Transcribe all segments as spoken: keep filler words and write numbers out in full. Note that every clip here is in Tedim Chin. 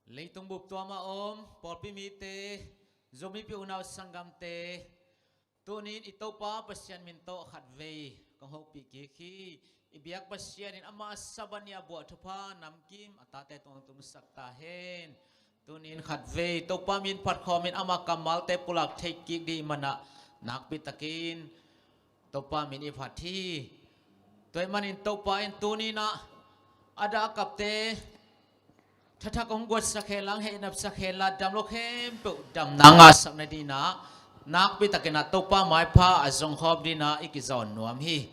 Leitung bup tuam a om pawlpi mite, Zomi pi unau sanggamte, tunin i Topa Pasian min tawh khatvei kong hopih kik hi. I biak Pasian in ama Sabbath ni a buah thupha namkim a tate tungah tumsak ta hen. Tunin khatvei Topa min phat khawmin ama kammalte pulak thei kik ding i manah nakpi takin Topa min i phat hi. Tua ahih manin Topa in tuninah a dah a kapte thathak hong guatsak hen lang, hei napsak hen la, dam lo khempeuh damna ngahsak nadinah nakpi takinah Topa maipha a zongkhawm dinah i kizawn nuam hi.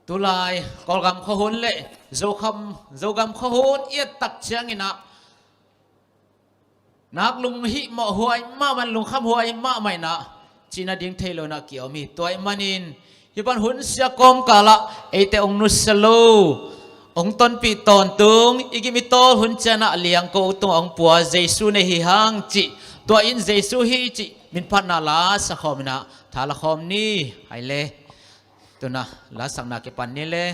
Tulai Kawlgam khuahun le Zokham, Zogam khuahun i et tak cianginah nak lunghimawh huai mahmah, lungkham huai mahmah inah cihna ding thei lo inah ki-om hi. Tua ahih manin hih pan hun sia kawmkalah eite hong nusia lo, hong tonpih tawntung, i gim i tawl hun cianah liangko tungah hong pua Jesu nei hi hang cih, tua in Jesu hi cih min phatna la sakhawm inah tha la khawm ni. Hai le, tunah la sakna kipan ni le.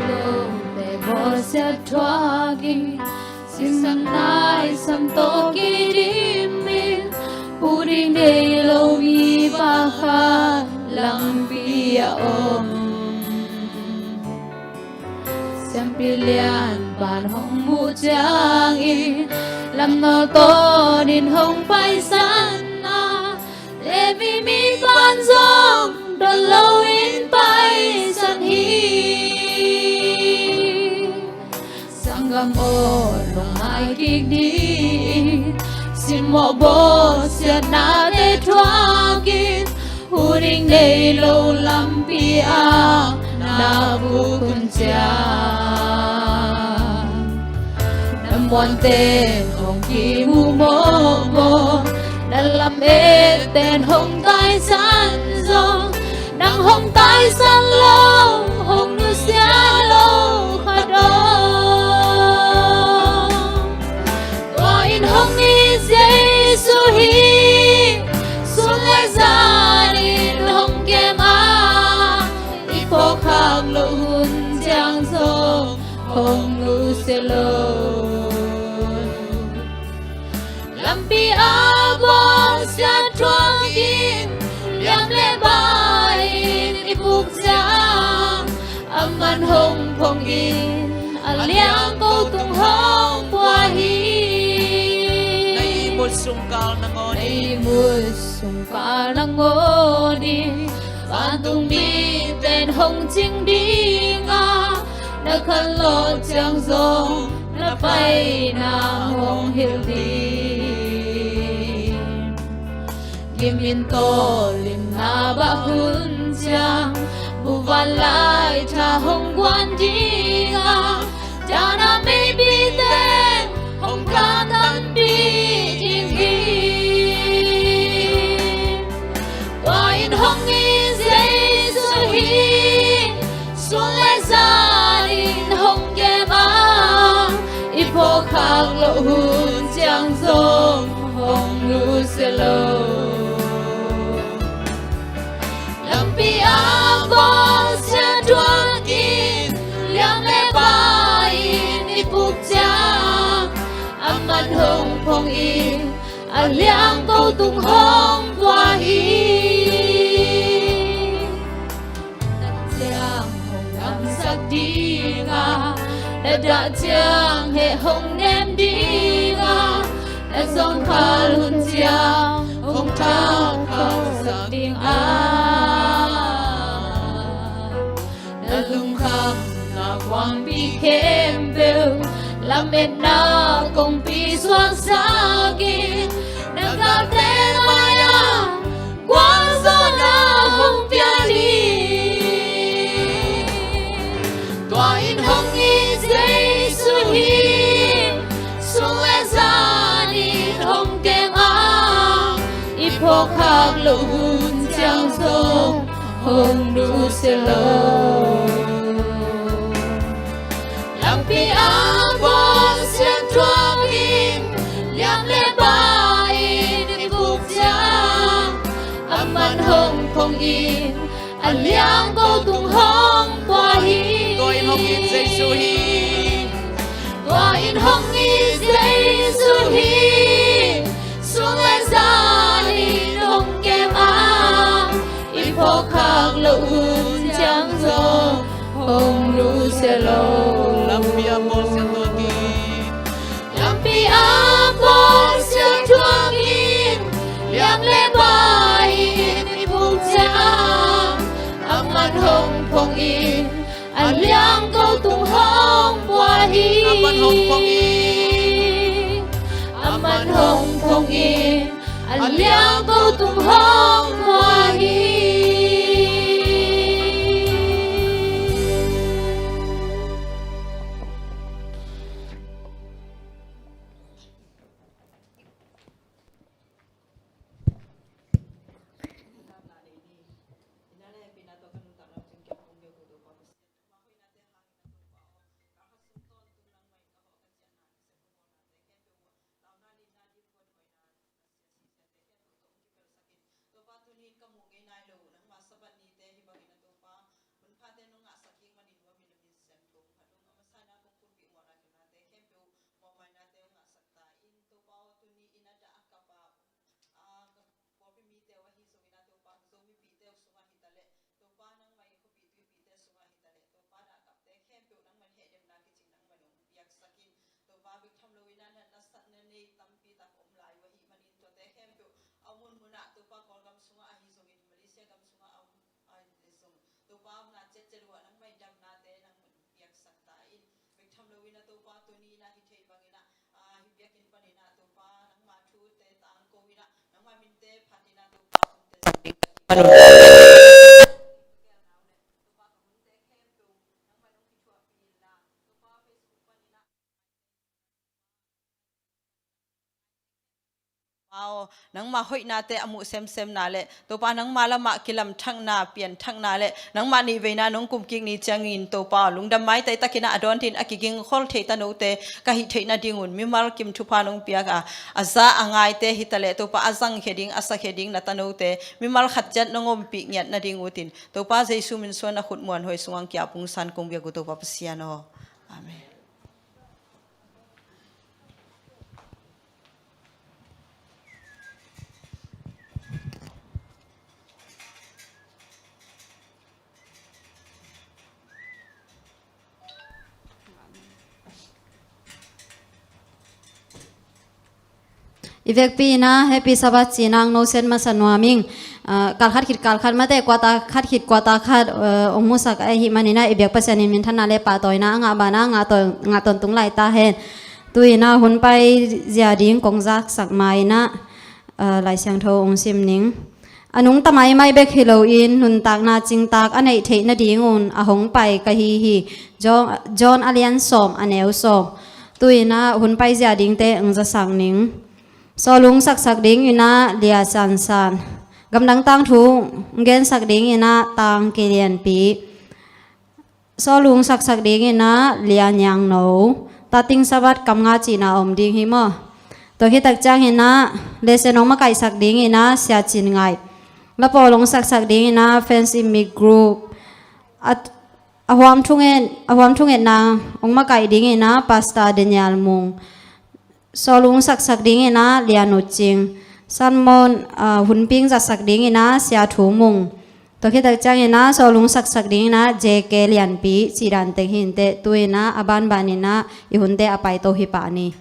Lungte bawlsiat thuakin sisan nai sam tawh kidimin, pu ding nei lo mi pakhat lampi a om. Siampi lianpan hong muh ciangin lamnawl tawnin hong paisan a, Levi mi pan zong dot loin paisan hi. Sanggam aw, lungngai kik dih. Simmawh bawlsiatnate thuakin, hu ding nei lo lampi ah na vuk hun ciang, na muanten hong kimu mawkmawk, na lametten hong taisan zong, nang hong taisan lo, hong nusia lo khat om. Tua in hong it Jesu hi, sun le zanin hong kem a, i phawkkhak loh hun ciang zong hong nusia lo. Lampi a bawlsiat thuakin, liam le bai in i puk ciang, aman hong phong in, a liangko tung hong pua hi. Na ihmut sungkal nangawn, na ihmut sungkal nangawn in, vantung miten hong cing ding a, na khanlawh ciang zong na paina hong hilh ding. Gimin tawh limna bah hun ciang, muvanlai tha hong guan ding a, dahna meipi teng hong kantanpih ding hi. Tua in hong it Jesu hi, sun le zanin hong kem a, i phawkkhak loh hun ciang zong hong nusia lo. Lampi a bawlsiat thuakin, liam le bai in i puk ciang, aman hong phong in, a liangko tung hong pua hi. Nang ciang hong damsak ding a, na dah ciang heh hong nem ding a, na zawngkhal hun ciang hong thangkhauhsak ding a, na lungkhamna kuangpi khempeuh, lametna kongpi suaksak in, na galte mai-ah kuangzawhna hong pia ding. Tua in hong it Jesu hi, sun le zanin hong kem a, Phawk khak loh hun ciang zong hong nusia lo. Lampi a bawl siangtho in liang le bai in i buk ciang, aman hong phong in a liang ko tung hong pua hi. Tua in hong it Jesu hi. Tua in hong it Jesu hi. Sung le zan in hong kem a, i phawk khak loh hun ciang zong hong nusia lo. Lampi a bawl siangtho in, lampi a bawl siangtho in liang le bai in i buk ciang, aman hong phong in a liang ko tung hong pua hi. Aman hong phong in, aman hong phong in a liang ko tung hong pua hi. Topa, tuni in ka mu ngei nai lo nangma Sabbath nite hi bangin a Topa, hun phate nong ngahsak ding manin hua min a min siam kong phat ung. A masa in a kong pulpih muanna kiunate khempeuh mawhmainate hong ngahsak ta in. Topa aw, tuni in a dah a kap a, a, ka pawlpi mite uh ahi zongin a Topa, Zomipihte uh sungah hi ta leh, Topa nangmah i khuapi tuipite sungah hi ta leh, Topa dah a kapte khempeuh nangmah in hehlemna kicing nangmah in hong piaksak in. Topa bek tham lo in a na, na satna nei tampi tak om lai uh ahih manin tuate khempeuh a om hunhun ah Topa Kawlgam sungah ahi zongin Malaysia gam sungah a om ahi zong Topa omna ciatciat uh ah nangmah in damnate nangmah in piaksak ta in. Bek tham lo in a Topa tuni in a hi thei bangin a, a, hi biakinn panin a Topa nangmah thute tangko in a nangmah minte phat in a Topa omte zong ding ka hi. Topa ka hunte khempeuh nangmah in hong kithuahpih in la Topa Facebook panin a Topa aw, nangmah hoihnate a muh semsemna le Topa nangmah lamah kilamthakna, pianthakna le nangmah nihveina nong kumkik ni ciangin Topa aw, lungdam maitai takin a dawn dingin a kigingkhol thei tanote ka hih theih nadingun mimal kim thupha nong piak a, a za a ngaite hi ta leh Topa a zangkhia ding, a sakhia ding na tanote mimal khat ciat nong ompih ngiat nading utin Topa Jesu min suang na khut muanhuai sungah hong ki-ap ung. San kong biak uh Topa Pasian aw. Amen. I vekpi in a Happy Sabbath ci-in a hong nosen masa nuam ing. Ah, kal khat khit kal khat mate, quarter khat khit quarter khat, eh, hong musak ahih manin a i biak Pasian in minthanna le pahtawina a ngah banah ngah tawn, ngah tawntung lai ta hen. Tu-in a hun paizia ding kong zaksak ma-in a, ah, Lai Siangtho hong sim ning. A nungta maimai bek hi loin nuntakna cingtak a neih theih nadingun a hong pai ka hi hi. John, John a lian sawm a neu sawm. Tu-in a hun paizia dingte hong zasak ning. Sawlung saksak dingin a Lia Sansan. Gamdang tangthu hong gensak dingin a Tang Kei Lianpi. Sawlung saksak dingin a Lia Niang No. Tating Sabbath kam nga cihna om ding hi maw. Tua khit tak ciangin a lesson hong makaihsak dingin a Sia Cin Ngaih. Lapawl hong saksak dingin a Fans in Mik Group. A, a huam thunget, a huam thungetna hong makaih dingin a Pastor Daniel Mung. Sawlung saksak dingin a Lia Nu Cing. Sermon, ah, hunpi hong zatsak dingin a Sia Thu Mung. Tua khit tak ciangin a sawlung saksak dingin a J K Lianpi cih dan teng hi inteh, tu-in a a banbanin a i hunte a paito hi pah ni.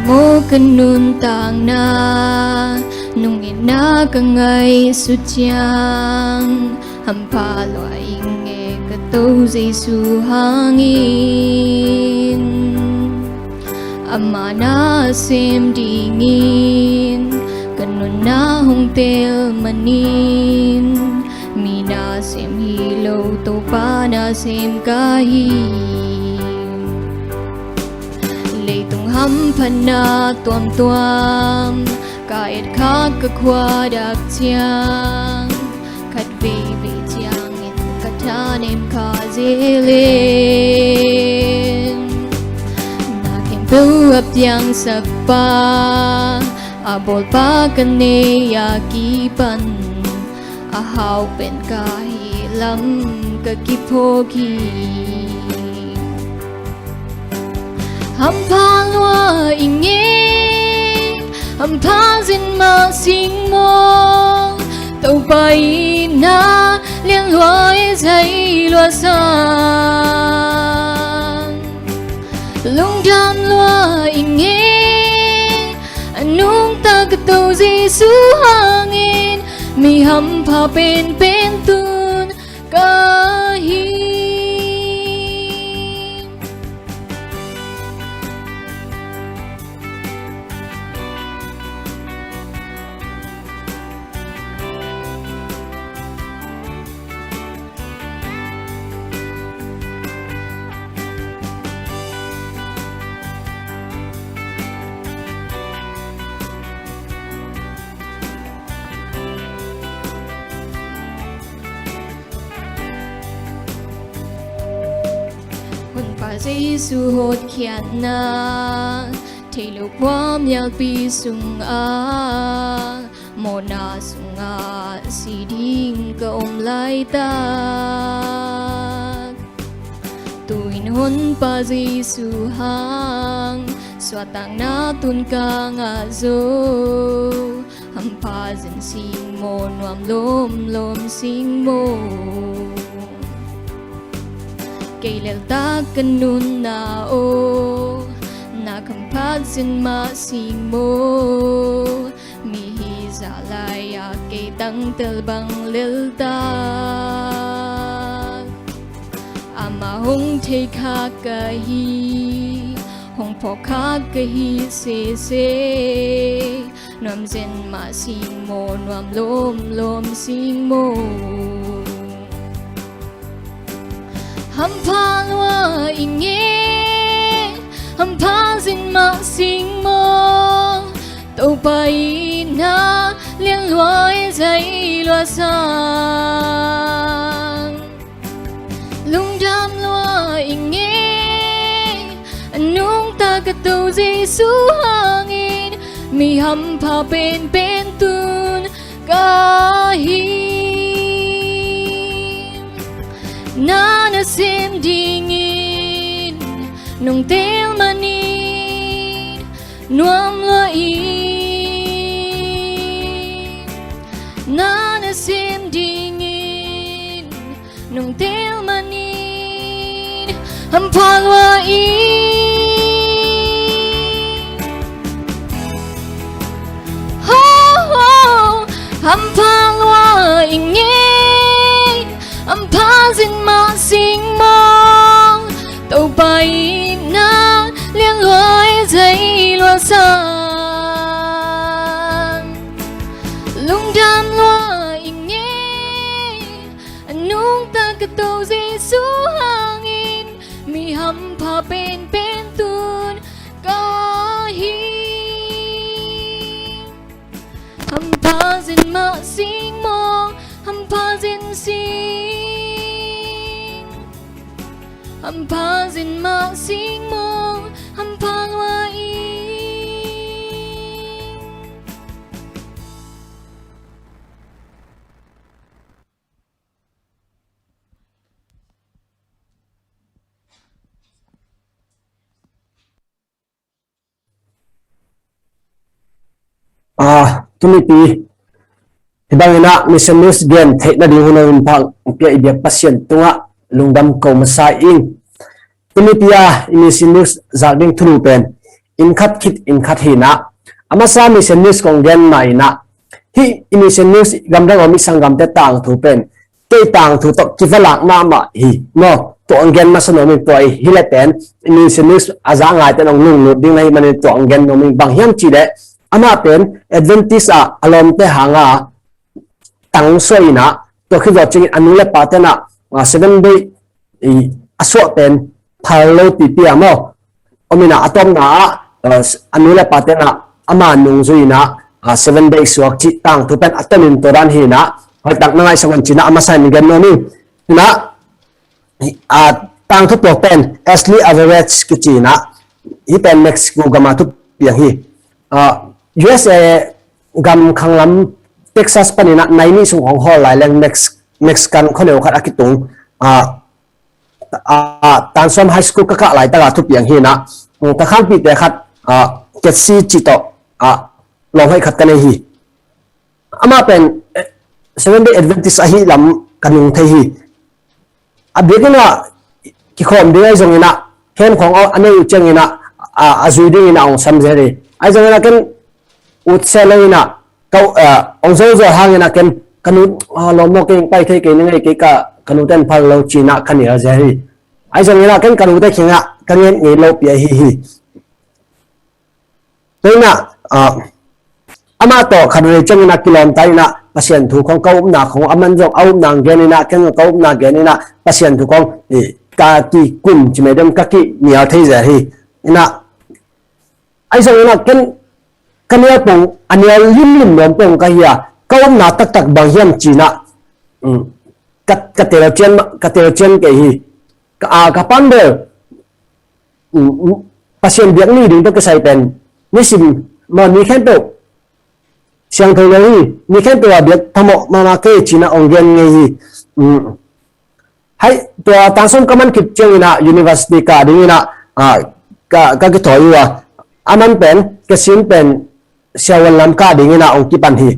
Aw ka nuntakna, nungetna ka ngaihsut ciang, hampha lua ing e ka Topa Jesuh hangin. Ama nasem dingin ka nunna hong teel manin, mi nasem hi lo Topa nasem ka hi. Leitung hamphatna tuamtuam ka etkhak ka khuadak ciang, khat veivei ciangin ka thanem kha zelin. Na khempeuh a piangsakpa, a bawlpa ka nei a kipan, a hau pen ka hi lam ka kiphawk hi. Hampha lua ing e, hampha zin mah sing maw, Topa itna lian lua e, zai lua sang. Lungdam lua ing e, a nungta ka Topa Jesuh hangin, mi hampha penpen tun ka hi. Honpa Jesuh hotkhiatna, theih loh khuamialpi sungah, mawhna sungah si ding ka om laitak, tu-in Honpa Jesuh hang suahtakna tun ka ngah zo. Hampha zin sing maw, nuam lawmlawm sing maw, kei leltak ka nunna aw, na khamphat zin mah sing maw, mi hi zah lai-ah kei tangtel bang leltak. Amah hong thei kha ka hi, hong phawk kha ka hi sese. Nuam zen mah sing maw, nuam lawmlawm sing maw, hampha lua ing e, hampha zin mah sing maw, Topa itna lian lua e, zai lua sang. Lungdam lua ing e, a nungta ka Topa Jesuh hangin, mi hampha penpen tun ka hi. Na nasem dingin nong teel manin, nuam lua ing. Na nasem dingin nong teel manin, hampha lua ing. Ho, ho, hampha lua ing e, hampha zin mah sing maw, Topa itna lian lua e, zai lua sang. Lungdam lua ing e, a nungta ka Topa Jesuh hangin, mi hampha penpen tun ka hi. Hampha zin mah sing maw, hampha zin sing. Hampha zin mah sing maw, hampha lua ing. Ah, tunipi hibang inah Mission News gen theih nading hun a hun phak pia i biak Pasian tungah lungdam ko masa ing. Tunipi a i Mission News zak ding thulu pen inn khat khit inn khat hi inah, a masa Mission News kong gen mah inah, hih Mission News gamdang om i sanggamte tangthu pen kei tangthu tawh kivalak mahmah hi maw. Tua hong gen masa nuam ing. Tua hi leh pen Mission News a za ngaite in hong lunglut ding na hih manin tua hong gen nuam ing. Bang hiam cih leh amah pen Adventist ah a lawmte hanga tang suah inah, tua khit zawh ciangin a nu le pate inah, ah, Seven Day, i, a suah pen phal lo pipi a maw. Om inah a tawpna ah, ah, a nu le pate inah ama nung zui inah, ah, Seven Day suak cih tangthu pen a tomin tua dan hi inah, hoihtak na ngaihsak un ci inah a masa in gen nuam ing. Inah, ah, tangthu puak pen Ashley Average kici inah, hih pen Mexico gam a thupiang hi. Ah, U S A gam khanglam Texas panin ah nai nih sung hong hawl lai leng Mex-, Mexican khuaneu khat a kitung, ah, ah, Tan Suam High School ka kah laitak a thupiang hi inah, mm, ka khanpihte khat, ah, Casey cih tawh, ah, lawmhoih khat ka nei hi. Amah pen, eh, Seventh Day Adventist ahih lam ka nung thei hi. A biakinn ah kikhawm ding ahi zongin ah, hemkhawng a nei uh ciangin ah, a, a zui dingin ah hong sam zel hi. Ahi zongin ah ken ut se lo in ah, ka, a, hong zolzol hangin ah ken ka nu, a, lawm maw, kei hong pai thei kei ning ei, kei ka, ka nute in phal lo ci-in ah ka nial zel hi. Ahi zongin ah ken ka nute kiangah ka ngen ngei lopi ahi hi. Tua in ah, ah, amah tawh khatvei ciangin ah kilawmta in ah, Pasian thu khong ka upna khong, aman zong a upna gen in ah, ken zong ka upna gen in ah, Pasian thu khong, eh, ka kikum ci mai dem, ka kinial thei zel hi. In ah, ahi zongin ah ken ka nial pong, a nial limlim nuam pong ka hi a, ka upna taktak bang hiam ci-in ah, um, ka, ka telcian, ka telcian kei hi. Ka, a, ka pan bel, um, um, Pasian biak ni ding tawh kisai pen, nisim, ma, mi khempeuh siangtho lo hi, mi khempeuh a biak phamawh mahmah kei ci-in ah hong gen ngei hi. Um, hai, tua Tan Suam ka man khit ciangin ah university kah dingin ah, ah, ka, ka kithawi uh a, aman pen, Casey in pen, siavuan lam kah dingin ah hong kipan hi.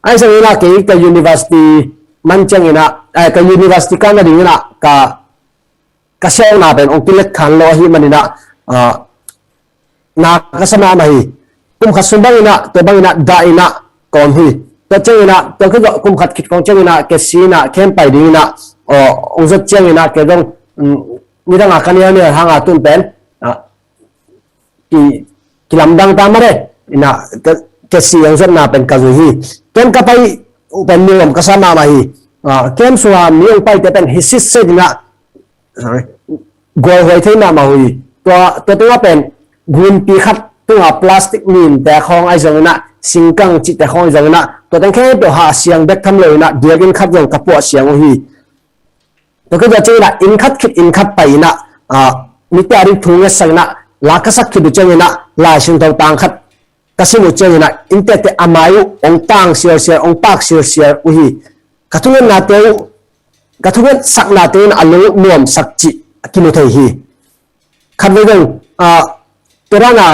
Ahi zongin ah kei ka university man ciangin ah, eh, ka university kah nadingin ah ka, ka siavuanna pen hong kilet khan lo ahih manin ah, ah, na ka sa mahmah hi. Kum khat sung bangin ah, tua bangin ah dah in ah ka om hi. Tua ciangin ah, tua khit zawh kum khat khit khong ciangin ah, Casey in ah camp pai dingin ah, aw, hong zot ciangin ah, kei zong, um, nidang a ka nial nial hang a, tun pen, ah, ki, kilamdang ta mah e. In ah, ka, Casey hong zotna pen ka zui hi. Ken ka pai uh pen nuam ka sa mahmah hi. Ah, camp sungah mi hong paite pen hi sitset in ah, sorry, gualhuai thei mahmah uh hi. Tua, tua tungah pen gunpi khat tungah plastic ninte khong ahi zongin ah, singkang cihte khong ahi zongin ah, tua teng khempeuh hah siang bek tham lo in ah, biakinn khat zong ka puah siang uh hi. Tua khit zawh ciangin ah, inn khat khit inn khat pai in ah, ah, mite a ding thu ngetsak in ah, la ka sak khit uh ciangin ah, Lai Siangtho tang khat ka sim uh ciangin ah, inntekte a mai uh hong tang sialsial, hong pak sialsial uh hi. Ka thungennate uh, ka thungetsaknate in a lung uh nuamsak cih a kimu thei hi. Khatvei zong, ah, tua dan a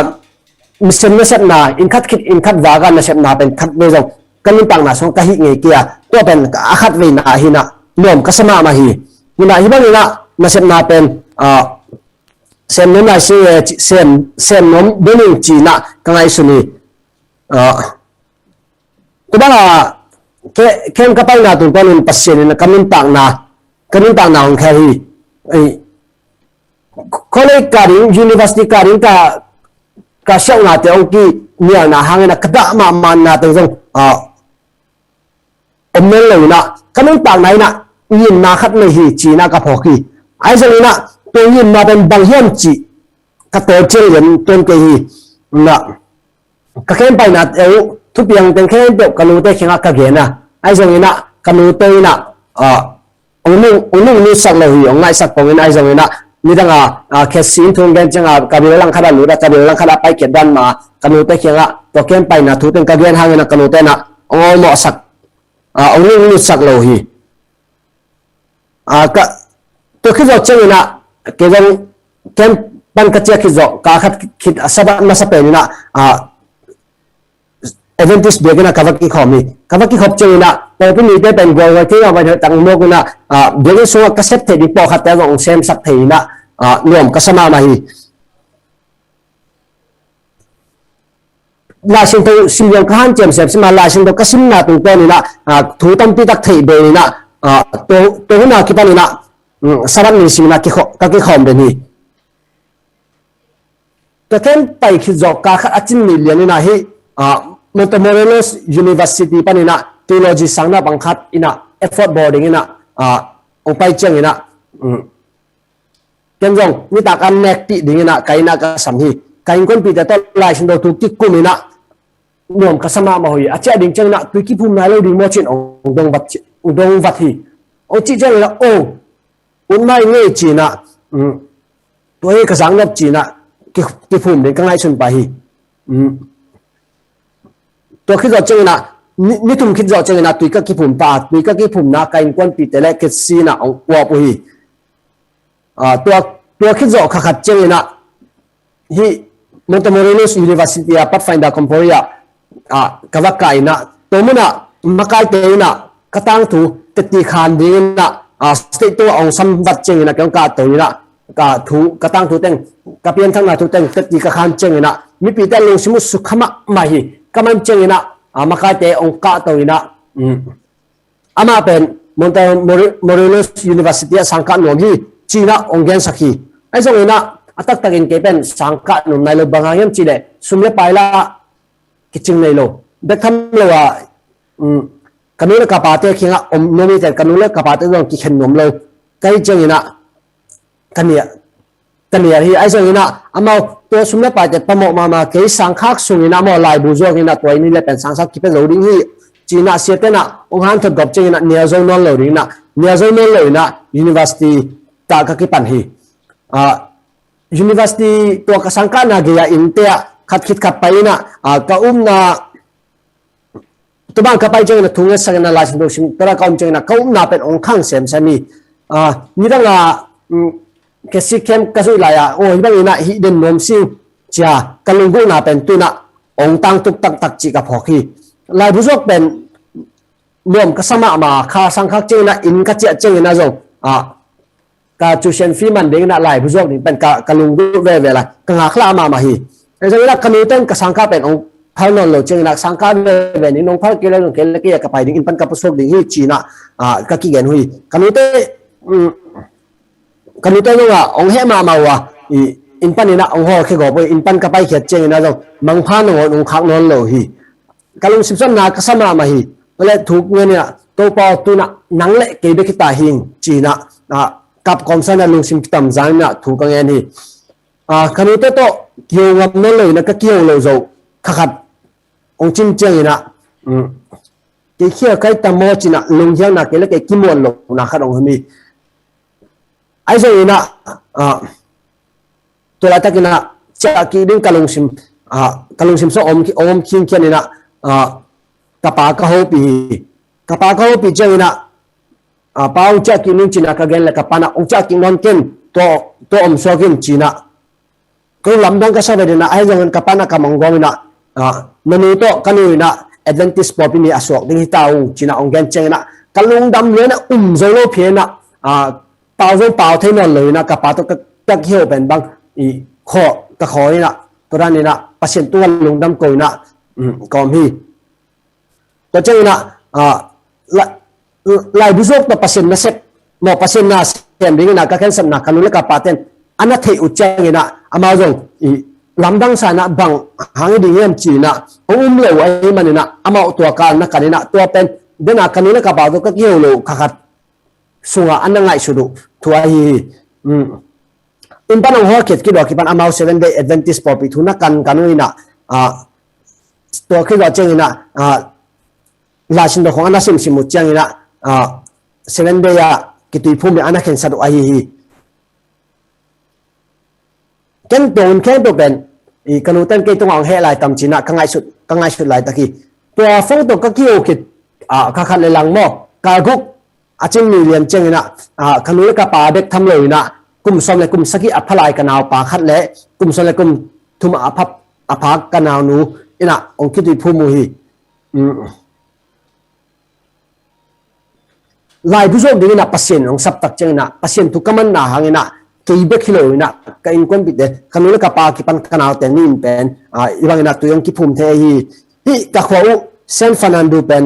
mission nasepna, inn khat khit inn khat vak a nasepna pen khatvei zong ka nuntakna sung ka hih ngei kei a, tua pen a khatveina hi in ah nuam ka sa mahmah hi. Hi in ah, hih bangin ah nasepna pen, ah, sem nuam lai si, eh, ci, sem, sem nuam ding ci-in ah ka ngaihsun hi. Ah, tua bang a, ke, ken ka paina tung panin Pasian in ka nuntakna, ka nuntakna hong khel hi. Ei, college kah ding, university kah ding ka, ka siavuannate hong kinialna hangin ah ka dah mahmahna teng zong, ah, om nawn lo in ah, ka nuntakna in ah ngimna khat nei hi ci-in ah ka phawk hi. Ahi zongin ah, tua ngimna pen bang hiam cih ka tawlcian lian tuan kei hi. In ah, ka camp painate uh thupiang teng khempeuh ka nute kiangah ka gen a, ahi zongin ah ka nute in ah, ah, hong nung, hong nung nutsak lo hi, hong ngaihsak pongin ahi zongin ah, nidang a, ah, Casey in thu hong gen ciang a, ka bil langkhat ah lut a, ka bil langkhat ah paikhiat dan mah a, ka nute kiangah tua camp paina thu teng ka gen hangin ah ka nute in ah hong awlmawhsak, ah, hong nung nutsak lo hi. Ah, ka, tua khit zawh ciangin ah, kei zong camp pan ka ciah khit zawh, ka khat khit a Sabbath masa pen in ah, ah, Adventist biakinn ah ka va kikhawm hi. Ka va kikhop ciangin ah, pawlpi mite pen gualhuai thei mahmah in hoih tak muak in ah, ah, biakinn sungah ka sep theih ding pawlkhatte zong hong semsak thei in ah, ah, nuam ka sa mahmah hi. Lai Siangtho sim zong ka hanciam semsem a, Lai Siangtho ka simna tungtawn in ah, ah, thu tampi tak theih bel in ah, ah, tua, tua hun a kipan in ah, mm, Sabbath ni sim in ah kikho-, ka kikhawm den hi. Ka ken pai khit zawh kal khat a cin ni lian in ah hih, ah, Montemorelos University pan in ah theology sangna bang khat in ah effort bawl ding in ah, ah, hong pai ciang in ah, mm, ken zong nitak a nekpih ding in ah ka inn ah ka sam hi. Ka innkuanpihte tawh Lai Siangtho thu kikum in ah nuam ka sa mahmah uh hi. A ciah ding ciang in ah tui kiphum nai lo ding maw ci-in hong dong vat ci, hong dong vat hi. Hong cih ciang in ah, oh, ut mai ngei ci in ah, mm, tua hi ka zak nop ci in ah ki, kiphum ding ka ngaihsun pah hi. Mm. Tua khit zawh ciang in ah, ni, ni thum khit zawh ciang in ah tui ka kiphum pah, tui ka kiphumna ka innkuanpihte le khetsi in ah hong uap uh hi. Ah, tua, tua khit zawh kha khat ciang in ah hih Montemorelos University a Pathfinder Conference ah, ah, ka va kah in ah, tua mun ah makaite in ah ka tangthu tetti khan ding in ah, ah, state tua hong sam vat ciang in ah kei hong kahto in ah, ka thu, ka tangthu teng, ka pianthakna thu teng tetti ka khan ciang in ah mipite lungsim uh sukha mahmah hi. Ka man ciang in ah, ah, makaite hong kahto in ah, mm, amah pen Monte Mori-, Morelos University ah sangkah nuam hi ci in ah hong gensak hi. Ahi zongin ah a taktakin kei pen sangkah nuam nai lo, bang hang hiam cih leh sum le pai lah kicing nei lo. Bek tham lo ah, um, ka nu le ka pate kiangah om nuam hi ten, ka nu le ka pate zong kikhen nuam lo. Ka hih ciangin ah ka nial, ka nial hi. Ahi zongin ah amau tua sum le paite pamawh mahmah, kei sangkhak sungin ah maw laibu zuak in ah tua inn hi leh pen sangkhak kipia zo ding hi ci in ah siate in ah hong hanthot gawp ciangin ah nial zo nawn lo ding in ah, nial zo nawn lo in ah university tah ka kipan hi. Ah, university tua ka sangkahna gei-a innte ah khat khit khat pai in ah, ah, ka upna, tua bang ka pai ciangin ah thu ngetsak in ah Lai Siangtho sim, tua ka om ciangin ah ka upna pen hong khang semsem hi. Ah, nidang ah, um, Catholic camp ka zuih lai ah, oh, hih bangin ah hih den nuam sing ci-a ka lunggulhna pen tu in ah hong tangtuk taktak cih ka phawk hi. Laibu zuak pen nuam ka sa mahmah, kha sangkhak ciangin ah inn ka ciah ciangin ah zong, ah, ka tuition fee man ding in ah laibu zuak ding pen ka, ka lunggulh veve lai, ka ngaklah mahmah hi. Ahi zongin ah ka nute in ka sangkah pen hong phal nawn lo ciangin ah sangkah veve ning, nong phal kei le zong kei le kei ah ka pai ding, inn pan ka pusuak ding hi ci in ah, ah, ka kigen uh hi. Ka nute, um, ka nute zong ah hong heh mahmah uh a, i, inn pan in ah hong hawlkhia gawp uh hi. Inn pan ka paikhiat ciangin ah zong mangpha nangawn hong khak nawn lo hi. Ka lungsim suan na ka sa mahmah hi. Tua leh thuk ngen in ah, Topa, tu in ah nang le kei bek hi ta hing ci in ah, ah, kap kawmsa in ah lungsim kitamzang in ah thu ka ngen hi. Ah, ka nute tawh kiho ngam nawn lo in ah ka kiho lo zo kha khat hong cin ciangin ah, um, kei khia kai ta maw ci in ah lunghiangna, kei le kei kimuan lohna khat hong om hi. Ahi zongin ah, ah, tua laitakin ah ciah kik ding ka lungsim, ah, ka lungsim sung om, om khingkhian in ah, ah, ka pa ka hopih hi. Ka pa ka hopih ciangin ah, ah, Pa, hong ciah kik ning ci in ah ka gen leh ka pa in ah, hong ciah kik nawn ken, tua, tua om suak in ci in ah, ko lamdang ka sa ve den ah, ahi zongin ka pa in ah ka mong gawm in ah, ah, na nu tawh ka nu in ah Adventist pawlpi ni a suak ding hi ta ung ci in ah hong gen ciangin ah ka lungdam lua in ah um zo lo phial in ah, ah, pau zong pau thei nawn lo in ah ka pa tawh ka, ka kiho pen bang i khaw, ka khaw in ah, tua dan in ah Pasian tungah lungdam ko in ah, um, ka om hi. Tua ciangin ah, ah, la, laibu zuak tawh Pasian nasep, maw, Pasian na sem ding in ah ka khensatna ka nu le ka pate in a na theih uh ciangin ah amau zong i lamdang sa in ah bang hang hi ding hiam ci in ah hong um lo ahih manin ah amau tua kal na kan in ah tua pen den ah ka nu le ka pa tawh ka kiho lo kha khat sungah a na ngaihsut uh thu ahi hi. Um, inn pan hong hawlkhiat khit uh a kipan amau Seven Day Adventist pawlpi thu na kankan uh in ah, ah, tua khit uh a ciangin ah, ah, Lai Siangtho khawng a na simsim uh ciangin ah, ah, Seven Day ah kituiphum in a na khensat uh ahi hi. Ken tua hun khempeuh pen i ka nute in kei tungah hong heh lai tam ci in ah ka ngaihsut, ka ngaihsut laitak hi. Tua phone tawh ka kiho khit, ah, kha khat le lang maw, kal guk a cin ni lian ciangin ah, ah, ka nu le ka pa bek tham lo in ah kum sawm le kum sagih a pha lai ka naupa khat le kum sawm le kum thum a pha, a pha ka naunu in ah hong kituiphum uh hi. Um, laibu zuak ding in ah Pasian hong sap tak ciangin ah Pasian thu ka manna hangin ah kei bek hi lo in ah, ka innkuanpihte, ka nu le ka pa kipan ka naute nih in pen, ah, hih bangin ah tui hong kiphum thei hi. Hih ka khua uh San Fernando pen,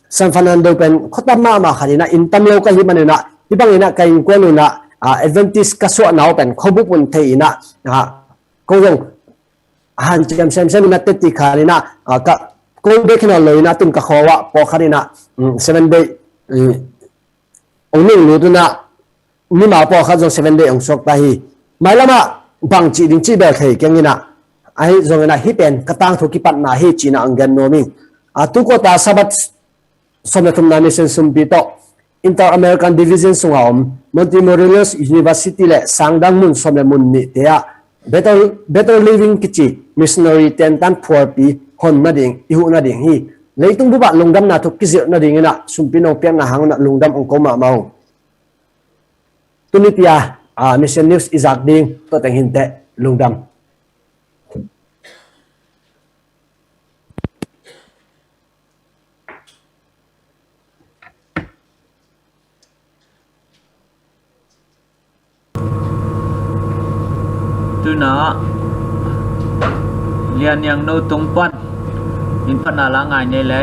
San Fernando pen khua tam mahmah khat in ah, inn tam lo ka hih manin ah, hih bangin ah ka innkuan un ah, ah, Adventist ka suahna uh pen khua bup un thei in ah, ah, ko zong hanciam semsem in ah teci khan in ah, ah, ka ko bek hi nawn lo in ah, tun ka khua uh ah pawlkhat in ah, mm, Seven Day, mm, hong nunglut un ah, mimal pawlkhat zong Seven Day hong suak ta hi. Mailam ah bang cih ding cih bel thei keng in ah, ahi zongin ah hih pen ka tangthu kipatna hi ci-in ah hong gen nuam ing. Ah, tu quarter Sabbath sawm le thumna mission sumpi tawh Inter-American Division sungah om Montemorelos University le sangdang mun sawm le mun nihte ah Better, Better Living kici missionary tentan phualpi hon nading, i huh nading hi. Leitung bup ah lungdamna thu kizilh nadingin ah sumpi nong piakna hang un ah lungdam hong ko mahmah ung. Tuni pi-a, ah, mission news i zak ding tua teng hi inteh, lungdam. Tuna Lian Niang No Tung pan minphatna la ngai ni le.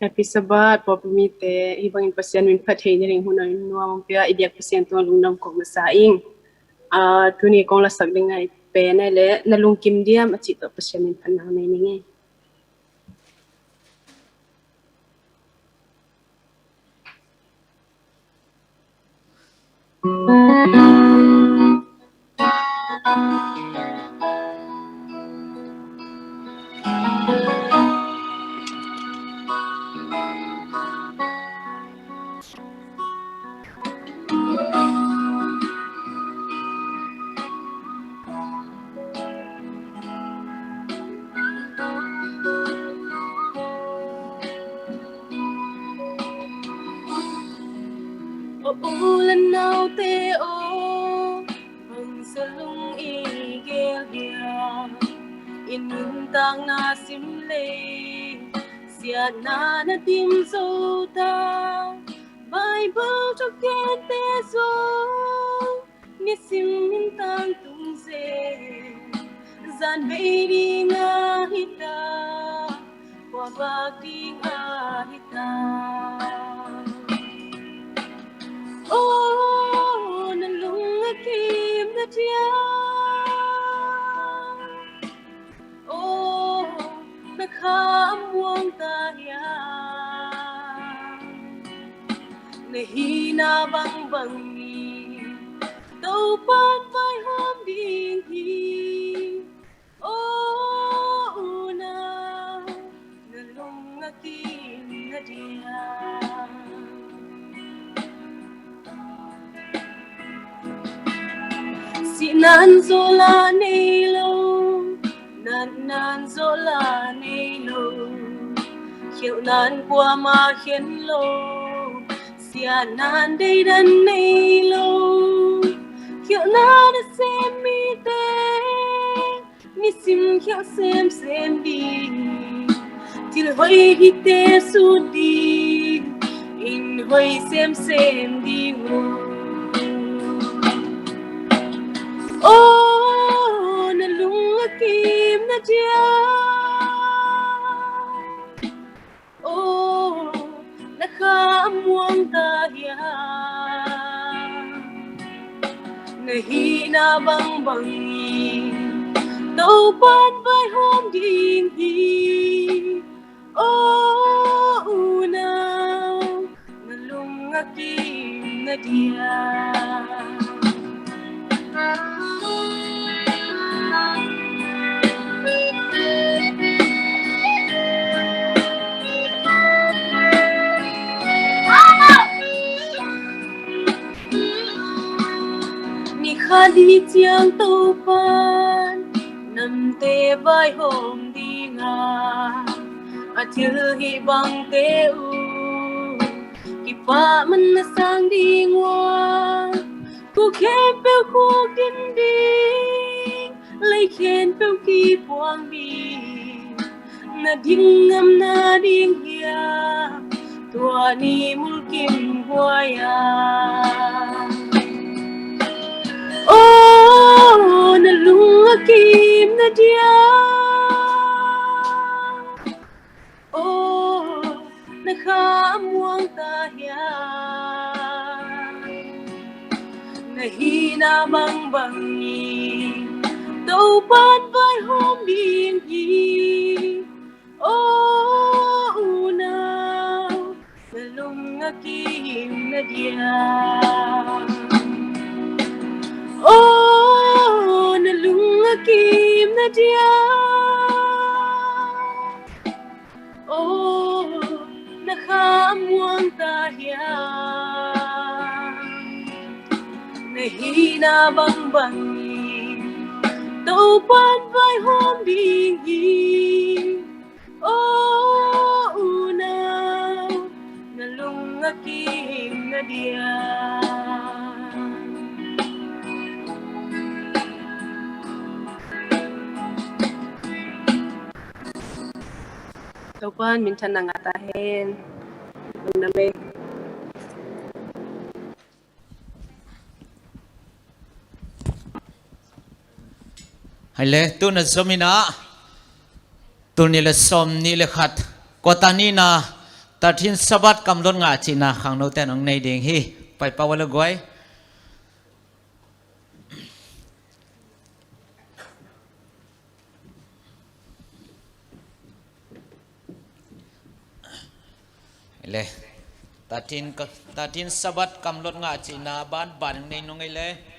Happy Sabbath, pawlpi mite. Hih bangin Pasian minphat theih nading hun hong nuam hong pia i biak Pasian tungah lungdam kong masa ing. Ah, tuni kong lasak ding a i pen ahih leh, Na Lungkim Diam a cih tawh Pasian minphatna nei ning ei. Aw u le naute aw, bangzah lung i gel dia? I nuntakna sim lei, siatna na dim zo ta. Baibal thugente zong nisim mintang tung zen, zanvei ding ahi ta, khuavak ding ahi ta. Aw, na lung a kim na dia? Aw, na kha a muang ta hia? Na hihna bangbang in Topa'n vaihawm ding hi. Aw unau, na lung a kim na dia? Sihna'n zawh la nei lo, natna'n zawh la nei lo, khialhna'n kuamah khen lo, siatna'n deidan nei lo, khialhna nasem mite nisim khialh semsem ding, thil hoih hihte sut ding, inn hoih semsem ding uh. Aw, na lung a kim na dia? Aw, na kha a muang ta hia? Na hihna bangbang in Topa'n vaihawm ding hi. Aw unau, na lung a kim na dia? Ni khat ni ciang Topa'n namte vaihawm ding a, a thilhih bangte uh kipahman na sang ding uh a, khua khempeuh khukdin ding, lei khempeuh kiphuang ding, na ding ngam na ding hiam? Tua ni mulkim huai-a, oh, na lung a kim na dia. Oh, na kha a muang ta hiam? Na hihna bangbang in Topa'n vaihawm ding hi. Oh, unau, na lung a kim na dia. Oh, na lung a kim na dia. Oh, na kha a muang ta hiam? Na hihna bangbang in Topa'n vaihawm ding hi. Oh, unau, na lung a kim na dia. Topa'n minthanna ngah ta hen. Lungdam ei. Hai le, tu-in a zom in ah, tul nih le sawmnih le khat, quarter nihna, thirteen Sabbath kamlot ngah cihna khangnote in hong nei ding hi. Pai pah un la guai. Le, thirteen ka, thirteen Sabbath kamlot ngah cihna banban hong nei nung ei le.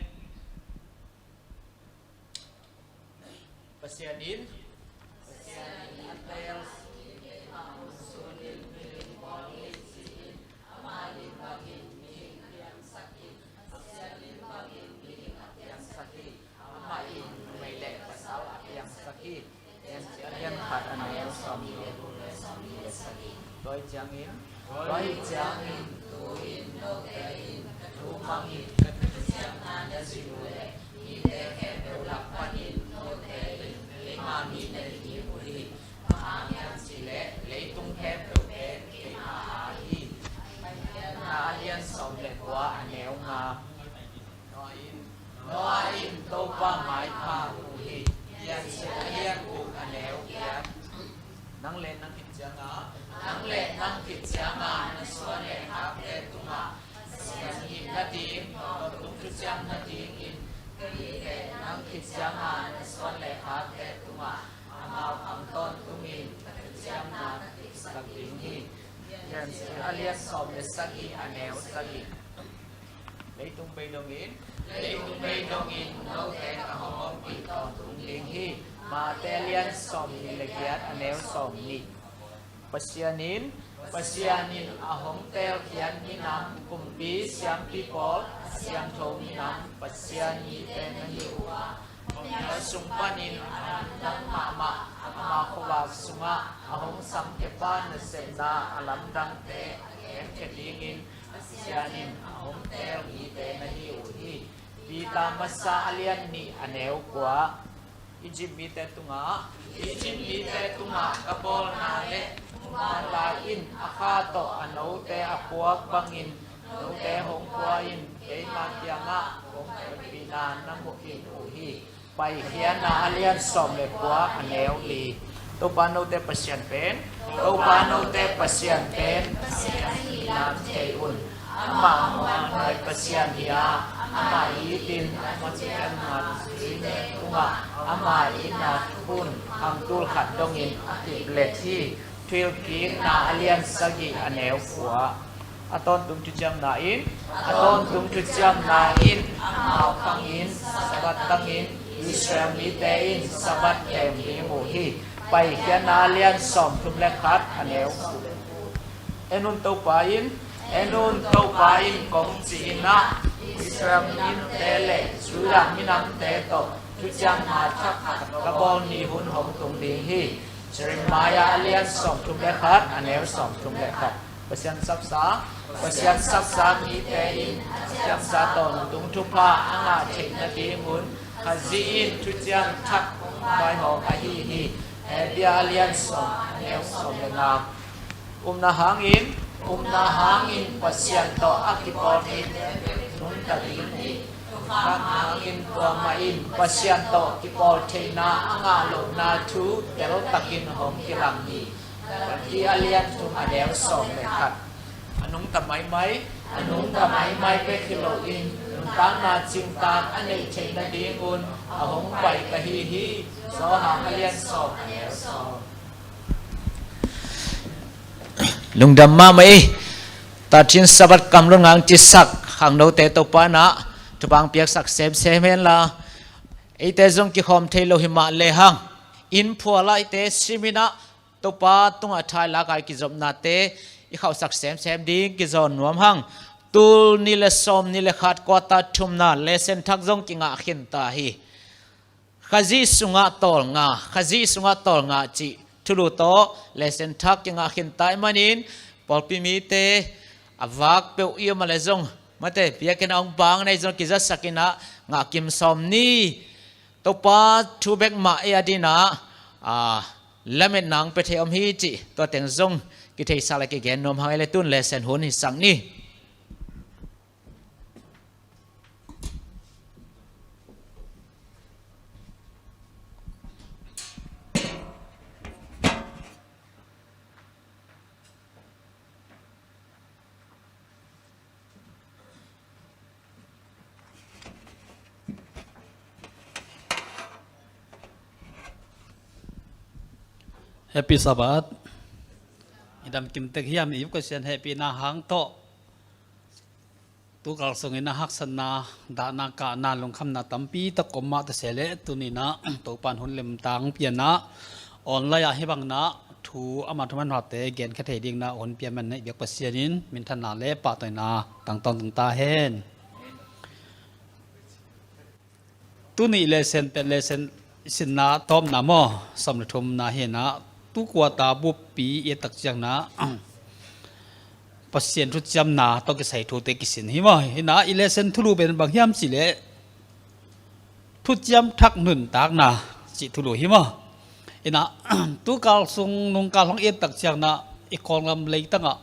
Pasian in, Pasian in a teel Amah in numei le pasal a piangsak hi. Piancil a lian khat, a neu sawmnih le guk le sawmnih le sagih. Tua ahih ciangin, tua ahih ciangin tu-in note in ka thu mangin ka thuciamna na zin uh leh mite khempeuh lak panin note in keima mi na hi ding uh hi. Bang hang hiam cih leh leitung khempeuh pen keima aa hi. Paikhiatna a lian sawm le kua, a neu nga. Noah in, Noah in Topa maipha uh hi. Piancil a lian guk, a neu giat. Nang le nang khit cianga, nang le nang khit cianga na suan le khakte tungah Pasian hih nading, tawntung thuciam nadingin, nang le nang khit cianga na suan le khakte tungah amau khang tawntungin ka thuciamna ka kipsak ding hi. Piancil a lian sawm le sagih, a neu sagih. Leitung bei dongin, leitung bei dongin note ka hong ompih tawntung ding hi. Mate a lian sawmnih le giat, a neu sawmnih. Pasian in, Pasian in a hong teelkhiat minam, kumpi, siampi pawl, a siangtho minam, Pasian mite na hi uh a, mial sung panin a lamdang mahmah, amau khuavak sungah a hong samkhia pa nasepna a lamdangte a genkhia dingin Pasian in a hong teel mite na hi uh hi. Peter masa a lian nih, a neu kua. Egypt mite tungah, Egypt mite tungah ka bawlna le muvanlai in a kha tawh a note a puak bangin note hong pua in, keima kiangah hong panpihna na mu khin uh hi. Paikhiatna a lian sawm le kua, a neu li. Topa note Pasian pen, Topa note Pasian pen Pasian hi nam thei un. Amah muanhuai Pasian hi a, amah itin a thuciamna zuite tungah ama itna thukhun khangtul khat dongin a kiplet hi. Thuhilhkikna a lian sagih, a neu kua. A tawntung thuciamna in, a tawntung thuciamna in amau khangin Sabbath tangin Israel mite in Sabbath teem ding uh hi. Paikhiatna a lian sawmthum le khat, a neu guk. En un, Topa in, en un, Topa in kong ci-in ah, Israel minamte le Judah minamte tawh thuciamna thak khat ka bawl ni hun hong tung ding hi. Jeremiah a lian sawmthum le khat, a neu sawmthum le khat. Pasian sapsa, Pasian sapsa mite in a siamsa tawntung thupha a ngah theih nadingun Khazih in thuciam thak hong vaihawm ahi hi. Hebru a lian sawm, a neu sawm le nga. Upna hangin, Upna hangin Pasian tawh a kipawl thei nungta ding hi. Thukham hangin kuamah in Pasian tawh kipawl theihna a ngah lohna thu teltakin hong kilang hi. Galati a lian thum a neu sawm le khat. A nungta maimai, a nungta maimai bek hi loin nuntakna cingtak a neih theih nadingun a hong pai ka hi hi. Johan a lian sawm a neu sawm. Lungdam mahmah ei. Tatin Sabbath kam lun ngang cisak khangnote Topa in ah thupha piaksak semsem henla, eite zong kikhawm thei lo hi mah lehang, inn phual ah eite sim in ah Topa tungah thailak a i kizopnate i khauhsak semsem ding kizawn nuam hang. Tul nih le sawm nih le khat, quarter thumna lesson thak zong kingah khin ta hi. Khazih sungah tawlnga, Khazih sungah tawlnga cih thulu tawh lesson thak kingah khin ta ahih manin, pawlpi mite a vak peuh i om a leh zong, mate, biakinn ah hong bang na i zong kizatsak in ah ngah kim sawm ni. Topa thu bek mah ei a ding in ah, a, lametna hong pia thei om hi cih tua teng zong kitheihsak le kigen nuam hang ei le, tun lesson hun hisak ni. Happy Sabbath. I dam kim tek hiam? I uk Pasian hehpihna hang tawh, tukal sungin a haksatna, dahna, kahna, lungkhamna tampi tak om mah ta se leh, tuni in ah Topa in hun limtak hong pia in ah, online ah hih bangin ah thu ama thu manpha te genkhia thei dingin ah hun pia man na i biak Pasian in minthanna le pahtawina tangtawn tung ta hen. Tuni lesson pen lesson sinna tawpna maw, sawm le thumna hi in ah, tu quarter buppi i et tak ciangin ah Pasian thuciamna tawh kisai thute kisin hi maw. Hi in ah i lesson thulu pen bang hiam cih leh, thuciam thak nuntakna cih thulu hi maw. Hi in ah tukal sung nungkal hong i et tak ciangin ah i Kawlgam leitang ah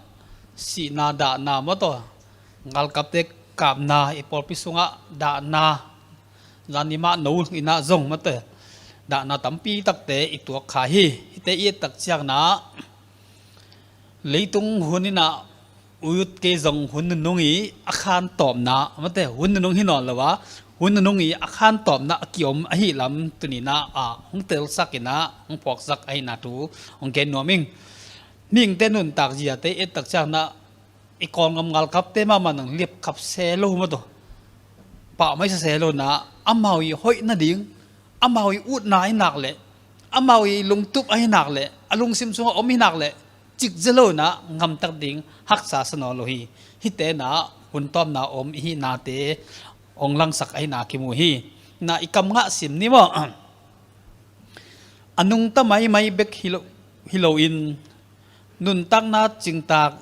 sihna, dahna maw, tua ngalkapte kapna, i pawlpi sungah dahna, zani mah no in ah zong, mate, dahna tampi takte i tuak kha hi. Hihte i et tak ciangin ah leitung hun in ah, ut kei zong hun nunung i a khan tawpna, mate, hun nunung hi nawn lo a, hun nunung i a khan tawpna a kiom ahih lam tuni in ah, a, hong telsak in ah, hong phawksak ahihna thu hong gen nuam ing. Mihingte nuntak ziate i et tak ciangin ah, i Kawlgam ngalkapte mahmah in liapkhap se lo, maw, tua pahmaisa se lo in ah, amau i hoih nading, amau i utna ahih nak leh, amau i lungtup ahih nak leh, a lungsim sungah om ahih nak leh, cikzia lo in ah ngamtak ding haksa sa nawn lo hi. Hihte in ah hun tawpna om i hihnate hong langsak ahihna kimu hi. Na i kam ngah sim ni maw. A nungta maimai bek hi lo, hi loin nuntakna cingtak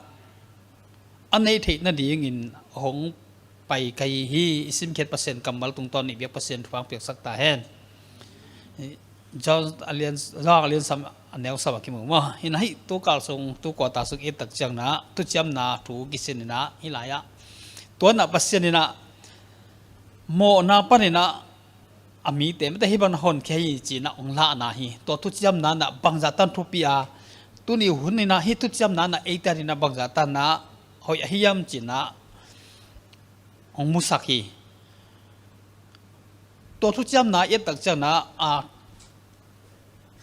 a neih theih nadingin hong pai ka hi hi. I simkhiat Pasian kammal tungtawn in i biak Pasian thupha piaksak ta hen. John a lian, John a lian sawm a neu sawm ah kimu maw. Hi in ah hih tukal sung, tu quarter sung i et tak ciangin ah thuciamna thu kisin in ah, hih lai ah, tua in ah Pasian in ah mawhna panin ah a mite, mite hih bang na honkhia hi ci in ah hong lahna hi. Tua thuciamna in ah bangzah tan thupi a, tuni hun in ah hih thuciamna in ah eite ading in ah bangzah tan in ah hoih ahi hiam ci in ah hong musak hi. Tua thuciamna i et tak ciangin ah, a,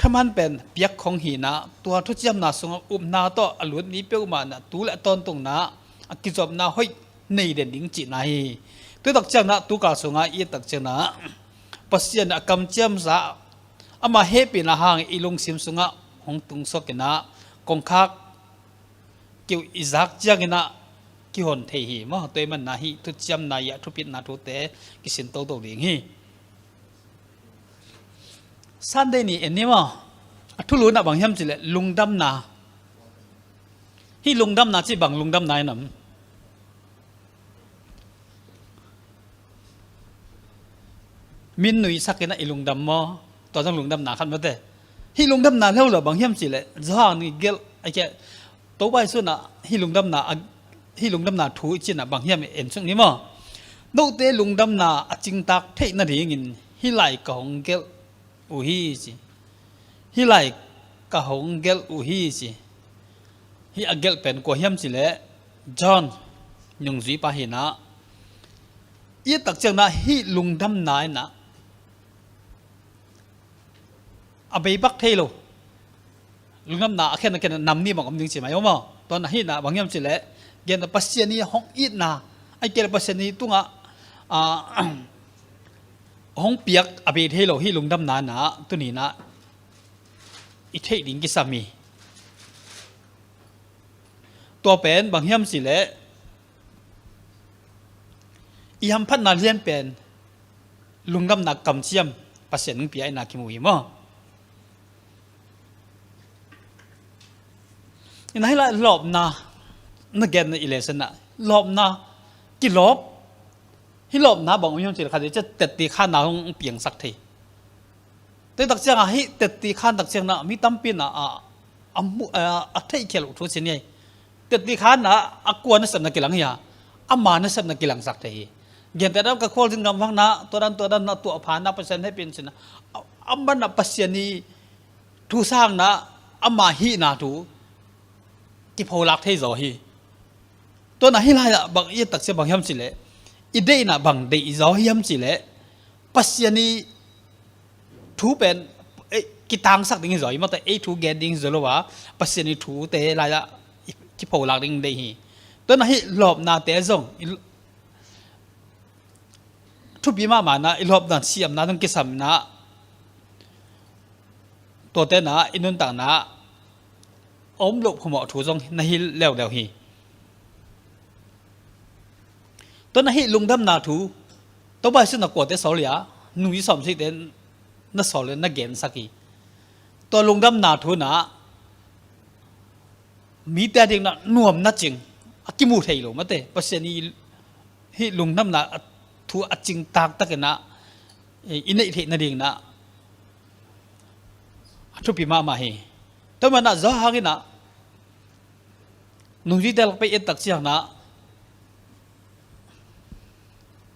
thaman pen piak khong hi in ah, tua thuciamna sungah upna tawh a lut mi peuhmah in ah tu le a tawntung in ah a kizopna hoih nei den ding cihna hi. Tua tak ciangin ah tukal sungah i et tak ciangin ah Pasian a kamciamsa, ama hehpihna hang i lungsim sungah hong tungsuak in ah, kongkhak keuh i zak ciangin ah kihon thei hi maw. Tua ahih manin ah hih thuciamna i a thupitna thute kisin toto ding hi. Sunday ni en ni maw. A thulu in ah bang hiam cih leh lungdamna. Hih lungdamna cih bang lungdamna in om? Min nuihsak in ah i lungdam maw. Tua zong lungdamna khat mate. Hih lungdamna leuleu bang hiam cih leh Johan i gelh a kia Topa Jesu in ah hih lungdamna, a, hih lungdamna thu i cih in ah bang hiam en suk ni maw? Note lungdamna a cingtak theih nadingin hih lai ka hong gelh uh hi ci. Hih lai ka hong gelh uh hi ci. Hih a gelh pen kua hiam cih leh John nungzuipa hi in ah, i et tak ciangin ah hih lungdamna in ah a bei bak thei lo. Lungdamna a khen a khen nam nih bang om ding ci mai om aw. Tua in ah hih in ah bang hiam cih leh, gen a Pasian i hong itna, ahih kei leh Pasian i tungah, a, hong piak a bei thei lo hih lungdamna in ah tuni in ah i theih ding kisam hi. Tua pen bang hiam cih leh, i hamphatna lian pen lungdamna kamciam Pasian hong pia in ah kimu hi maw? In ah hih lai lawpna na gen na i leh sen ah lawpna, kilawp, hih lawpna bang om hiam cih leh khat i cih tetti khanna hong piangsak thei. Tua tak ciangin ah hih tetti khan tak ciangin ah mi tampi in ah a, a, mu-, a, a theihkhial uh thu ci ni. Tetti khan ah a kua nasepna kilang hi a, ama nasepna kilangsak thei hi. Gentehna ka khualzin gam vang in ah tua dan tua dan in ah tuah pha in ah Pasian hehpih in ci in ah, a, a man ah Pasian i thu sang in ah ama hihna thu kipholak thei zaw hi. Tua in ah hih lai ah bang i et tak ciang bang hiam cih leh, i deihna bang deih zaw hiam cih leh, Pasian i thu pen, eh, kitangsak ding hi zaw hi maw, ei thu gen ding hi zaw lo a, Pasian i thute lai ah i, kipholak ding deih hi. Tua in ah hih lawpnate zong i, thupi mahmah in ah i lawpna siamna zong kisam in ah, tuate in ah i nuntakna om loh phamawh thu zong na hi leuleu hi. Tua in ah hih lungdamna thu Topa Jesu in ah kuate sawl hi a, nungzui sawmsagihte na sawl in na gensak hi. Tua lungdamna thu in ah mite a ding in ah nuam na cing, a kimu thei lo mate, Pasian i hih lungdamna thu a cingtak tak in ah i neih theih nading in ah a thupi mahmah hi. Tua man ah Johan in ah nungzuite lak pen i et tak ciangin ah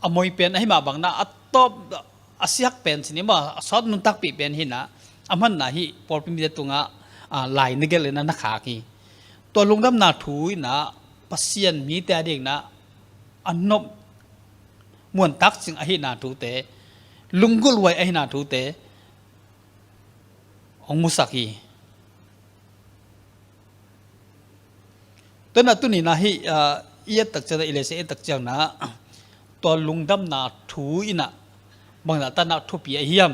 a moi pen ahih mah bangin ah a tawp, a siak pen ci ni maw, a sawt nuntakpih pen hi in ah, a man in ah hih pawlpi mite tungah, a, lai na gelh in ah na khak hi. Tua lungdamna thu in ah Pasian mite a ding in ah a nop muantak cing ahihna thute, lunggulh huai ahihna thute hong musak hi. Tua in ah tuni in ah hih, ah, i et tak ciangin ah, i lehse i et tak ciangin ah, tua lungdamna thu in ah bang zahtan ah thupi ahi hiam?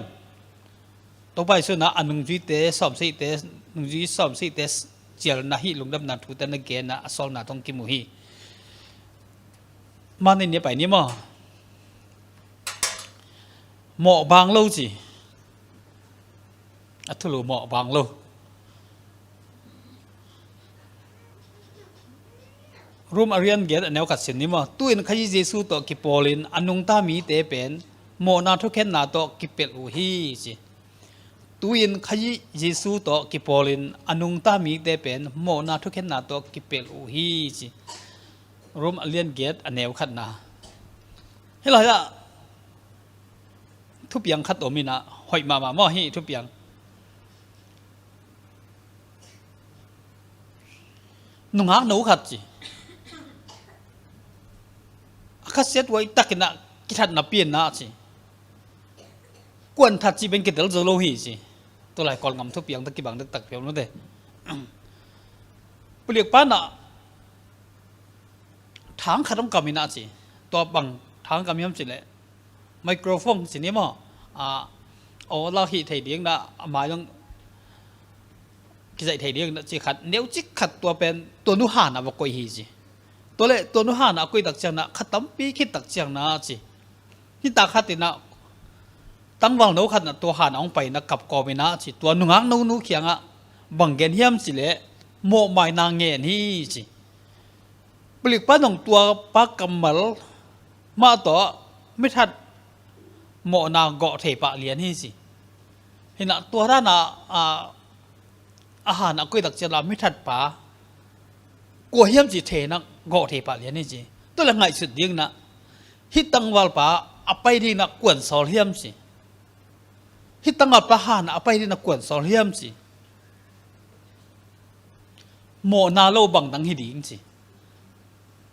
Topa Jesu in ah a nungzuite sawmsagihte, nungzui sawmsagihte cial in ah hih lungdamna thute na gen ah a sawlna tawh kimu hi. Mani ni a pai ni maw? Mawh bang lo ci. A thulu mawh bang lo. Rom a lian giat a neu khat sim ni maw? Tu-in Khrih Jesu tawh kipawlin a nungta mite pen mawhna thukhenna tawh kipelh uh hi ci. Tu-in Khrih Jesu tawh kipawlin a nungta mite pen mawhna thukhenna tawh kipelh uh hi ci. Rom a lian giat a neu khatna. Hih lai ah thupiang khat om in ah, hoih mahmah maw hih thupiang. Nungakno khat ci. A khasiat huai tak in ah kithatna pianna ci. Kuan that cih pen kitel zo lo hi ci. Tua lai Kawlgam thupiang tawh kibang dektak piang lo te. Palik pa in ah thang khat hong kam in ah ci. Tua bang thang kam hiam cih leh microphone ci ni maw? A, aw lak hih thei ding in ah, a mai zong kizaih thei ding in ah ci khat, neucik khat tua pen tua nu han ah va koih hi ci. Tua leh tua nu han ah a koih tak ciangin ah kha tampi khit tak ciangin ah ci, nitak khat in ah tangvalno khat in ah tua han ah hong pai in ah kap kawm in ah ci, tua nungakno nu kiangah bang gen hiam cih leh mawhmaina ngen hi ci. Palik pa in zong tua pa kammal mah tawh mithat mawhna gawh thei pah lian hi ci. Hi in ah tua dan ah, a, a han ah a koih tak ciangin ah mithat pa Kua hiam cih thei na gawh thei pah lian hi ci. Tua le ngaihsut ding na, hih tangvalpa a pai ding na kuan sawl hiam ci. Hih tangvalpa han a pai ding na kuan sawl hiam ci. Mawhna lo bangdang hi ding ci.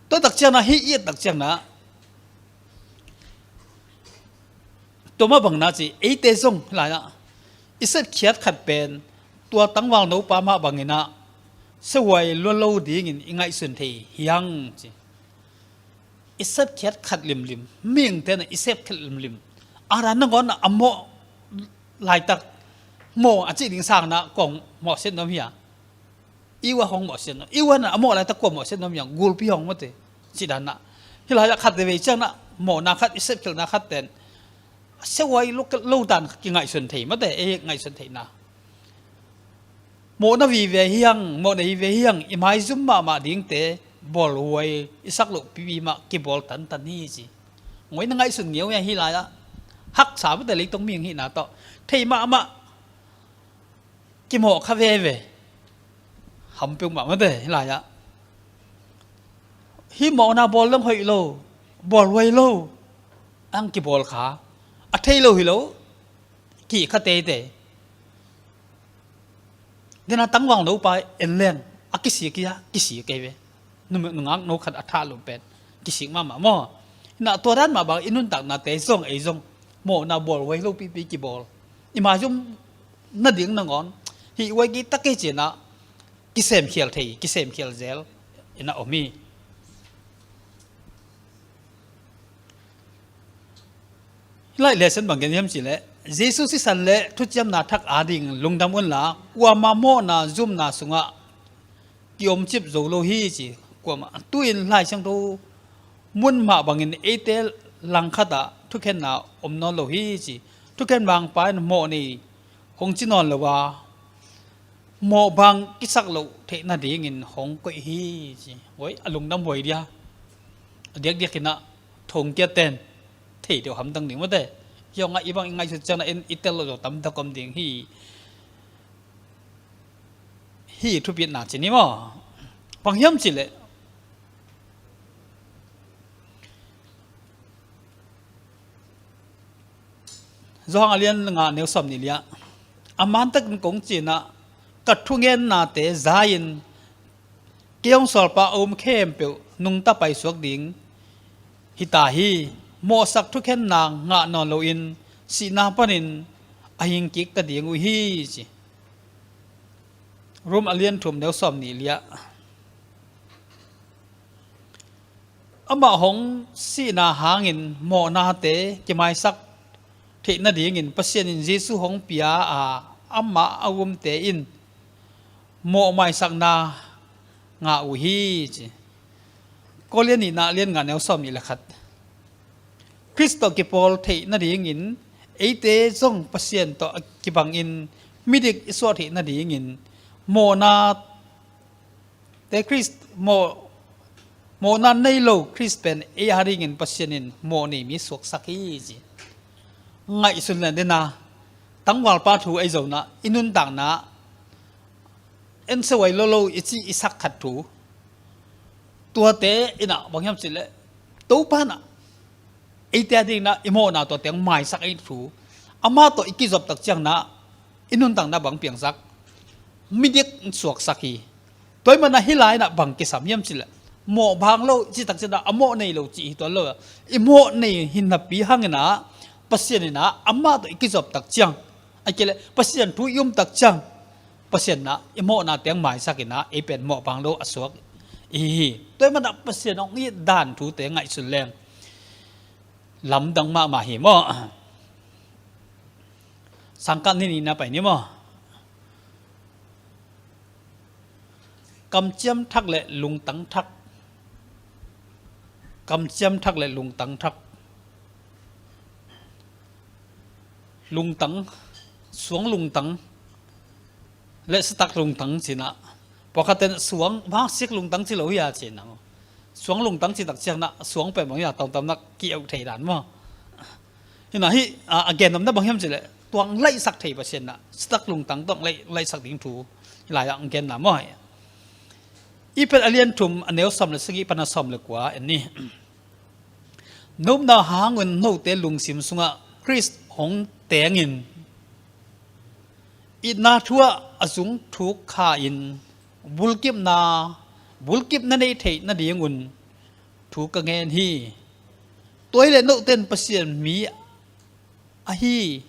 Tua tak ciang na, hih i et tak ciang na, tua mah bang na ci, eite zong lai ah i sepkhiat khat pen tua tangval nopa mah bangin ah siahuai lua lo dingin i ngaihsun thei hiang ci. I sepkhiat khat limlim, mihingte na i sepkhiat limlim. A ran nangawn a mawh laitak, mawh a cih ding sang na kong mawhsiat nuam hi a. Iwa hong mawhsiat nuam, iwa na a mawh laitak kua mawhsiat nuam hiang, gulpi hong mawhte. Cih dan na, hih lai ah khat veve ciang na mawhna khat, i sepkhiatna khat ten siahuai lo, lo dan kingaihsun thei mawhte, ei ngaihsun theihna. Mawhna vive hiang, mawhna vive hiang, i maizum mahmah dingte bawlhuai i sak loh pipi mah kibawl tantan hi ci. Ngoi na ngaihsun ngeu hiang hih lai ah. Haksa mawhte, leitong mihing hihna tawh thei mahmah kimawh kha veve. Hampeuh mah mawhte hih lai ah. Hih mawhna bawl dang hoih lo, bawlhuai lo ang kibawl kha. A thei lo hi lo, kih kha teitei. Dena tangval nopa en leng a kisik hi a, kisik kei ve. Nungak no khat a thah lo pen kisik mahmah maw. Hina tua dan mah bang i nuntaknate zong ei zong mawhna bawlhuai lo pipi kibawl. I maizum nading nangawn hih huai kei tak kei cih na kisemkhial thei, kisemkhial zel ina om hi. Hih lai lesson bang gen hiam cih leh, Jesu sisan le thuciamna thak ading lungdam unla, kuama mawhna zumna sungah kiomcip zo lo hi ci. Kuama tu-in Lai Siangtho mun mah bangin eite langkhat ah thukhenna om nawn lo hi ci. Thukhen vangpa in mawh nei hong ci nawn lo a, mawhbang kisak loh theih nadingin hong koih hi ci. Huai a lungdam huai dia. A diakdiak in ah thongkia ten thei deuh hamtang ding mawhte. Hiong ah i bang i ngaihsut ciang na en i tel lo zo tamtak om ding hi. Hi thupitna ci ni maw. Bang hiam cih leh Johan a lian nga neu sawm nih liah, a mantakin kong ci-in ah ka thungennate za-in kei hong sawlpa a um khempeuh nungta paisuak ding hita hi. Mawhsak thukhenna ngah nawn loin sihna panin a hingkik ta ding uh hi ci. Rom a lian thum neu sawm nih liah. Amah hong sihna hangin mawhnate kimaisak theih nadingin Pasian in Jesu hong pia a, amah a umte in mawh maisakna ngah uh hi ci. Korin nihna lian nga neu sawm nih le khat. Khrist tawh kipawl theih nadingin eite zong Pasian tawh a kibangin midik i suah theih nadingin mawhna te Khrist mawh, mawhna nei lo Khrist pen ei a dingin Pasian in mawh nei mi suaksak hi ci. Ngaihsun le dena tangvalpa thu ei zona i nuntakna en seuai lo lo i ci i sak khat thu. Tuate in ah bang hiam cih leh Topa in ah eite a ding na i mawhna tua teng maisak ei thu. Amah tawh i kizop tak ciang na i nuntakna bang piangsak, midik suaksak hi. Tua ahih manin ah hih lai in ah bang kisam hiam cih leh mawhbang lo cih tak ciang na a mawh nei lo cih hi tuan lo. I mawh nei hi napi hangin ah Pasian in ah amah tawh i kizop tak ciang, a kei leh Pasian thu i um tak ciang Pasian in ah i mawhna teng maisak in ah ei pen mawhbang lo a suak i hi hi. Tua ahih manin ah Pasian hong it dan thute ngaihsun leng lamdang mahmah hi maw. Sangkah ni nihna pai ni maw. Kamciam thak le lungtang thak. Kamciam thak le lungtang thak. Lungtang, suang lungtang le sitak lungtang ci-in ah, pawlkhat ten suang, bang sik lungtang ci lo hi a ci-in ah, suang lungtang cih tak ciang na suang pen bang hi a, tawntam na ki-euh thei dan maw. Hi na hih a, a gen nopna bang hiam cih leh tuang laihsak thei Pasian na sitak lungtang tuang laih, laihsak ding thu hih lai ah a genna maw. Efesa a lian thum, a neu sawm le sagih pan a sawm le kua en ni. Nopna hangun note lungsim sungah Khrist hong tengin, itna thu ah a zung thuk kha-in, bulkimna, bulkimna nei theih nadingun thu ka ngen hi. Tua hi leh note in Pasian mi ahi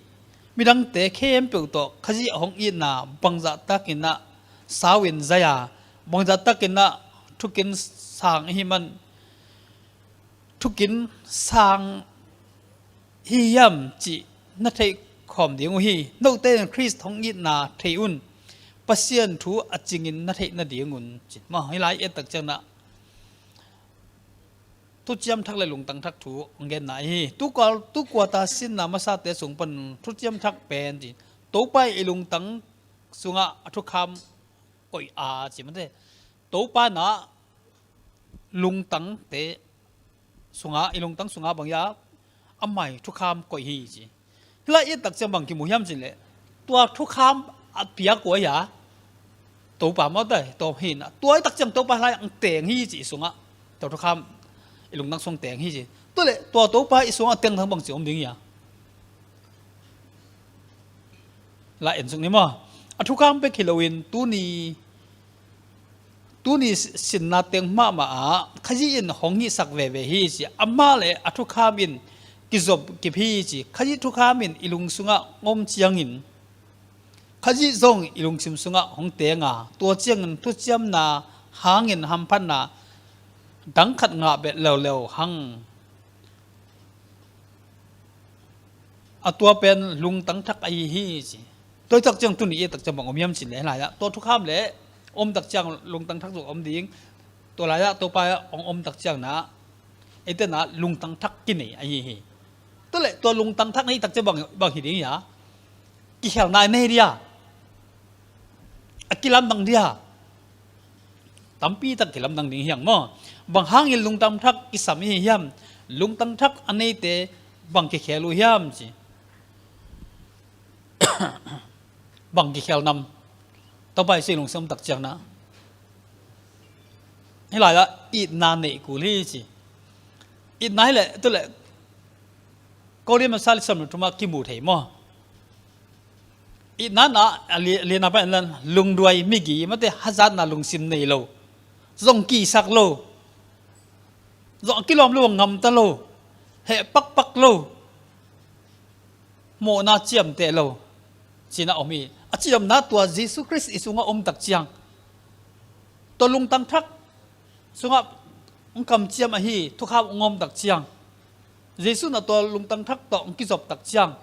midangte khempeuh tawh Khazih hong itna bangzah takin ah sau in zai a, bangzah takin ah thukin sang ahi man, thukin sang hi hiam cih na theih khawm ding uh hi. Note in Khrist hong itna thei un, Pasian thu a cingin na theih nadingun ci. Mah hi lai, et tak ciangin ah thuciam thak le lungtang thak thu hong genna ahi hi. Tukua, tukua ta sinna masate sung pan thuciam thak pen ci. Topa i lungtang sungah a thukham koih a ci mate. Topa in ah lungtangte sungah, i lungtang sungah bang hiam, amah i thukham koih hi ci. Hih lai i et tak ciang bang kimu hiam cih leh, tua thukham a piak uh ahi a, Topa mah tai, tua hi in ah, tua i et tak ciang Topa hih lai ang teng hi ci i sungah. Tua thukham i lungtang sung teng hi ci. Tua leh tua Topa i sungah teng thang bang ci om ding hi a. La en suk ni maw. A thukham bek hi loin tuni, tuni sinna teng mahmah ah Khazih in hong hihsak veve hi ci. Amah le a thukham in kizop kip hi ci. Khazih thukham in i lung sungah hong om ciangin, Khazih zong i lungsim sungah hong teng a, tua ciangin thuciamna hangin hamphatna dang khat ngah beh leuleu hang. A tua pen lungtang thak ahi hi ci. Tua i et tak ciang tuni i et tak ciang bang om hiam cih leh, hih lai ah tua thukham le om tak ciang lungtang thak zong om ding. Tua lai ah Topa hong om tak ciang in ah, eite in ah lungtang thak kinei ahi hi. Tua leh tua lungtang thak na hih tak ciang bang, bang hi ding hiam? Kikhelna i nei dia, a kilamdang dia. Tampi tak kilamdang ding hi hang maw. Bang hangin lungtang thak kisam i hi hiam? Lungtang thak a neite bang kikhel uh hiam ci. Bang kikhel nam? Topa i si lungsim tak ciang in ah, hih lai ah itna nei kul hi ci. Itna hi leh, tu leh Korin masa lian sawm le thum ah kimu thei maw. Itna in ah, a li-, lian a pan lungduai, migi, mate, hazatna lungsim nei lo, zong kisak lo, zong a kilawm lo, ngamta lo, heh pakpak lo, mawhna ciamteh lo ci-in ah om hi. A ciamna tua Jesu Khrist i sungah om tak ciang, tua lungtang thak sungah hong kamciam ahi thukham hong om tak ciang, Jesu in ah tua lungtang thak tawh hong kizop tak ciang,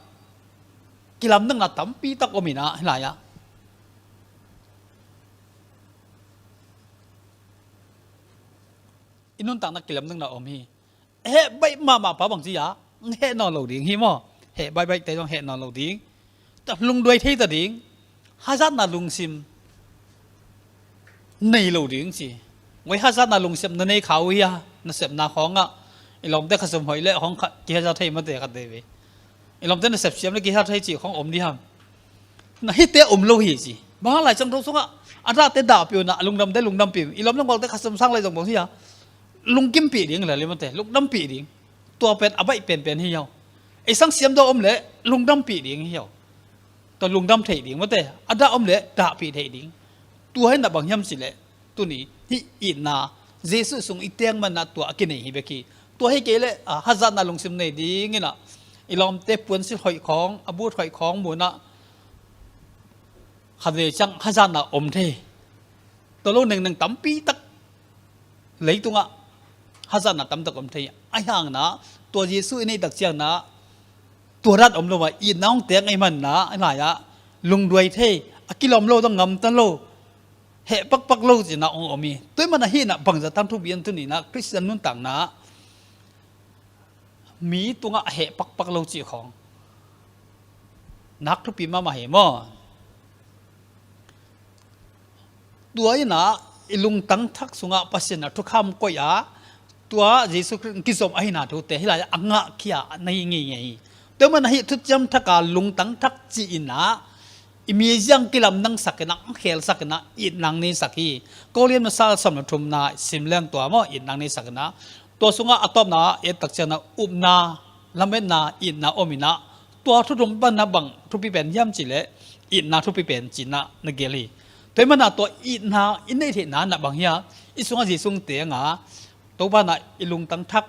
kilamdanna tampi tak om in ah, hih lai ah i nuntakna kilamdanna om hi. Heh baih mahmah pa bang ci a, heh nawn lo ding hi maw. Heh baihbaih te zong heh nawn lo ding. Lungduai thei ta ding. Hazatna lungsim nei lo ding ci. Ngoi, hazatna lungsim na nei kha uh hia, na sepna khawngah i lawmte khasum hoih leh khawng kha, kihazat thei mate khat veve. I lawmte na sep siam leh kihazat thei cih khawng om dih hiam? Na hihte om lo hi ci. Bang hang, Lai Siangtho sungah a dahte dahpih un ah, a lungdamte lungdampih un. I lawm le gualte khasum sang lai zong bang ci a, lungkimpih ding le li mate, lungdampih ding. Tua pen a baih penpen hi hiau. Ei sang siam dah om leh lungdampih ding hi hiau. Tua lungdam theih ding mate, a dah om leh dahpih theih ding. Tua hi in ah bang hiam cih leh, tuni hih itna Jesu sung i teng man ah tua a kinei hi bek hi. Tua hi kei leh, a, hazatna lungsim nei ding in ah, i lawmte puansilh hoih khawng, a but hoih khawng mun ah khat vei ciang hazatna om thei. Tua lo nengneng tampi tak leitungah hazatna tamtak om thei. Ahi hangin ah tua Jesu i neih tak ciangin ah tua dan om lo a, itna hong teng ahih manin ah, hih lai ah lungduai thei, a kilawm lo, dang ngamta lo, heh pakpak lo ci-in ah hong om hi. Tua ahih manin ah hih in ah bangzah tang thupi hiam, tuni in ah Khristian nuntakna ah mi tungah a heh pakpak lo cih khawng nak thupi mahmah hi maw. Tua in ah i lungtang thak sungah Pasian in ah thukham koih a, tua Jesu Khrist kizom ahihna thute hih lai ah a ngahkhia na hi ngeingei hi. Tua ahih manin ah hih thuciam thak a lungtang thak ci-in ah i miziang kilamdangsak inah, a khelsak inah, itna nei sak hi. Korin masa sawm le thumna sim leng tua maw, itna nei sak inah. Tua sungah a tawpna et tak ciangin ah upna, lametna, itna om inah, tua thu thum pan ah bang thupi pen hiam cih leh itna thupi pen ci-in ah na gel hi. Tua ahih manin ah tua itna i neih theihna ah bang hiam, i sungah Jesu hong teng a, Topa in ah i lungtang thak,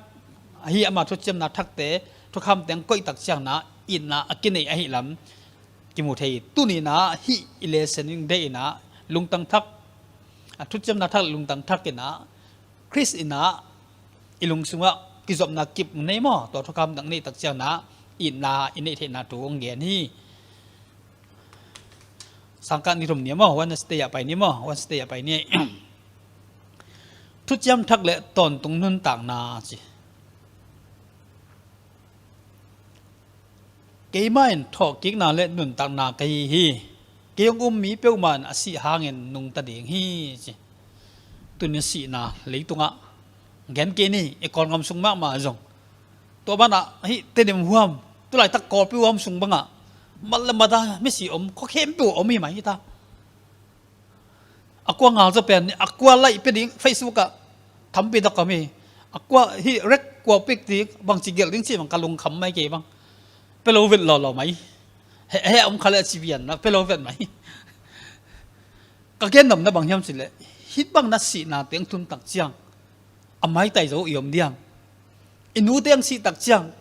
ahi ama thuciamna thakte, thukham teng koih tak ciangin ah itna a kineih ahih lam kimu thei hi. Tuni in ah hih i lesson in deih inah lungtang thak, a thuciamna thak, lungtang thak inah Khrist inah i lung sungah kizopna kip nei maw, tua thukham teng neih tak ciangin ah itna i neih theihna thu hong gen hi. Sangkah ni thum ni maw, Wednesday ah pai ni maw, Wednesday ah pai ni. Thuciam thak le tawntung nuntakna ci. Keimah in thawhkikna le nuntakna ka hi hi. Kei hong um mi peuhmah in a sih hangin nungta ding hi ci. Tuni sihna leitungah gen kei ni, i Kawl gam sung mahmah zong. Tua banah hih Tedim huam, tulaitak Kawlpi huam sung bangah mat le mat a misi om, khua khempeuh om hi mai hi ta. A kua ngal zaw pen, a kua laih pia ding Facebook ah tampi tak om hi. A kua hih rek kua piak ding, bangci gelh ding cih bang ka lungkham mai kei bang. Pia lo vet lawlaw mai. He, he om kha le a ci pian na, pia lo vet mai. Ka gen nopna bang hiam cih leh, hih bang na sihna teng tun tak ciang a maitai zo i om diam? I nute hong sih tak ciang,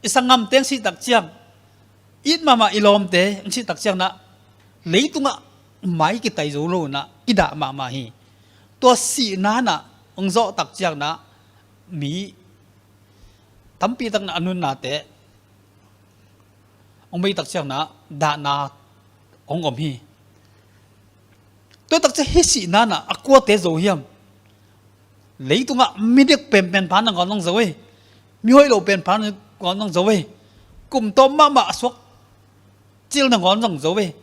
i sanggamte hong sih tak ciang, it mahmah i lawmte hong sih tak ciang inah leitungah mai kitai zo lo inah kidah mahmah hi. Tua sihna inah hong zawh tak ciang inah mi tampi tak inah a nunnate hong bei tak ciang inah dahna hong om hi. Tua tak ciang hih sihna inah a kuate zo hiam? Leitungah midik penpen pa nangawn hong zo hi. Mihoih lo pen pa nangawn hong zo hi. Kum tawm mahmah a suak cil nangawn hong zo hi.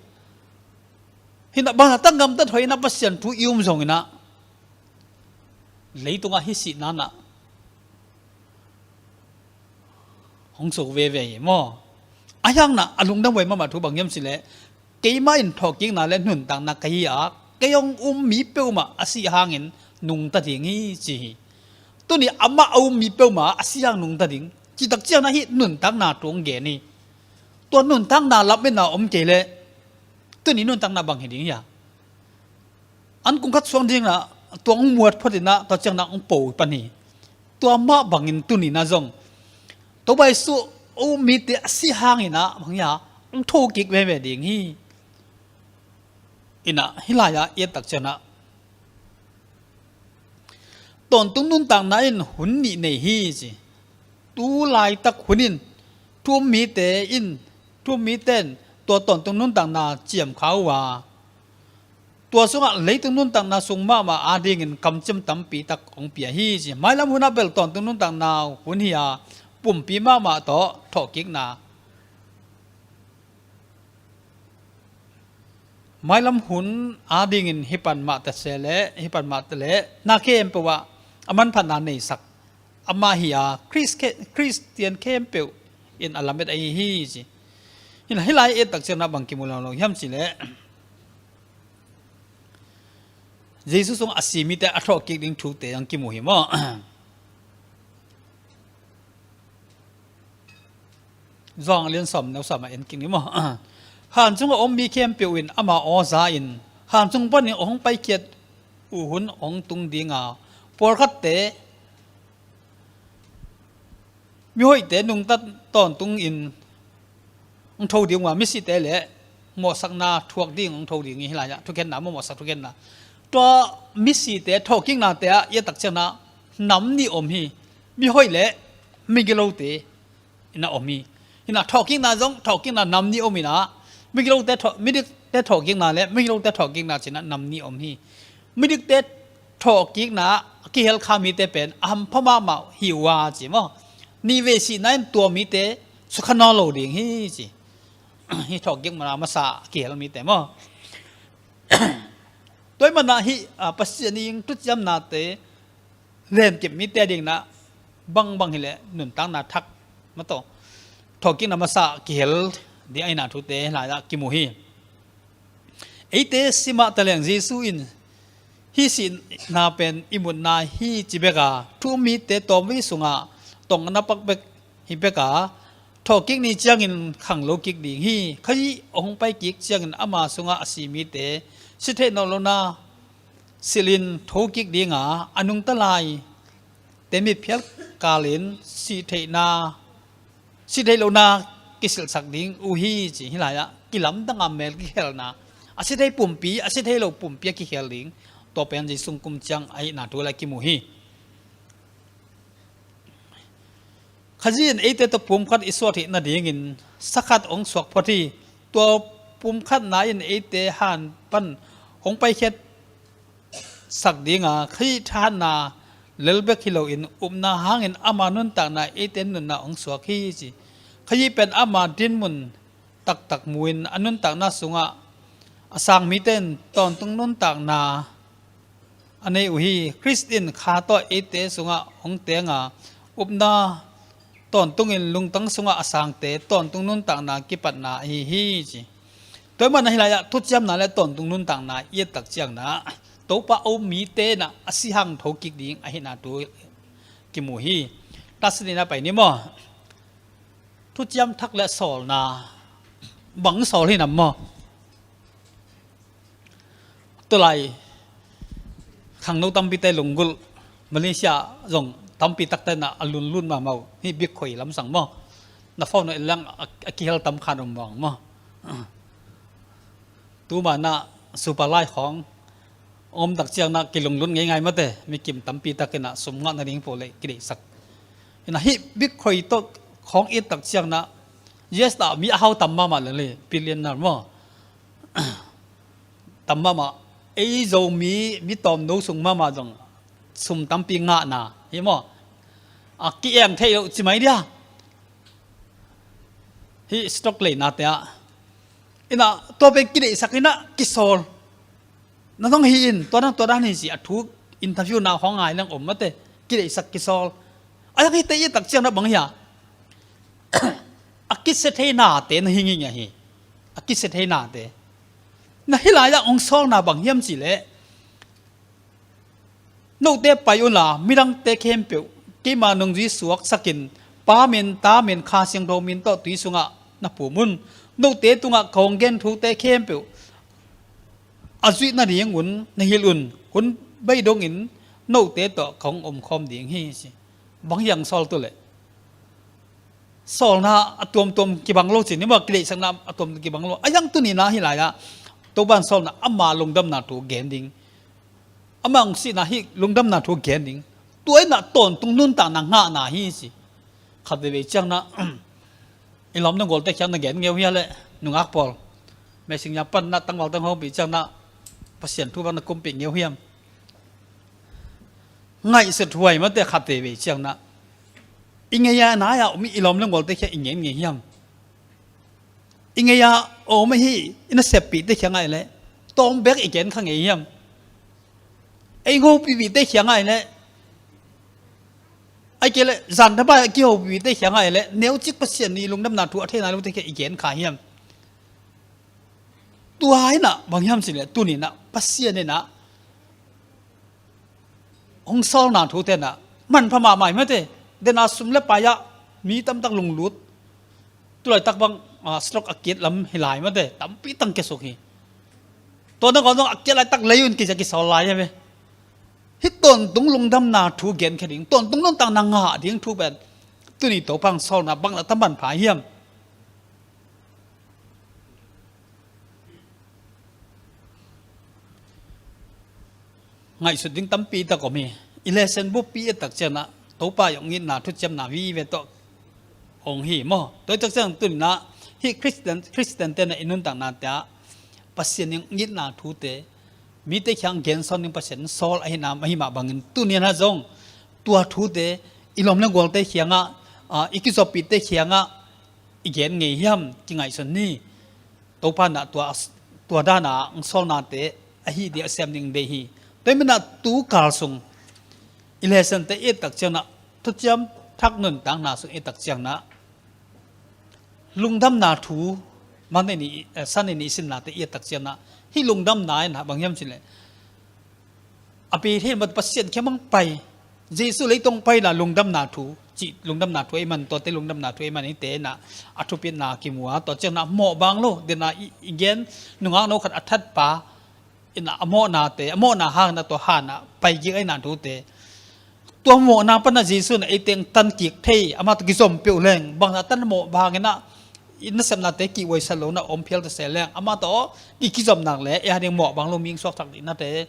Hi inah bang a tanggamtat hoih inah Pasian thu i um zong inah leitungah hih sihna inah hong zo veve hi maw? A hiang inah a lungdam huai mahmah thu bang hiam cih leh, keimah in thawhkikna le nuntakna ka hi a, kei hong um mi peuhmah a sih hangin nungta ding hi ci hi. Tuni amah a um mi peuhmah a sih hang nungta ding cih tak ciang inah hih nuntakna thu hong gen hi. Tua nuntakna lametna om kei leh tuni nuntakna bang hi ding hiam? An kum khat suang ding inah tua hong muat phot inah tua ciang inah hong po pan hi. Tua mah bangin tuni inah zong Topa Jesu a um mite a sih hang inah bang hiam, hong thokik veve ding hi. Inah hih lai-ah i et tak ciang inah tawntung nuntakna in hun nih nei hi ci. Tu laitak hun in thu um mite in, thu um mite in tua tawntung nuntakna ciam kha uh a, tua sungah leitung nuntakna sung mahmah adingin kamciam tampi tak hong pia hi ci. Mailam hunah bel tawntung nuntakna hun hi a, pumpi mahmah tawh thawhkikna. Mailam hun adingin hih pan mah ta se leh, hih pan mah ta leh na khempeuh ah a manphatna neisak amah hi a, Khrist khe-, Khristian khempeuh in a lamet ahi hi ci. Hi lai, hih lai et tak ciang inah bang kimu lo lo hiam cih leh, Jesu sung a si mite a thawhkik ding thute hong kimu hi maw? Johan a lian sawm, neu sawm ah en kik ni maw? Hancung a om mi khempeuh in ama aw za in, hancung panin a hong paikhiat uh hun hong tung ding a, pawlkhatte mihoihte nungta tawntungin hong tho ding uh a, misite le mawhsakna thuak ding hong tho ding hi. Hih lai-ah thukhenna maw, mawhsak thukhenna. Tua misite thawhkiknate ah i et tak ciang inah nam nih om hi. Mihoih le migilote in a om hi. Hi inah thawhkikna zong, thawhkikna nam nih om inah, migilote thaw-, midikte thawhkikna le migilote thawhkikna ci inah nam nih om hi. Midikte thawhkikna a kihel kha mite pen a hampha mahmah hi uh a ci maw? Nihvei sihna in tua mite sukha nawn lo ding hi ci. Hih thawhkikna masa a kihel mite maw? Tua ahih manin ah hih, a, Pasian i thuciamnate lenkip mite ading inah bangbang hi leh nuntakna thak maw, thawhkikna masa kihel ding ahihna thute hih lai-ah kimu hi. Eite simah taleng Jesu in hih sihna pen i mutna hi ci bek a, thu um mite tawmvei sungah tong a na pak bek hi bek a, thawhkik ni ciangin khanglo kik ding hi. Khrih hong pai kik ciangin ama sungah a si mite si theih nawn lohna silhin tho kik ding a, a nungta laite mitphial kalin si theihna si theih lohna kisilhsak ding uh hi ci. Hih lai-ah kilamdang a mel kikhelna, a si thei pumpi, a si thei lo pumpi a kikhel ding, tua pen Jesu kum ciang ahihna thu lai kimu hi. Khazih in eite tawh pumkhat i suah theih nadingin sakhat hong suak phot hi. Tua pumkhatna in eite han pan hong paikhiat sak ding a, Khrih thahatna lel bek hi loin upna hangin ama nuntakna eite nunna hong suak hi ci. Khrih pen ama dinmun taktak mu-in a nuntakna sungah a sang mite in tawntung nuntakna a nei uh hi. Khrih in kha tawh eite sungah hong teng a, upna tawntungin lungtang sungah a sangte tawntung nuntakna kipatna ahi hi ci. Tua ahih manin hih lai-ah thuciamna le tawntung nuntakna i et tak ciangin ah, Topa a um mite in ah a si hang tho kik ding ahihna thu kimu hi. Tasi ni na pai ni maw? Thuciam thak le sawlna bang sawl hi nam maw? Tulai khangno tampite lunggulh, Malaysia zong tampi takte in ah a lunlun mahmah uh. Hih Big Khoi lamsang maw? Na phone ah en leng a, a kihel tam khat om vang maw? Tuma in ah Super Lai khawng om tak ciangin ah kilunglun ngeingai mate, mi kim tampi takin ah sum ngah nading peuh leh kideihsak. Hi in ah hih Big Khoi tawh khawng i et tak ciangin ah U S ah mi a hau tam mahmah lel hi, billionaire maw? Tam mahmah, ei Zomi mi tawmno sung mahmah zong sum tampi ngahna hi maw? A ki-eng theih loh ci mai dia. Hih stock leinate ah, hi in ah tua pen kideihsak in ah kisawl. Na zong hi in, tua dan tua dan hi ci a thu interview na khawng ngai leng om mate, kideihsak kisawl. A yang hihte i et tak ciangin ah bang hiam? A kisia thei nate na hi ngei ngei hi. A kisia thei nate. Na hih lai-ah hong sawlna bang hiam cih leh, note pai unla midangte khempeuh keima nungzui suaksakin, Pa min, Ta min, Kha Siangtho min tawh tui sungah na pum un. Note tungah ka hong gen thute khempeuh a zuih nadingun na hilh un. Hun bei dongin note tawh ka hong omkhawm ding hi ci. Bang hiam sawl tu leh? Sawlna a tuamtuam kibang lo ci ni maw, kideihsakna a tuamtuam kibang lo. A yang tuni in ah hih lai-ah Topa in sawlna, ama lungdamna thu gen ding. Ama hong sihna hih lungdamna thu gen ding. Tua in ah tawntung nuntakna ngahna hi ci. Khat veivei ciangin ah i lawm le gualte kiang na gen ngei uh hia leh, nungak pawl? Messenger pan na tangval tang hopih ciangin ah Pasian thu bang na kumpih ngei uh hiam? Ngaihsut huai mate, khat veivei ciangin ah. I ngei-a nai-a om i lawm le gualte kiang i gen ngei hiam? I ngei-a om ahi i naseppihte kiangah leh tawm bek i gen kha ngei hiam? Ei hopihpihte kiangah leh, ahih kei leh zan thapai a kihopihpihte kiangah leh, neucik Pasian i lungdamna thu a thei nai lote kiang i gen kha hiam? Tua in ah bang hiam cih leh, tuni in ah Pasian in ah hong sawlna thute in ah manpha mahmah hi mate. Den a sum le pai ah mi tamtak lunglut. Tulaitak bang, ah, stock a kiat lam hi lai mate, tampi tang kiasuk hi. Tua nangawn zong a kiat laitak lei un kizia kisawl lai hi ve. Hih tawntung lungdamna thu genkhia ding, tawntung nuntakna ngah ding thu pen tuni Topa hong sawlna bang lak tam manpha hiam? Ngaihsut ding tampi tak om hi. I lesson buppi i et tak ciangin ah Topa i hong itna thuciamna vive tawh hong hi maw? Tua i et tak ciangin tuni in ah hih Khristian, Khristiante in ah i nuntaknate ah Pasian i hong itna thute mite kiang gen sawn ding Pasian sawl ahihna, ahi mah bangin tuni in ah zong tua thute i lawm le gualte kiangah, ah, i kizuappihte kiangah i gen ngei hiam, kingaihsun ni. Topa in ah tua, tua dan a hong sawlnate ahi ding a sem ding deih hi. Tua ahih manin ah tu kal sung i lessonte i et tak ciangin ah, thuciam thak nuntakna sung i et tak ciangin ah, lungdamna thu Monday ni, eh, Sunday ni i simnate i et tak ciangin ah, hih lungdamna in ah bang hiam cih leh, a Bethlehem ah Pasian kiang hong pai, Jesu leitungah pai in ah lungdamna thu, cih lungdamna thu ahih man, tuate lungdamna thu ahih man hihte in ah a thupitna kimu a, tua ciangin ah mawh bang lo, den a i, i gen nungakno khat a thatpa in ah a mawhnate, a mawhna hangin ah tua han ah pai kik ahihna thute. Tua mawhna pan ah Jesu in ah eite hong tan kik thei, amah tawh kizom peuh leng, bangzah tan mawh bangin ah i nasepnate kihhuaisak lo in ah om phial ta se leng, amah tawh i kizom nak leh ei a ding mawh bang lo mi hong suak thak ding nate.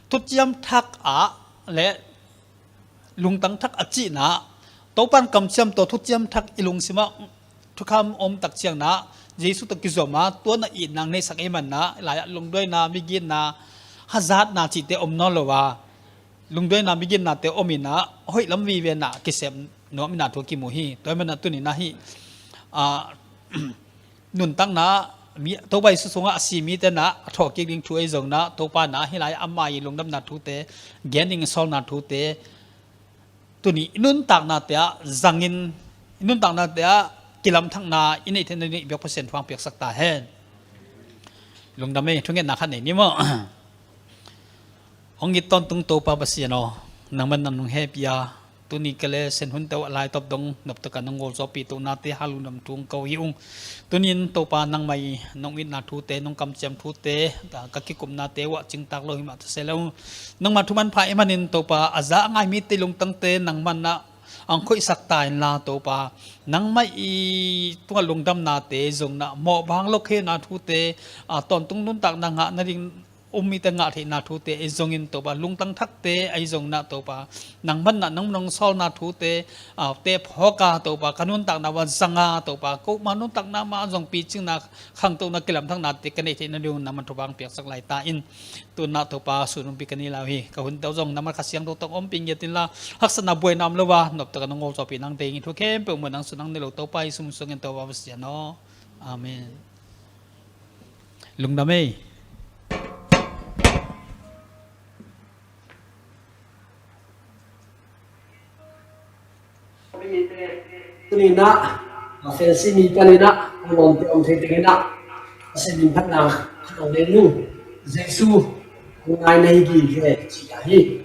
Thuciam Thak ah leh lungtang thak a cihna, Topa'n kamciam tawh thuciam thak i lungsim ah thukham om tak ciangin ah, Jesu tawh kizom a, tua in ah itna hong neihsak ahih man in ah, lai ah lungduaina, migitna, hazatna cihte om nawn lo a, lungduaina, migitnate om in ah, hoih lam vive in ah kisep nuam in ah thu kimu hi. Tua ahih man in ah tuni in ah hih, ah, nuntakna, mi, Topa Jesu sungah a si mite in ah a thawhkik ding thu ahi zongin ah, Topa in ah hih lai ah ama i lungdamna thute, gen ding i sawlna thute, tuni i nuntaknate ah zangin, i nuntaknate ah kilamthakna i neih theihna ding i biak Pasian thu hong piaksak ta hen. Lungdam ei, thungetna khat nei ni maw. Hong it tawntung Topa Pasian aw, nangman nang nong hehpih a, tuni ka le sen hunte uh a laitawp dong noptak a nong ngolzawhpih tohnate hang lungdam thu hong ko hi ung. Tuni-in Topa nangmah i nong itna thute, nong kamciam thute, ka kikupnate uh ah cingtak lo hi mah ta se lo, nangmah thu manpha ahih manin Topa a za a ngai mite lungtangte nangman ah hong khoihsak ta inla Topa, nangmah i tungah lungdamnate zong in ah mawh bang lo kei na thute, a, tawntung nuntakna ngah nading um mite ngah theihna thute ahi zongin Topa, lungtang thakte ahi zongin ah Topa, nangman ah nang nong sawlna thute, a, teh phawk a Topa, ka nuntakna uah zang a Topa, ko mah nuntakna mah zong picingna, khangtona, kilamthaknate ka neih theihna ding un nangman thupha hong piaksak lai ta in. Tu-in ah Topa sun ompih ka hi lai uh hi. Ka hunte uh zong nangman Kha Siangtho tawh ompih ngiat inla, haksatna, buaina om lo a noptak a nong ngolzawhpih nang ding hi. Thu khempeuh muan nang, sun nang nei lo Topa Jesu min suangin Topa Pasian aw. Amen. Lungdam ei. Tuni-in ah, a fancy mi panin ah, a lawmte om thei tengin ah, a simin phatna khat hong nei ning. Jesu, kong ngai na hi gige, ci-in ah hi.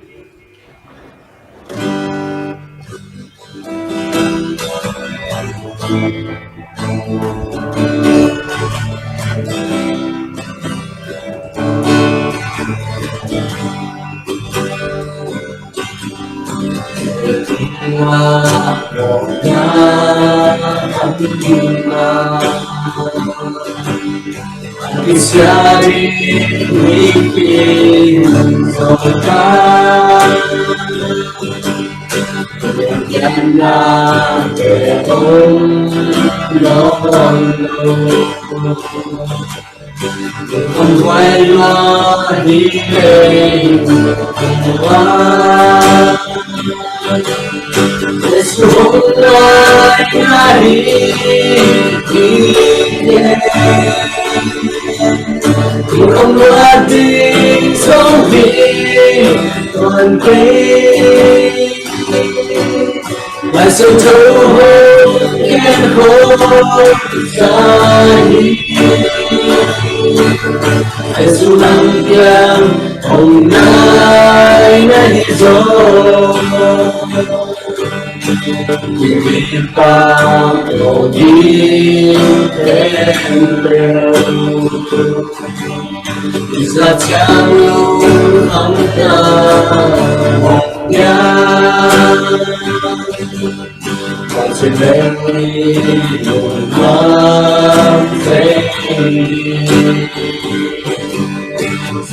Lai Siangtho hong genkhawm sa hi. Jesu nang kiang hong nai na hi zaw. Mipa aw ding khempeuh, i za ciang lungdam na hong piak.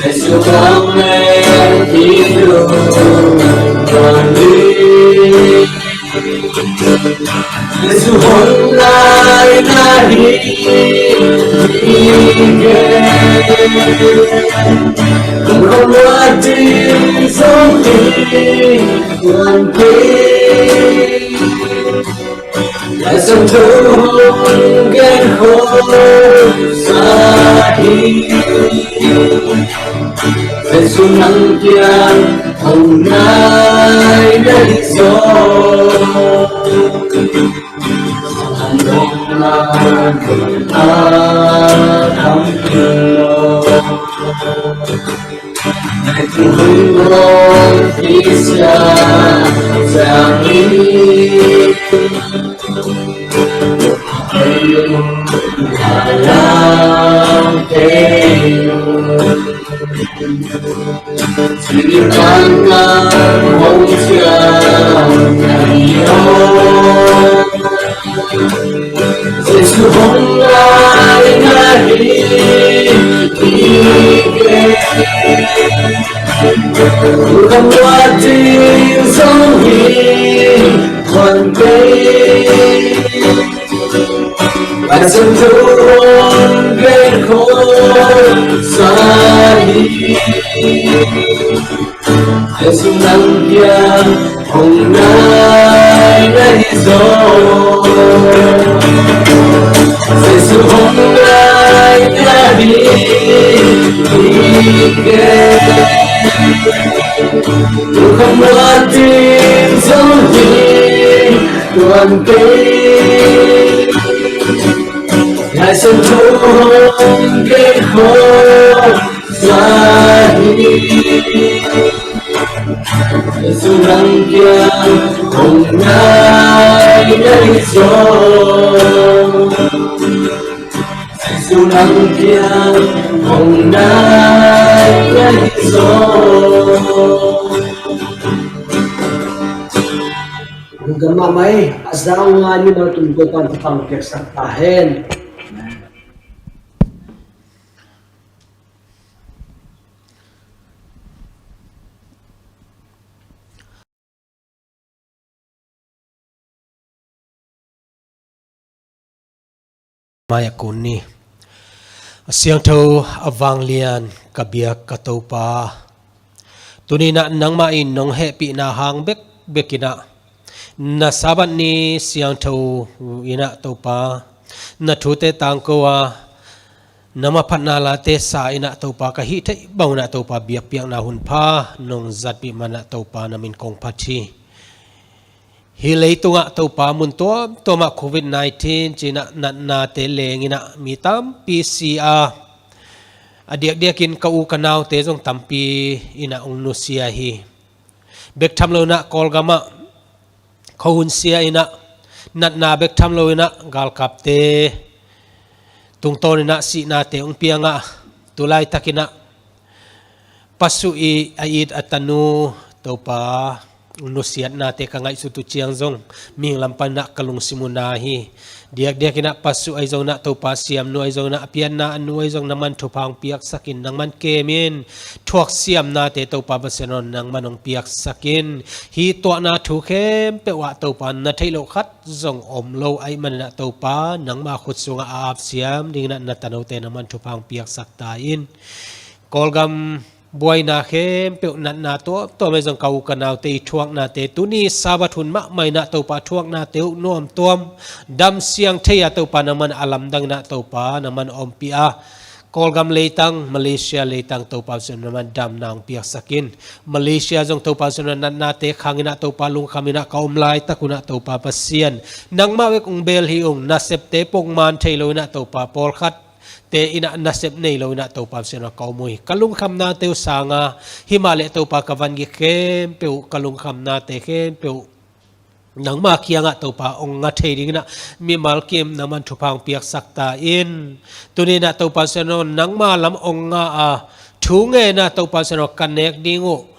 Jesu kong leng hi lungdam hi. Jesu hong nai na hi. Hong lua ding zong hi. Lai Siangtho hong genkhawm sa hi. Jesu nang kiang hong nai na hi zaw. Hong Lungdam mahmah ei, a zau ngai mimal tung Topa'n thupha hong piaksak ta hen. Mai a kun ni. A siangtho, a vanglian ka biak ka Topa, tuni-in ah nangmah in nong hehpihna hang bekbek in ah na Sabbath ni siangtho in ah Topa, na thute tangko a, na maphatna late sa in ah Topa, ka hih theih bang un ah Topa biakpiakna hun pha nong zatpih man ah Topa, na min kong phat hi. Hih leitungah Topa, mun tuamtuamah covid nineteen ci-in ah natnate leng in ah mi tampi si a, a diakdiakin ka u ka naute zong tampi in ah hong nusia hi. Bek tham lo in ah Kawlgamah khuahun sia in ah, natna bek tham lo in ah galkapte tungtawn in ah sihnate hong piang a, tu laitakin ah Pasuk i a it a tanu Topa, nusiatnate ka ngaihsut uh ciang zong mihing lam panin ah ka lungsim uh na hi. Diakdiakin ah Pasuk ahi zongin ah Topa, Siamnu ahi zongin ah, a pianna a nu ahi zong nangman thupha hong piaksak in, nangman kem in. Thuaksiamnate Topa Pasian aw, nangman hong piaksak in. Hih tuahna thu khempeuh ah Topa, na theih loh khat zong om lo ahih manin ah Topa, nangma khut sungah a apsiam dingin ah na tanote nangman thupha hong piaksak ta in. Kawlgam buaina khempeuh, natna tuamtuam ahi zong, ka u ka naute i thuaknate, tuni Sabbath hun mahmah in ah Topa, thuaknate uh nuamtuam, damsiang thei a Topa, nangman a lamdang in ah Topa, nangman ompih a, Kawlgam leitang, Malaysia leitang Topa Pasian, nangman damna hong piaksak in. Malaysia zong Topa Pasian, natnate khang in ah Topa, lungkham in ah ka om laitak un ah Topa Pasian, nangmah bek hong bel hi ung. Nasepte pongman thei lo in ah Topa, pawlkhat te in ah nasep nei lo in ah Topa Pasian aw, ka om uh hi. Ka lungkhamnate uh sang a, himahleh Topa, ka vangik khempeuh, ka lungkhamnate khempeuh nangma kiangah Topa hong nga thei dingin ah mimal kim nangman thupha hong piaksak ta in. Tuni in ah Topa Pasian aw, nangma lam hong nga a, thu ngen a Topa Pasian aw, ka nek ding uh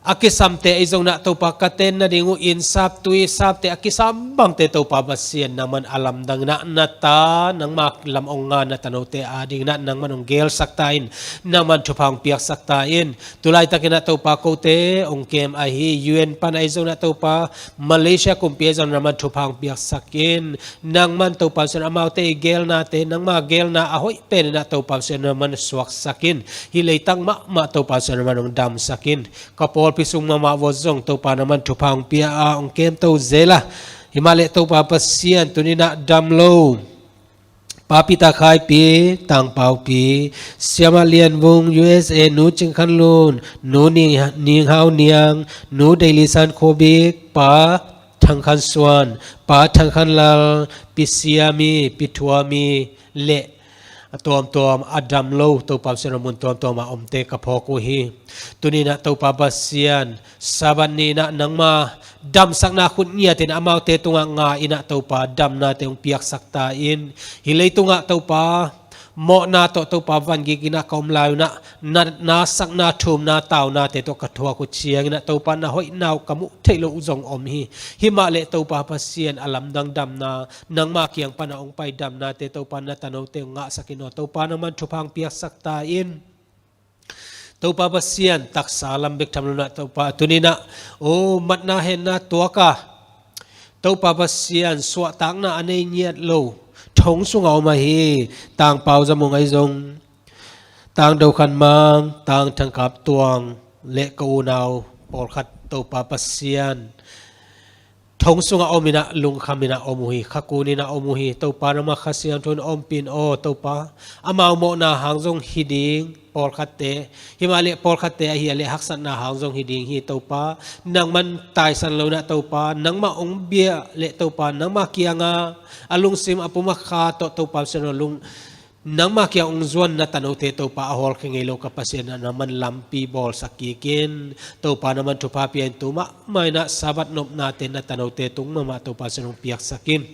a kisamte ahi zongin ah Topa, ka ten nading uh innsap, tuisapte, a kisam bangte Topa Pasian, nangman a lamdang in ah na ta, nangma lam hong nga na tanote adingin ah nangman hong gelsak ta in, nangman thupha hong piaksak ta in. Tu laitakin ah Topa, kote hong kem ahi U N pan ahi zongin ah Topa, Malaysia kumpi ahi zongin ah nangman thupha hong piaksak in. Nangman Topa Pasian, amaute i gelnate, nangma gelna a hoih pen in ah Topa Pasian, nangman suaksak in. Hih leitang mahmah Topa Pasian, nangman hong damsak in. Ka pawlpi sung mahmah vua zong Topa, nangman thupha hong pia a, hong kemto zel a, himahleh Topa Pasian, tuni in ah dam lo Pa Peter Khaipi, Tangpaupi, Siamah Lian Vung, U S A, Nu Cing Khan Lun, Nu Ning, Ning Hau Niang, Nu Dei Li San Kho Bik, Pa Thang Khan Suan, Pa Thang Khan Lal, Pi Siami, Pi Thuami le a tuamtuam a dam lo Topa Pasian aw, mun tuamtuam a omte ka phawk uh hi. Tuni in ah Topa Pasian, Sabbath ni in ah nangma damsakna khut ngiat in amaute tungah nga in ah Topa damnate hong piaksak ta in. Hih leitungah Topa mawhna tawh Topa vangik in ah ka om lai un ah na, na sakna, thumna, taunate tawh ka thuak uh ciangin ah Topa na hoihna uh ka muh theih loh uh zong om hi. Himah leh Topa Pasian, a lamdang damna, nangma kiang pan a hong pai damnate Topa na tanote hong ngahsak in aw, Topa nangman thupha hong piaksak ta in. Topa Pasian, taksa lam bek tham lo in ah Topa, tuni in ah, o, matna henna tuak a, Topa Pasian, suahtakna a nei ngiat lo thong sungah om ahi Tang Pau Za Mung ahi zong, Tang Do Khan Mang, Tang Thang Kap Tuang le ka unau pawlkhat Topa Pasian, thong sungah om in ah, lungkham in ah om uh hi, khakun in ah om uh hi. Topa nangma Kha Siangtho in ompih in aw Topa, amau mawhna hang zong hi ding pawlkhatte, himah leh pawlkhatte ahi a leh haksatna hang zong hi ding hi Topa. Nangman taisan lo in ah Topa, nangmah hong bia leh Topa, nangma kiangah a lungsim a pum a kha tawh Topa Pasian aw, lung nangma kiang hong zuan na tanote Topa a hawlkhia ngei lo ka Pasian ah, nangman lampi bawlsak kik in. Topa nangman thupha pia in, tu mahmah in ah Sabbath nopnate na tanote tung mahmah Topa Pasian hong piaksak in.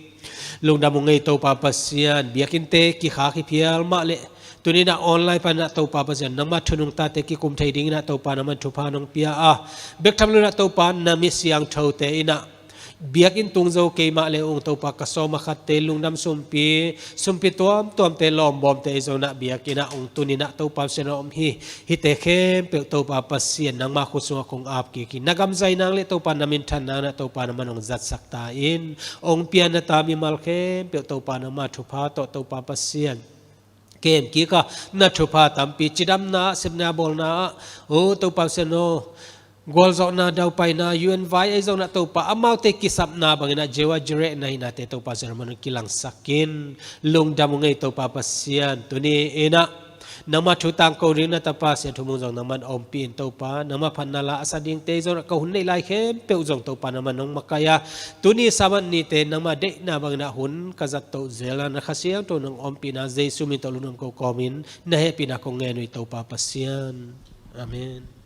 Lungdam ung ei Topa Pasian, biakinnte kikhak hi phial mah leh tuni in ah online pan ah Topa Pasian nangma thu nungtate kikum thei dingin ah Topa nangman thupha nong pia a, bek tham lo in ah Topa na mi siangthote in ah biakinn tung zo kei mah leh ung Topa, ka sawm a khatte lungdam sumpi, sumpi tuamtuamte, lawmbawmte ahi zong in ah biakinn ah ung tuni in ah Topa Pasian aw om hi. Hihte khempeuh Topa Pasian nangma khut sungah kong ap kik hi. Na gam zai nang leh Topa na minthan nang in ah Topa nangman hong zatsak ta in. Hong pian na ta mimal khempeuh Topa nangma thupha tawh Topa Pasian kem kik a, na thupha tampi cidamna ah, sepna bawlna ah, o Topa Pasian aw, gualzawhna, daupaina, U N vai ahi zong in ah Topa, amaute kisapna bangin ah Jehovah Jireh na hihnate Topa Pasian aw, nangman hong kilangsak in. Lungdam ung ei Topa Pasian, tuni in ah nangma thu tangko ding na tapa Sia Thu Mung zong nangman ompih in Topa, nangma phatna la a sa dingte zong in ah ka hun neih lai khempeuh zong Topa nangman hong makaih a, tuni Sabbath nite nangma deihna bangin ah hun ka zat toh zel a, na Kha Siangtho in hong ompihna Jesu min tawh lungdam ko kawmin na hehpihna kong ngen uh hi Topa Pasian. Amen.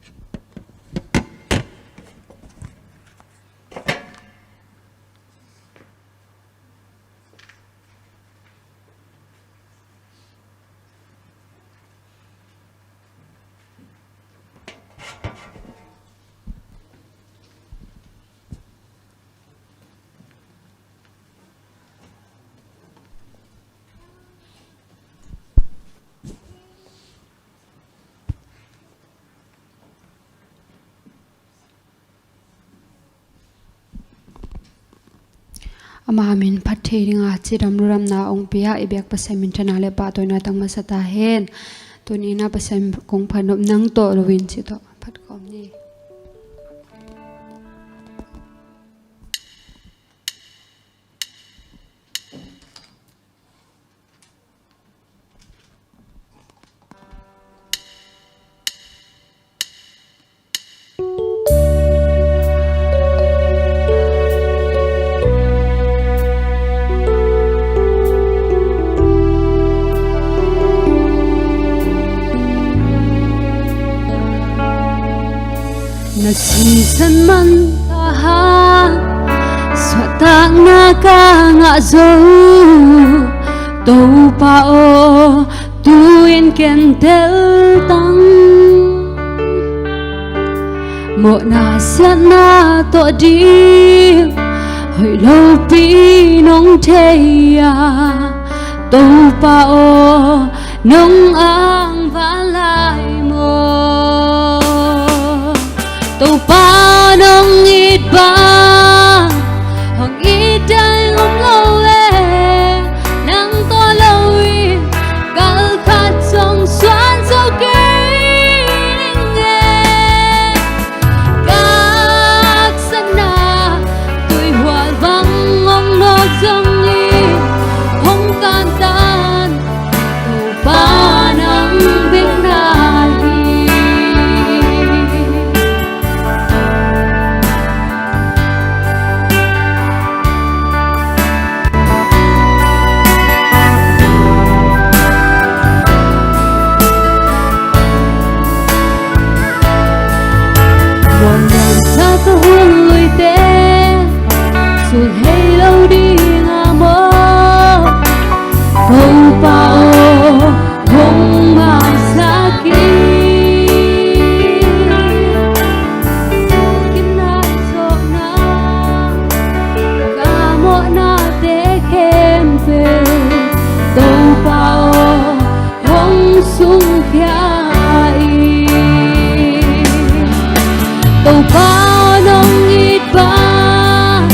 Ama min phat thei dinga cidam lungdamna hong pia i biak Pasian minthanna le pahtawina tang masa ta hen. Tuni in ah Pasian kong phat nop nang tawh loin ci tawh phat kawm ni. Na sisan man ta hang, suahtakna ka ngah zo, Topa aw, tu-in ken tel tang. Mawhna siatna tawh ding hoih lopi nong thei a, Topa aw, nong angvan lai maw? Topa nong it bang hong it ding om lo e. Nang tawh lo in kal khat zong suan zo kei ning e. Ka haksatna tuihual bang hong nawk zongin hong kantan, Topa nang bek na hi. Tul hei lo ding a maw, Topa aw, hong maisak in. Kinai zawhna, ka mawhnate khempeuh, Topa aw, hong sungkhia in. Topa aw, nong it bang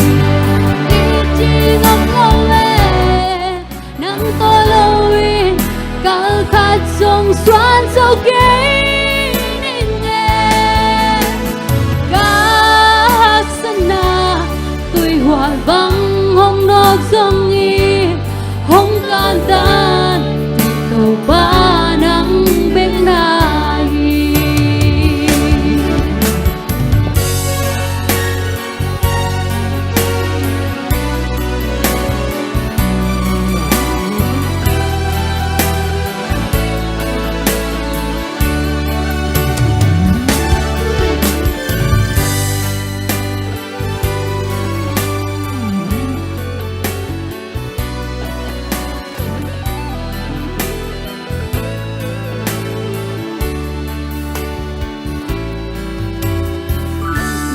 it ding om lo e. Nang tawh lo-in kal khat zong suan zo kei ning e. Ka haksatna tuihual bang hong nawk zongin, hong kantan, Topa nang bek na hi.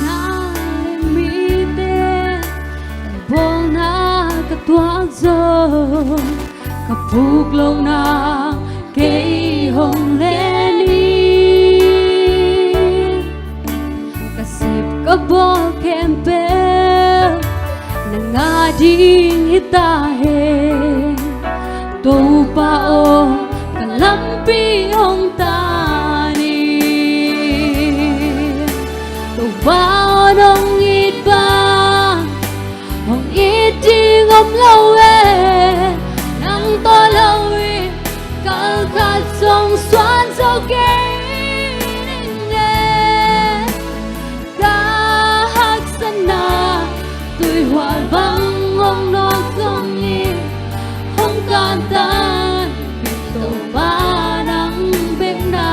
Na leh mite bawlna ka tuak zong, ka puk lohna kei hong len hi. Ka sep ka bawl khempeuh nang a ding hi ta hen. Topa aw, ka lampi hong tan in. Topa aw, nong it bang hong it ding om lo e. Nang tawh lo-in kal khat zong suan zo kei ning e. Ka haksatna tuihual bang hong nawk zongin, hong kantan, Topa nang bek na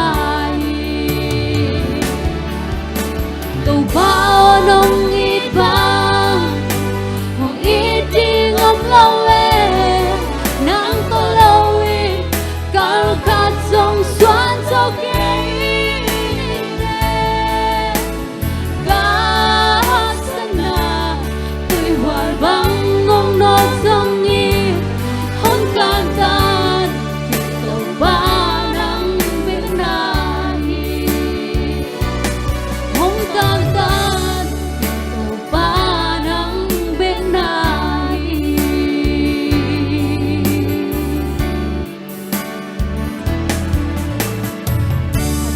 hi. Topa aw, nong it bang hong it ding om lo e. Nang tawh lo-in kal khat zong suan zo kei ning e. Ka haksatna tuihual bang hong nawk zongin, hong kantan, Topa nang bek na hi. Hong kantan, Topa nang bek na hi.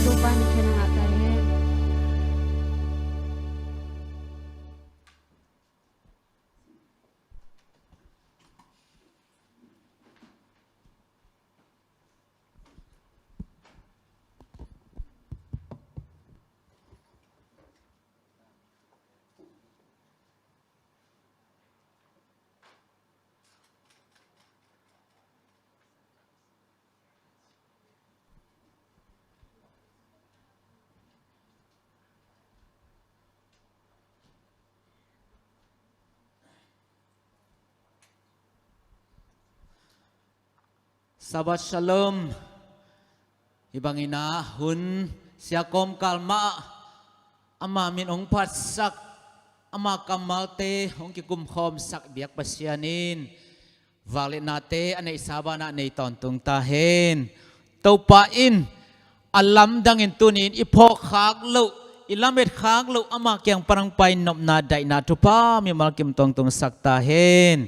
Topa na khen a ngah ta hen. Shabbat Shalom. Hih bangin ah hun sia kawmkal mah ama min hong phatsak, ama kammalte hong kikumkhawmsak biak Pasian in vangliatnate a neihsa banah nei tawntung ta hen. Topa in a lamdangin tuni-in i phawkkhak loh, i lametkhak loh ama kiang pan hong pai nopna daihna thupha mimal kim tawntungsak ta hen.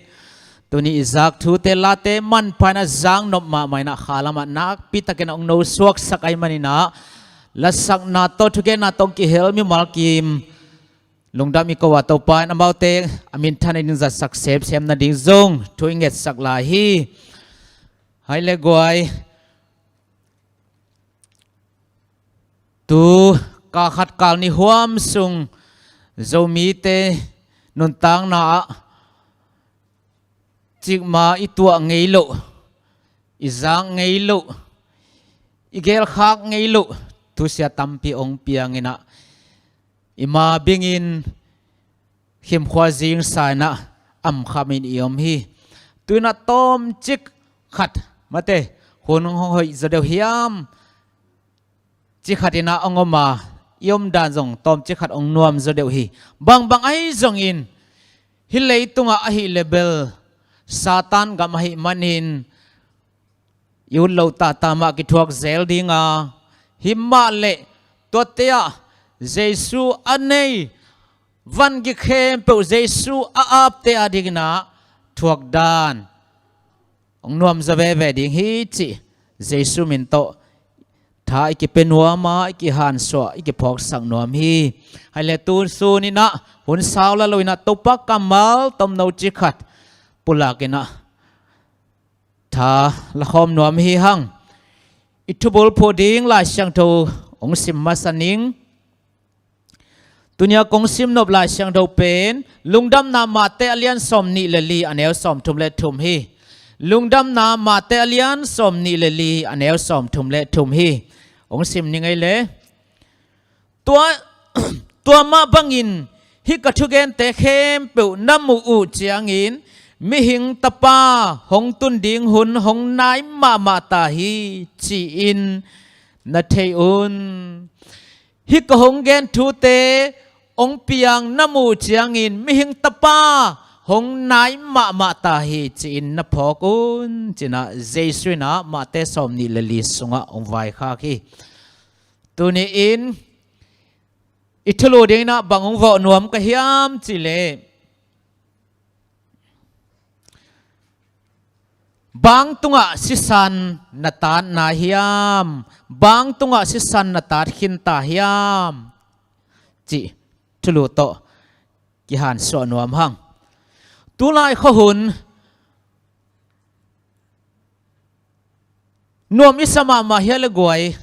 Tuni i zak thute late manpha in a zak nop mahmah in ah kha lamah nakpitakin a hong nosuaksak ahih manin ah lasakna tawh thugenna tawh hong kihel mimal kim lungdam i ko a, Topa in amaute a minthan a ding zatsak semsem nading zong thu i ngetsak lai hi. Hai le guai, tu kal khat kal nih huam sung Zomite nuntakna ah cikmah i tuah ngei loh, i zak ngei loh, i gelkhak ngei loh thusia tampi hong piang in ah, i ma bingin khimkhua zingsa in ah, tamkhamin i om hi. Tuinah tawmcik khat mate hun hong hoih zaw deuh hiam? Ci khatinah hong om a, i omdan zong tawmcik khat hong nuam zaw deuh hi. Bangbang ahi zongin hih leitungah ahih lebel Satan gam ahih manin i ut loh tata mah kithuak zel dinga, himah leh tuate ah Jesu a nei vangik khempeuh Jesu a apte a dinginah thuakdan hong nuam zaw veve ding hi cih Jesu min tawh tha i kipia nuam a, i kihansuah, i kiphawksak nuam hi. Hai le tu suninah hun sau la loinah Topa kammal tomno ci khat pulakinah tha lakhawm nuam hi hang. I thubul phuh ding Lai Siangtho hong sim masa ning. Tunia kong sim nop Lai Siangtho pen Lungdamna Mate a lian sawm nih le li a neu sawm thum le thum hi. Lungdamna Mate a lian sawm nih le li a neu sawm thum le thum hi. Hong sim ning ei le. Tua, tua mah bangin hih ka thugente khempeuh na muh uh ciangin mihing tapa hong tun ding hun hong nai mahmah ta hi ci-in na thei un. Hih ka hong gen thute hong piang na muh ciangin mihing tapa hong nai mahmah ta hi ci-in na phawk un cinah Jesu inah Mate sawm nih le li sungah hong vaikhak hi. Tuni-in i thulu dinginah bang hong vawh nuam ka hiam cihleh, bang tungah sisan na tatna hiam? Bang tungah sisan na tat khinta hiam? Cih thulu tawh kihansuah nuam hang. Tulai khuahun nuam i sa mahmah hia le guai?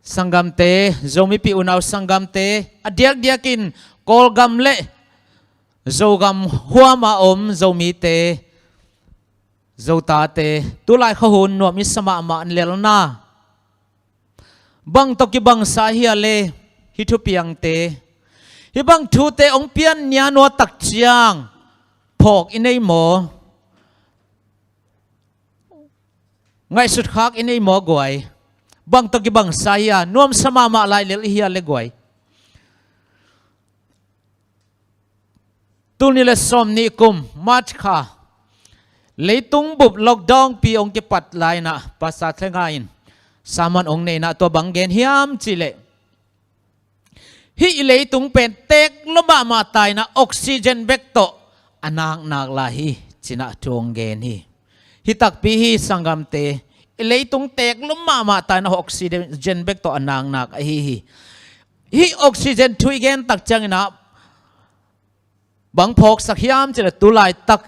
Sanggamte, Zomipi unau sanggamte, a diakdiakin Kawlgam le Zogam huama om Zomite, Zotate, tulai khuahun nuam i sa mahmah lelna bang tawh kibangsa hia le hih thupiangte? Hih bang thute hong pian nia nuatak ciang phawk i nei maw? Ngaihsut khak i nei maw guai? Bang tawh kibangsa hia? Nuamsa mahmah lai lel i hia le guai? Tul nih le sawm nih kum March kha leitung bup lockdown pi hong kipat lai-inah Pastor Thlenga in sermon hong nei inah tua bang gen hiam cihleh, hih i leitung pen teek lua mahmah ta inah oxygen bek tawh a naknak lai hi cinah thu hong gen hi. Hih takpi hi sanggamte, i leitung teek lua mahmah ta inah oxygen bek tawh a naknak ahi hi. Hih oxygen thu i gen tak cianginah bang phawksak hiam cihleh tulaitak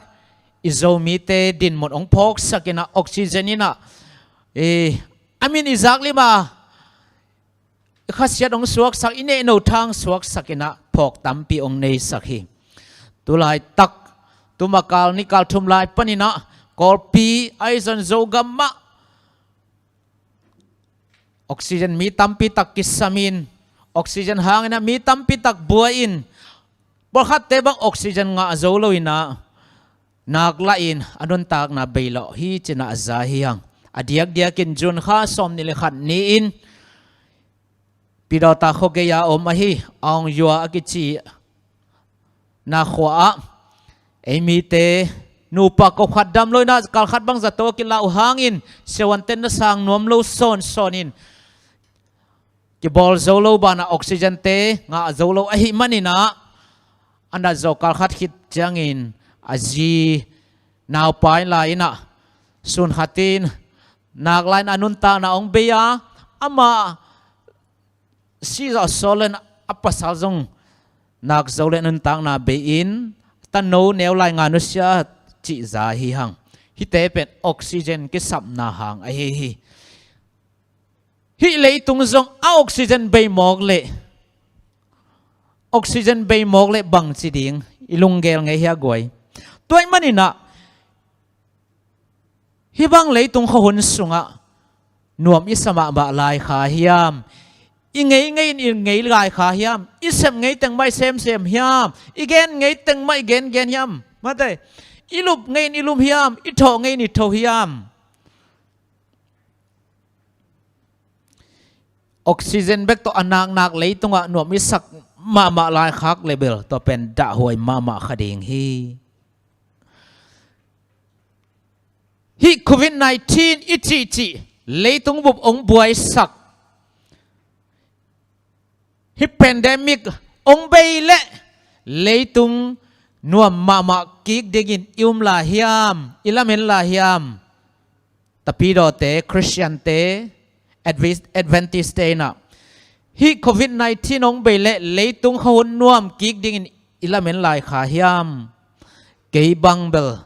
i Zomite dinmun hong phawksak inah oxygen inah, eh, a min i zak lima i khasiat hong suaksak, i nehno thang suaksak inah phawk tampi hong neisak hi. Tulaitak tumakal nikal thum lai paninah Kawlpi ahi zong Zogam mah oxygen mi tampi tak kisamin, oxygen hanginah mi tampi tak buai-in, pawlkhatte bang oxygen ngah zo loinah nak lahin a nuntakna bei lawh hi cinah a za hi hang. A diakdiakin June kha sawm nih le khat ni-in Pidawta khuagei-a om ahi Aung Yua a kici na khua-ah ei mite nupa ko khat dam loinah kal khat bang zato a kilau hangin siavuanten na sang nuam lo sawnsawn in kibawl zo lo banah oxygen-te ngah zo lo ahih maninah a nat zawh kal khat khit ciangin a zi naupai lai-inah sun khatin nak lai-in a nuntakna hong bei a, amah si zawh sawl le a pasal zong nak zo le nuntakna bei-in tano neu lai nga nusia cih za hi hang. Hihte pen oxygen kisapna hang ahi hi. Hih leitung zong a oxygen bei mawk leh, oxygen bei mawk leh bangci ding i lunggel ngei hia guai? Tua ahih maninah hih bang leitung khuahun sungah nuam i sa mahmah lai kha hiam? I ngei ngei in i ngei lai kha hiam? I sem ngei teng mah i semsem hiam? I gen ngei teng mah i gengen hiam? Mate, i lup ngei in i lup hiam? I thawh ngei in i thawh hiam? Oxygen bek tawh a naknak leitungah nuam i sak mahmah laikhak le bel tua pen dahhuai mahmah kha ding hi. Hih covid nineteen i cihcih leitung bup hong buaisak, hih pandemic hong bei leh leitung nuam mahmah kik dingin i um lai hiam, i lamen lai hiam? Tapidawte, Khristiante, Adventiste in ah hih covid nineteen hong bei leh leitung khuahun nuam kik dingin i lamen lai kha hiam? Kei bang bel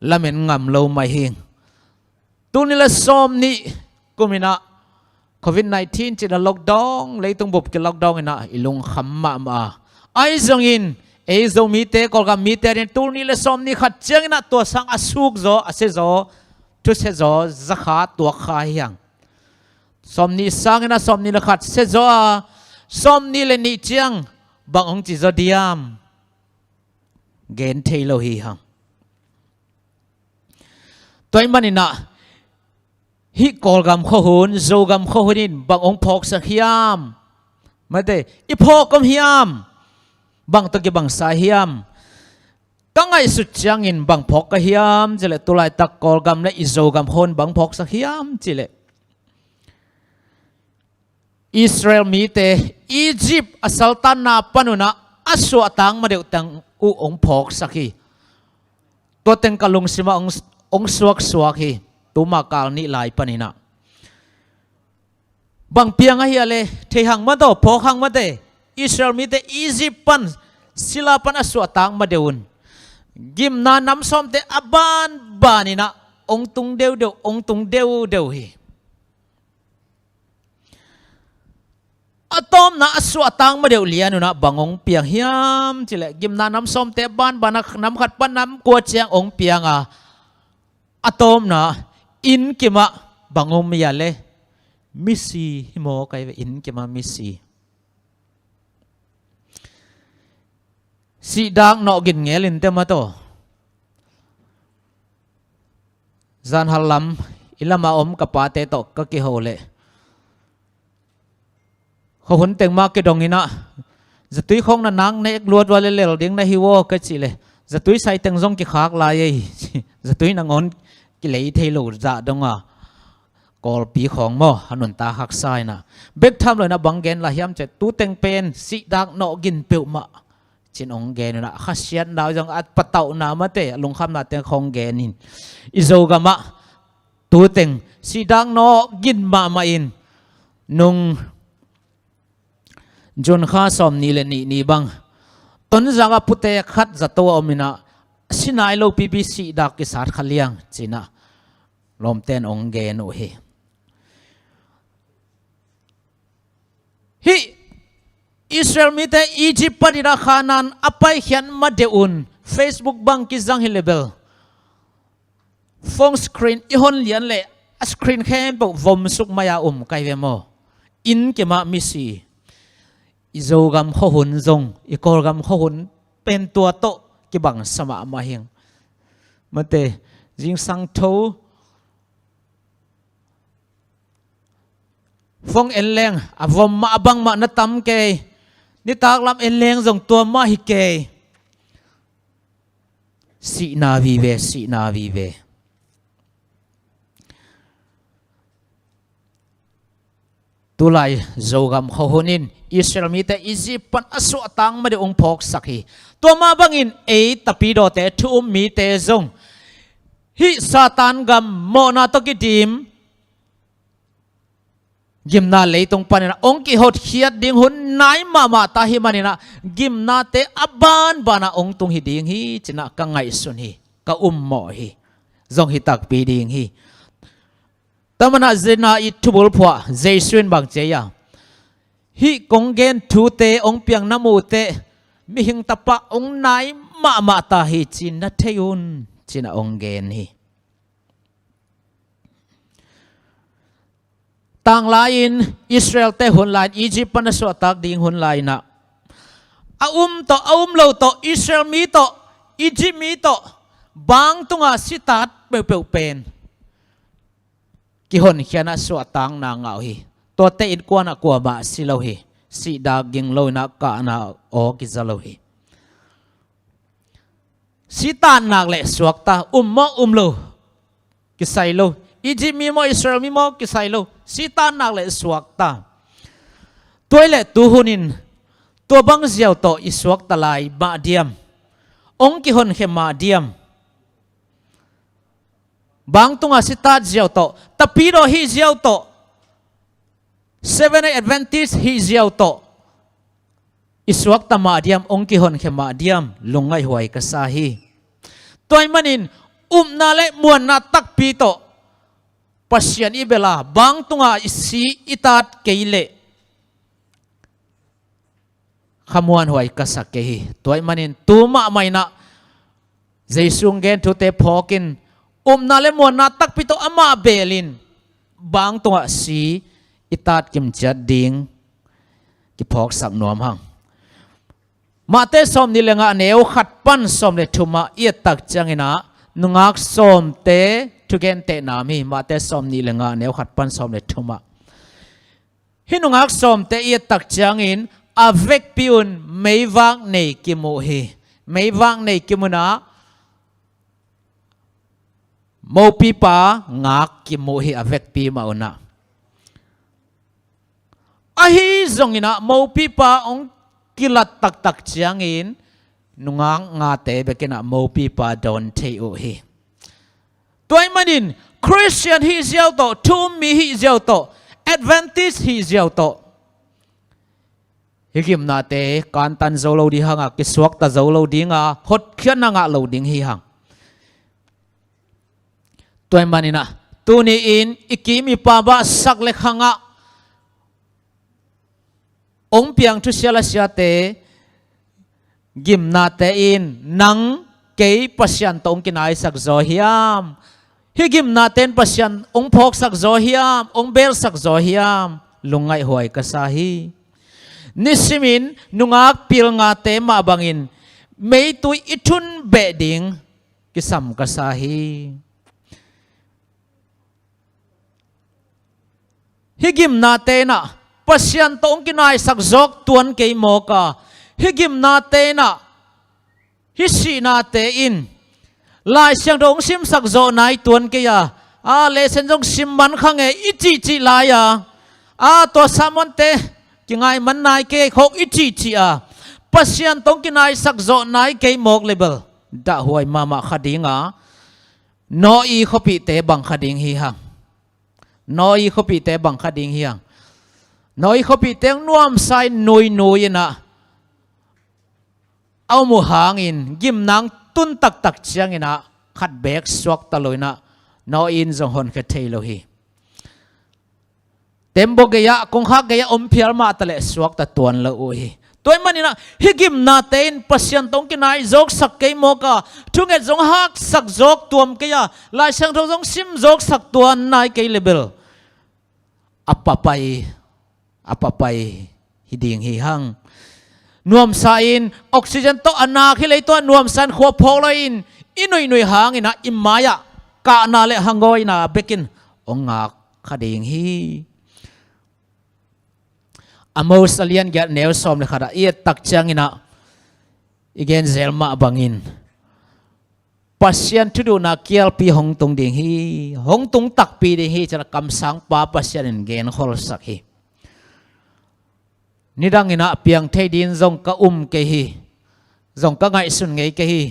lamen ngam lo mai hing. Tul nih le sawm nih kum in ah covid nineteen cih a lockdown, leitung bup ki lockdown in ah i lungkham mahmah a. Ahi zongin ei Zomite, Kawlgam mite adingin tul nih le sawm nih khat ciangin ah tua sang a suk zaw, a sia zaw, thusia zaw, za kha, tuak kha hi hang. Sawm nih sangin ah sawm nih le khat sia zaw a, sawm nih le nih ciang bang hong ci zaw diam? Gen thei lo hi hang. Tua ahih manin ah hih Kawlgam khuahun, Zogam khuahun in bang hong phawksak hiam? Mate, i phawk om hiam? Bang tawh kibangsa hiam? Ka ngaihsut ciangin bang phawk ka hiam cih leh, tulaitak Kawlgam le i Zogam khuahun bang phawksak hiam cih leh, Israel mite Egypt a saltanna panun ah a suahtak madeuh teng uh hong phawksak hi. Tua teng ka lungsimah hong, hong suaksuak hi. Tuma kal nih lai panin ah bang piang ahi a le thei hang mate, phawk hang mate. Israel mite Egypt pan, sila pan a suahtak madeuh un gimna nam sawmte a banbanin ah hong tung deudeuh, hong tung deudeuh hi. A tawpna a suahtak madeuh lianun ah bang hong piang hiam cih leh, gimna nam sawmte a banban a nam khat pan nam kua ciang hong piang a, a tawpna inn kimah bang om hiam leh, misi hi maw, kai ve, inn kimah misi. Sihdak nawh gin ngel in te mate. Zanhal lam i lamah om ka pate tawh ka kiho leh, khuahun teng mah kidong in ah, zatui khawng na nak nek luat ua leh lel ding na hi uh aw, ka cih leh, zatui sai teng zong kikhak lai ei. Zatui nangawn kilei thei lo zah dong a, kawlpi khawng maw, a nuntak haksa in ah. Bek tham lo in ah bang gen lai hiam cih leh, tu teng pen sihdak nawh gin peuhmah ci-in hong gen un ah, khasiatna zong a patauhna mate, a lungkhamna teng khawng gen in, i Zogam ah tu teng sihdak nawh gin mahmah in, nung June kha sawm nih le nih ni bang Tonzang ah putek khat zato a om in ah, si nai lo pipi sihdak kisat kha liang ci-in ah lawmten hong gen uh hi. Hih Israel mite Egypt panin ah Kanaan a paikhiat madeuh un, Facebook bang kizang hi leh bel, phone screen i hon lian leh a screen khempeuh vom suk mai a um, kai ve maw. Inn kimah misi. I Zogam khuahun zong, i Kawlgam khuahun pen tua tawh kibangsa mahmah hi hang. Mate, zingsang tho phone en leng a vom mah, a bang mah na tam kei. Nitak lam en leng zong tua mah hi kei. Sihna vive, sihna vive. Tulai Zogam khuahun in Israel mite Egypt pan a suahtak madeuh hong phawksak hi. Tua mah bangin ei Tapidawte thu um mite zong hih Satan gam mawhna tawh kidim gimna leitung panin ah hong kihotkhiat ding hun nai mahmah ta hi manin ah, gimnate a banban ah hong tung hi ding hi ci-in ah ka ngaihsun hi, ka ummawh hi, zong hi takpi ding hi. Tua manin ah zina i thubulphuh ah Jesu in bang ci hiam? Hih kong gen thute hong piang na muh teh, Mihing Tapa hong nai mahmah ta hi ci-in na thei un ci-in ah hong gen hi. Tanglai-in Israel-te hun lai-in, Egypt pan a suahtak ding hun lai-in ah, a um tawh, a um lo tawh, Israel mi tawh, Egypt mi tawh, bang tungah sitat peuhpeuh pen kihonkhia-in ah suahtakna ngah uh hi. Tuate innkuan ah kuamah si lo hi. Sihna ging lo-in ah kahna aw kiza lo hi. Sitat nak leh suakta, um maw um lo kisai lo. Egypt mi maw, Israel mi maw kisai lo. Sitat nak leh suakta. Tua ahih leh tu hunin tua bang ziau tawh i suakta lai mah diam? Hong kihonkhia mah diam? Bang tungah sitat ziau tawh, Tapidaw hih ziau tawh, Seventh Day Adventist hih ziau tawh i suakta mah diam, hong kihonkhia mah diam? Lungngaihhuai ka sa hi. Tua ahih manin upna le muanna takpi tawh Pasian i bel a, bang tungah i si i tat kei leh khamuanhuai ka sa kei hi. Tua ahih manin tu mahmah in ah Jesu hong gen thute phawkin, upna le muanna takpi tawh amah belin bang tungah si i tat kimciat ding kiphawksak nuam hang. Matthai sawmnih le nga, neu khat pan sawm le thum ah i et tak ciangin ah, nungak sawmte thugentehna om hi. Matthai sawmnih le nga, neu khat pan sawm le thum ah. Hih nungak sawmte i et tak ciangin a vekpi un meivak nei kim uh hi. Meivak nei kim un ah mopipa ngak kim uh hi, a vekpi mah un ah. Ahi zongin ah mopipa hong kilat taktak ciangin nungak ngate bekin ah mopipa dawn thei uh hi. Tua ahih manin Khristian hih ziau tawh, thu-um mi hih ziau tawh, Adventist hih ziau tawh, hih gimnate kantan zo lo ding hang a, kisuakta zo lo ding a, hotkhiatna ngah lo ding hi hang. Tua ahih manin ah tuni-in i kim i pam ah sak le khang ah hong piang thusia lasiate gimnate in nang kei Pasian tawh hong kinaisak zaw hiam? Hih gimnate in Pasian hong phawksak zaw hiam, hong belsak zaw hiam? Lungngaihhuai ka sa hi. Nisimin nungak pil ngate mah bangin meitui i thun beh ding kisam ka sa hi. Hih gimnate in ah Pasian tawh hong kinaisak zawk tuan kei mawk a, hih gimnate in ah hih sihnate in Lai Siangtho hong simsak zawh nai tuan kei a, a, lesson zong sim man kha nge i cihcih lai a, a, tua sermonte kingai man nai kei khawk i cihcih a, Pasian tawh hong kinaisak zawh nai kei mawk le bel dahhuai mahmah kha ding a, Nawi khuapihte bang kha ding hi hang. Nawi khuapihte bang kha ding hi hang. Nawi khuapihte hong nuamsa in nuinui in ah a om uh hangin gimna hong tun taktak ciangin ah khat beek suakta lo in ah Nawi in zong honkhia thei lo hi. Tembaw gei-ah, kongkhak gei-ah om phial mah taleh suakta tuan lo uh hi. Tua ahih manin ah hih gimnate in Pasian tawh hong kinai zawksak kei mawk a, thunget zong haksak zawk tuam kei a, Lai Siangtho zong sim zawksak tuan nai kei le bel a papai, a papai hi ding hi hang. Nuamsa in oxygen tawh a nak hi lei tawh a nuamsa in khua phawk lo in i nuihnui hangin ah i mai-ah kahna le hangawina bekin hong ngak kha ding hi. Amos a lian giat neu sawm le khat ah i et tak ciangin ah i gen zel mah bangin Pasian thuduhna kialpi hong tung ding hi, hong tung takpi ding hi, ci-in ah kamsangpa Pasian in genkholsak hi. Nidangin ah piang thei dingin zong ka um kei hi, zong ka ngaihsun ngei kei hi.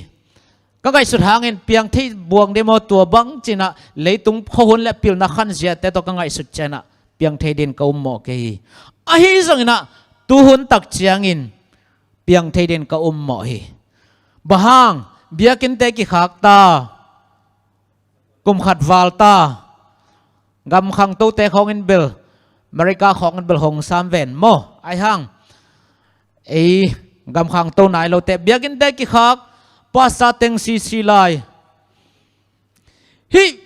Ka ngaihsut hangin piang thei buang ding maw, tua bang ci-in ah leitung khuahun le pilna khanziate tawh ka ngaihsut ciangin ah piang thei dingin ka um mawh kei hi. Ahi zongin ah tuhun tak ciangin piang thei dingin ka um mawh hi. Bang hang, biakinnte kikhak ta, kum khat val ta, gam khangtote khawngin bel, America khawngin bel hong sam ven maw? Ahi hang, ei gam khangto nai lote, biakinnte kikhak, pastor teng sisi lai. Hih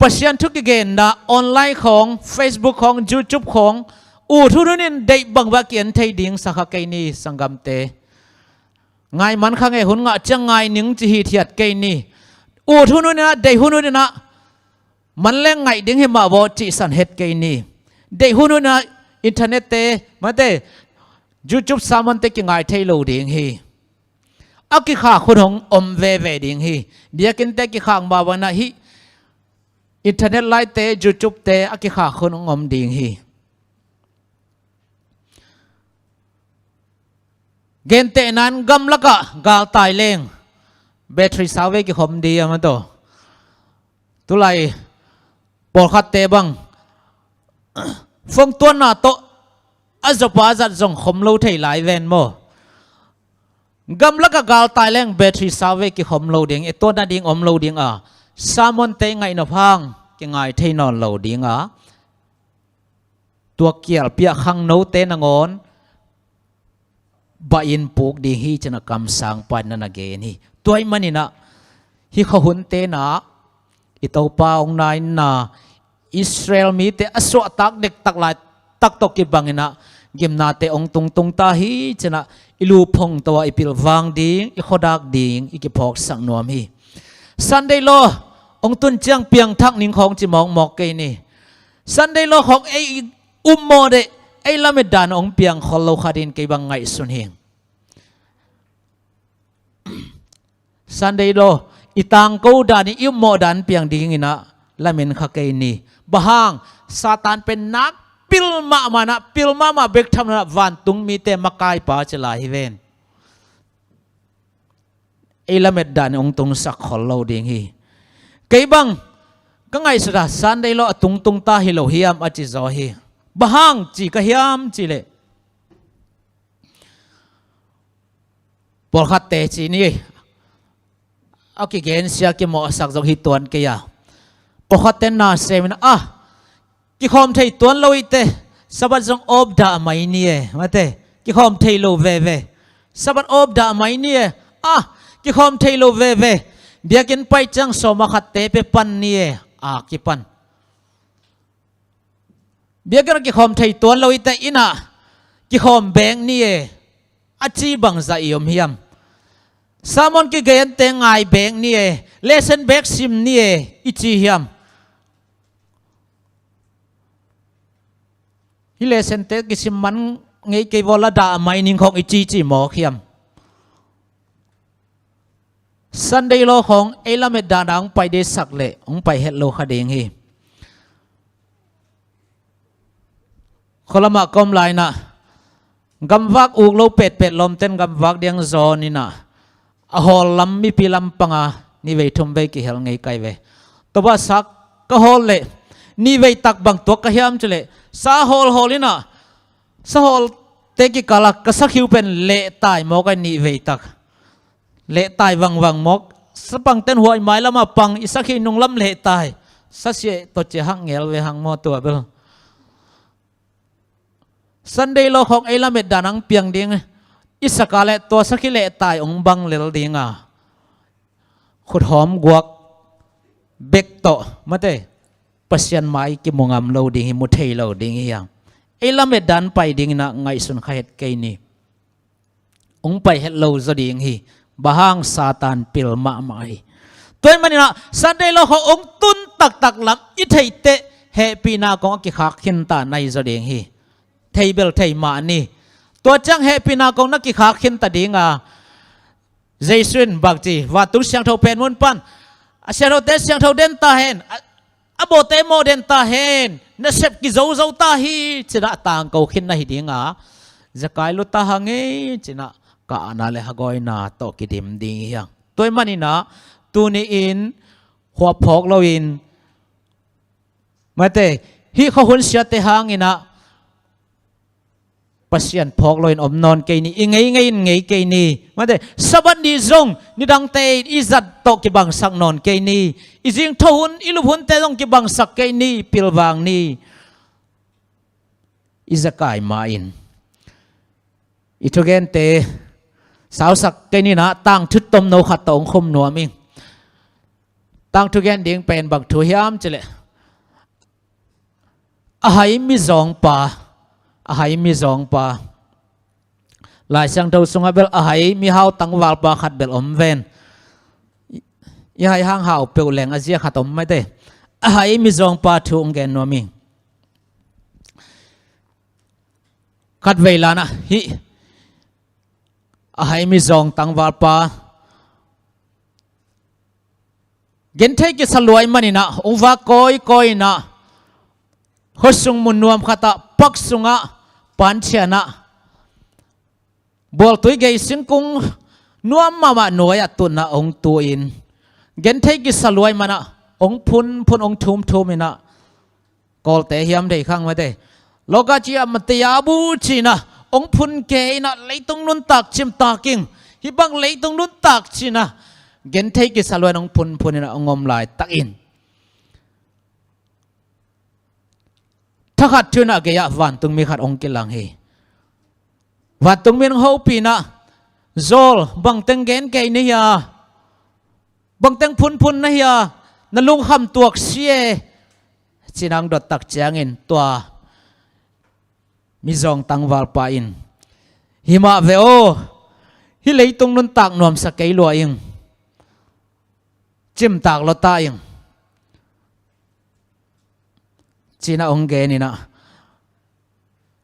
Pasian thu kigenna online khawng, Facebook khawng, YouTube khawng, ut hunhun in deih bangbang a ki-en thei ding sa kha kei ni, sanggamte. Ngai man kha nge, hun ngah ciang ngai ning ci hithiat kei ni. Ut hunhun in ah, deih hunhun in ah, man leng ngaih ding hi mah vaw cihsan het kei ni. Deih hunhun in ah internet te, mate, YouTube sermon te kingai thei lo ding hi. A kikhak hun hong om veve ding hi. Biakinn te kikhak mah bangin ah hih internet lai te, YouTube te a kikhak hun hong om ding hi. Gentehna in gamlakah galtai leng battery sau vei kikhom ding a, maw taw. Tulai pawlkhatte bang phone tuanna tawh a zawpa a zat zong khom lo thei lai ven maw. Gamlakah galtai leng battery sau vei kikhom lo ding, i tuanna ding om lo ding a, sermon te ngaih nop hang kingai thei nawn lo ding a, tua kialpi ah khangnote nangawn bah in puk ding hi, ci-in ah kamsangpa in na na gen hi. Tua ahih manin ah hih khuahun te in ah i Topa hong na in ah Israel mite a suahtak dektak laitak tawh kibangin ah gimnate hong tungtung ta hi, ci-in ah i luphong tawh ah i pilvang ding, i khuadak ding i kiphawksak nuam hi. Sunday law hong tun ciang piangthak ning khawng ci mawkmawk kei ni. Sunday law khawng ei ummawh deh, ei lametdan hong piang khol lo kha dingin kei bang ngaihsun hi. Sunday law i tangko dan, i ummawh dan piang dingin ah lamen kha kei ni. Bang hang, Satan pen nak pil mahmah in ah, pil mahmah bek tham lo in ah vantung mite makaipa ci lai hi ven. Ei lametdan hong tungsak khol lo ding hi. Kei bang ka ngaihsut ah Sunday law a tungtung ta hi lo hiam a ci zaw hi. Bang hang ci ka hiam cih leh, pawlkhatte ci ni, a kigensia kimawhsak zong hi tuan kei a, pawlkhatte na sem in ah, kikhawm thei tuan lo hi teh, Sabbath zong off dah mai ni e, mate, kikhawm thei lo veve. Sabbath off dah mai ni e, ah, kikhawm thei lo veve. Biakinn pai ciang sawm ah khatte pia pan ni e, ah, kipan. Biakinn ah kikhawm thei tuan lo hi teh, inn ah kikhawm bek ni e, a ci bangzah i om hiam? Sermon kigente ngai bek ni e, lesson bek sim ni e, i ci hiam? Hih lesson te kisim man ngei kei vaw, la dah mai ning khawng i ci ci mawk hiam? Sunday law khawng ei lametdan ah hong pai ding sak leh hong pai het lo kha ding hi. Khualam ah ka om lai in ah gamvak uk lo petpet lawmten gamvak diang zawn in ah, a hawl lam mipi lam pang a nihvei thumvei kihel ngei kai ve. Tua bang sa ka hawl leh nihvei tak bang tuak ka hiam cih leh, sa hawlhawl in ah, sa hawlte kikal ah ka sakhiu pen lehtai mawk a, nihvei tak lehtai vangvang mawk. Sapangten huai mai lam ah pang, i sakhi nunglam lehtai. Sasiah tawh cia hak ngel ve hang maw, tua bel. Sunday law khawng ei lametdan ah hong piang ding i sak a leh tua sakhi lehtai hong bang lel ding a, khuthawm guak bek tawh, mate, Pasian mai kimu ngam lo ding hi, mu thei lo ding hi hang. Ei lametdan pai dingin ah ngaihsun kha het kei ni. Hong pai het lo zaw ding hi. Bang hang, Satan pil mahmah hi. Tua ahih manin ah Sunday law khawng hong tun taktak lam i theih teh, hehpihna kong a kikhak khinta na hi zaw ding hi. Thei bel thei mah ni. Tua ciang hehpihna kong na kikhak khinta ding a, Jesu in bang ci, vantung siangtho pen mun pan, a siangthote siangtho den ta hen, a, a mawhte mawh den ta hen, nasep kizozo ta hi, ci-in ah tangko khin na hi ding a, Zakai, lut ta hang ei, ci-in ah kahna leh hagawina tawh kidim ding hi hang. Tua ahih manin ah tuni-in huap phawk loin, mate, hih khuahun siate hangin ah Pasian phawk loin om nawn kei ni, i ngei ngei in ngei kei ni. Mate, Sabbath ni zong nidangte in i zat tawh kibangsak nawn kei ni. I zingtho hun, i lup hunte zong kibangsak kei ni, pilvang ni. I Zakai mah in i thugente sausak kei ni in ah, tangthu tomno khat tawh hong khum nuam ing. Tangthu gen ding pen bang thu hiam cileh, a hai mizawngpa, a hai mizawngpa. Lai Siangtho sungah bel a hai mihau tangvalpa khat bel om ven. I hai hang hau peuh leng a zia khat om maite. A hai mizawngpa thu hong gen nuam ing. Khat vei lanah hih a hai mizawng tangvalpa genthei kisa luai maninah hong vak kawikawi inah khuasung mun nuam khatah pak sungah pancianah bualtui gei singkung nuam mahmah nuai-ah tutna hong tu-in genthei kisa luai manah hong phunphun hong thumthum inah Kawlte hiam thei khang mate. Loka cia mate abu cina hong phun ke inah leitung nuntak cimtak ing. Hih bang leitung nuntak cina genthei kisa luai hong phunphun inah hong om laitakin thakhat thu inah gei-ah vantungmi khat hong kilang hi. Vantungmi in hong hopih inah, Zawl, bangteng gen kei na hia? Bangteng phunphun na hia? Na lungkham tuak si e. Cinah hong dot tak ciangin tua mizawng tangvalpa in, himah ve aw, hih leitung nuntak nuamsa kei lua ing. Cimtak lua ta ing. Cinah hong gen inah,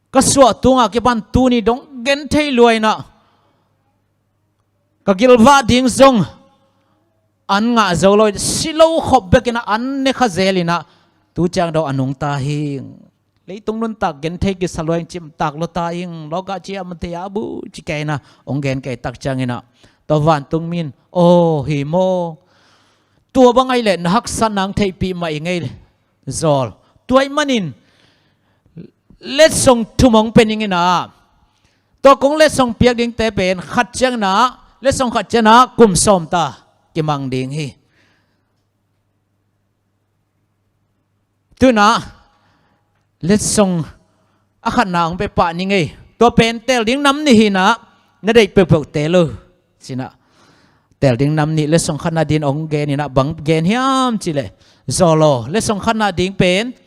ka suah tungah kipan tuni dong genthei luai inah ka gilvah ding zong an ngah zo lo, si lo khop bek inah an ne kha zel inah tu ciang dong a nungta hi. Leitung nuntak genthei kisa luai ing, cimtak lua ta ing, loka cia mate abu ci kei inah hong gen kei tak ciang inah tua vantungmi in, aw hi maw? Tua bang ahih leh na haksatna hong theihpih mah ing ei Zawl. Tua ahih manin letsong thum hong pia ning inah, tua kong letsong piak dingte pen khat ciang inah, letsong khat ciang inah kum sawm ta kimang ding hi. Tu inah letsong a khatna hong pia pah ning ei. Tua pen teel ding nam nih hi inah, na deih peuhpeuh teel o. Cinah teel ding nam nih letsong khatna ding hong gen inah, bang gen hiam cileh, Zawl aw, letsong khatna ding pen,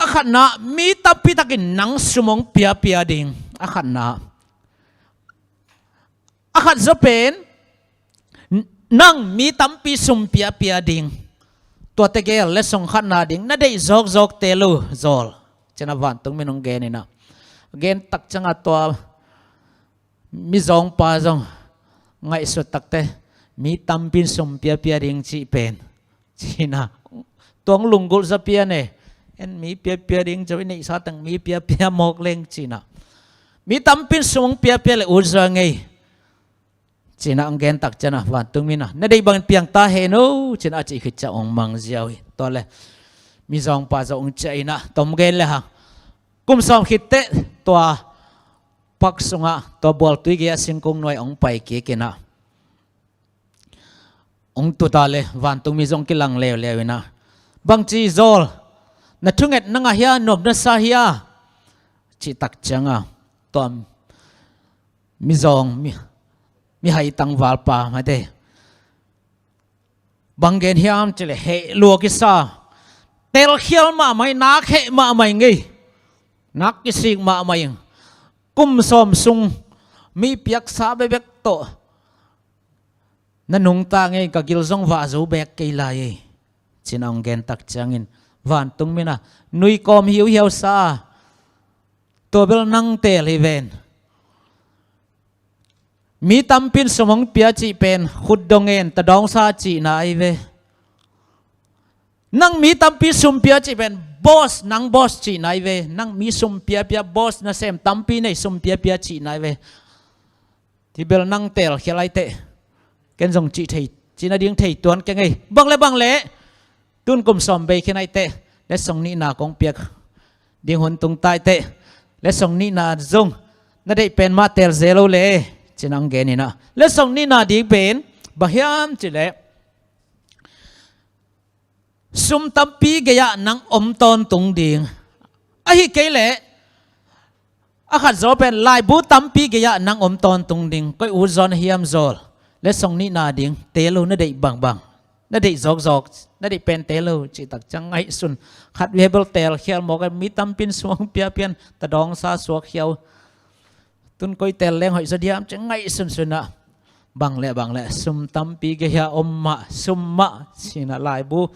a khatna, mi tampi takin nang sum hong piapia ding. A khatna. A khat zaw pen, n-, nang mi tampi sum piapia ding. Tuate gel letsong khatna ding na deih zawkzawk teel o Zawl. Cinah vantungmi in hong gen inah, gen tak ciangah tua mizawngpa zong ngaihsut takte, mi tampi in sum piapia ding cih pen, cinah, tua hong lunggulh zaw pian e. En mi piapia ding zaw, i neihsa teng mi piapia mawk leng cinah, mi tampi in sum hong piapia le ut zaw ing ei. Cinah hong gen tak ciangah vantungmi inah, na deih bangin piang ta hen o, cinah a cih khit ciang hong mang ziau hi. Tua le mizawngpa zong hong ciah inah tom gen le hang kum sawm khit teh tua pak sungah tua bualtui gei-ah singkung nuai hong pai kik inah hong tuta le vantungmi zong kilang leuleu inah, bangci Zawl, na thunget na ngah hia, nuam na sa hia? Cih tak ciangah tua mizawng, mi, mihai tangvalpa mate, bang gen hiam cileh, heh lua kisa, telkhial mahmah ing, nak heh mahmah ing ei. Nak kisik mahmah ing. Kum sawm sung mi piaksa bekbek tawh na nungta ing ei, ka gil zong vah zo bek kei lai ei. Cinah hong gen tak ciangin vantungmi inah nui kawm hiuhiau sa a, tua bel nang teel hi ven. Mi tampi in sum hong pia cih pen khut dong en, ta dawngsa cihna ahi ve. Nang mi tampi sum pia cih pen boss, nang boss cihna ahi ve. Nang mi sum piapia, boss nasem tampi nei sum piapia cihna ahi ve. Hih bel nang telkhial ahi teh, ken zong cih thei, cihna ding thei tuan keng ei. Bang le bang le, tun kum sawm bei khin ahi teh, letsong nihna kong piak ding hun tung ta ahi teh, letsong nihna zong na deih pen mah teel zel o le, cinah hong gen inah, letsong nihna ding pen bang hiam cileh, sum tampi gei-ah nang om tawntung ding. Ahih kei leh a khat zaw pen laibu tampi gei-ah nang om tawntung ding. Koi ut zaw na hiam Zawl? Letsong nihna ding, teel lo, na deih bangbang, na deih zawkzawk, na deih pen teel lo cih tak ciang ngaihsun. Khat vei bel teelkhial mawk a, mi tampi in suang piapian, tadawngsa suak khiau. Tun koi teel leng hoih zaw diam cih ngaihsunsun a, bang le bang le sum tampi gei-a om mah, sum mah ci-in a laibu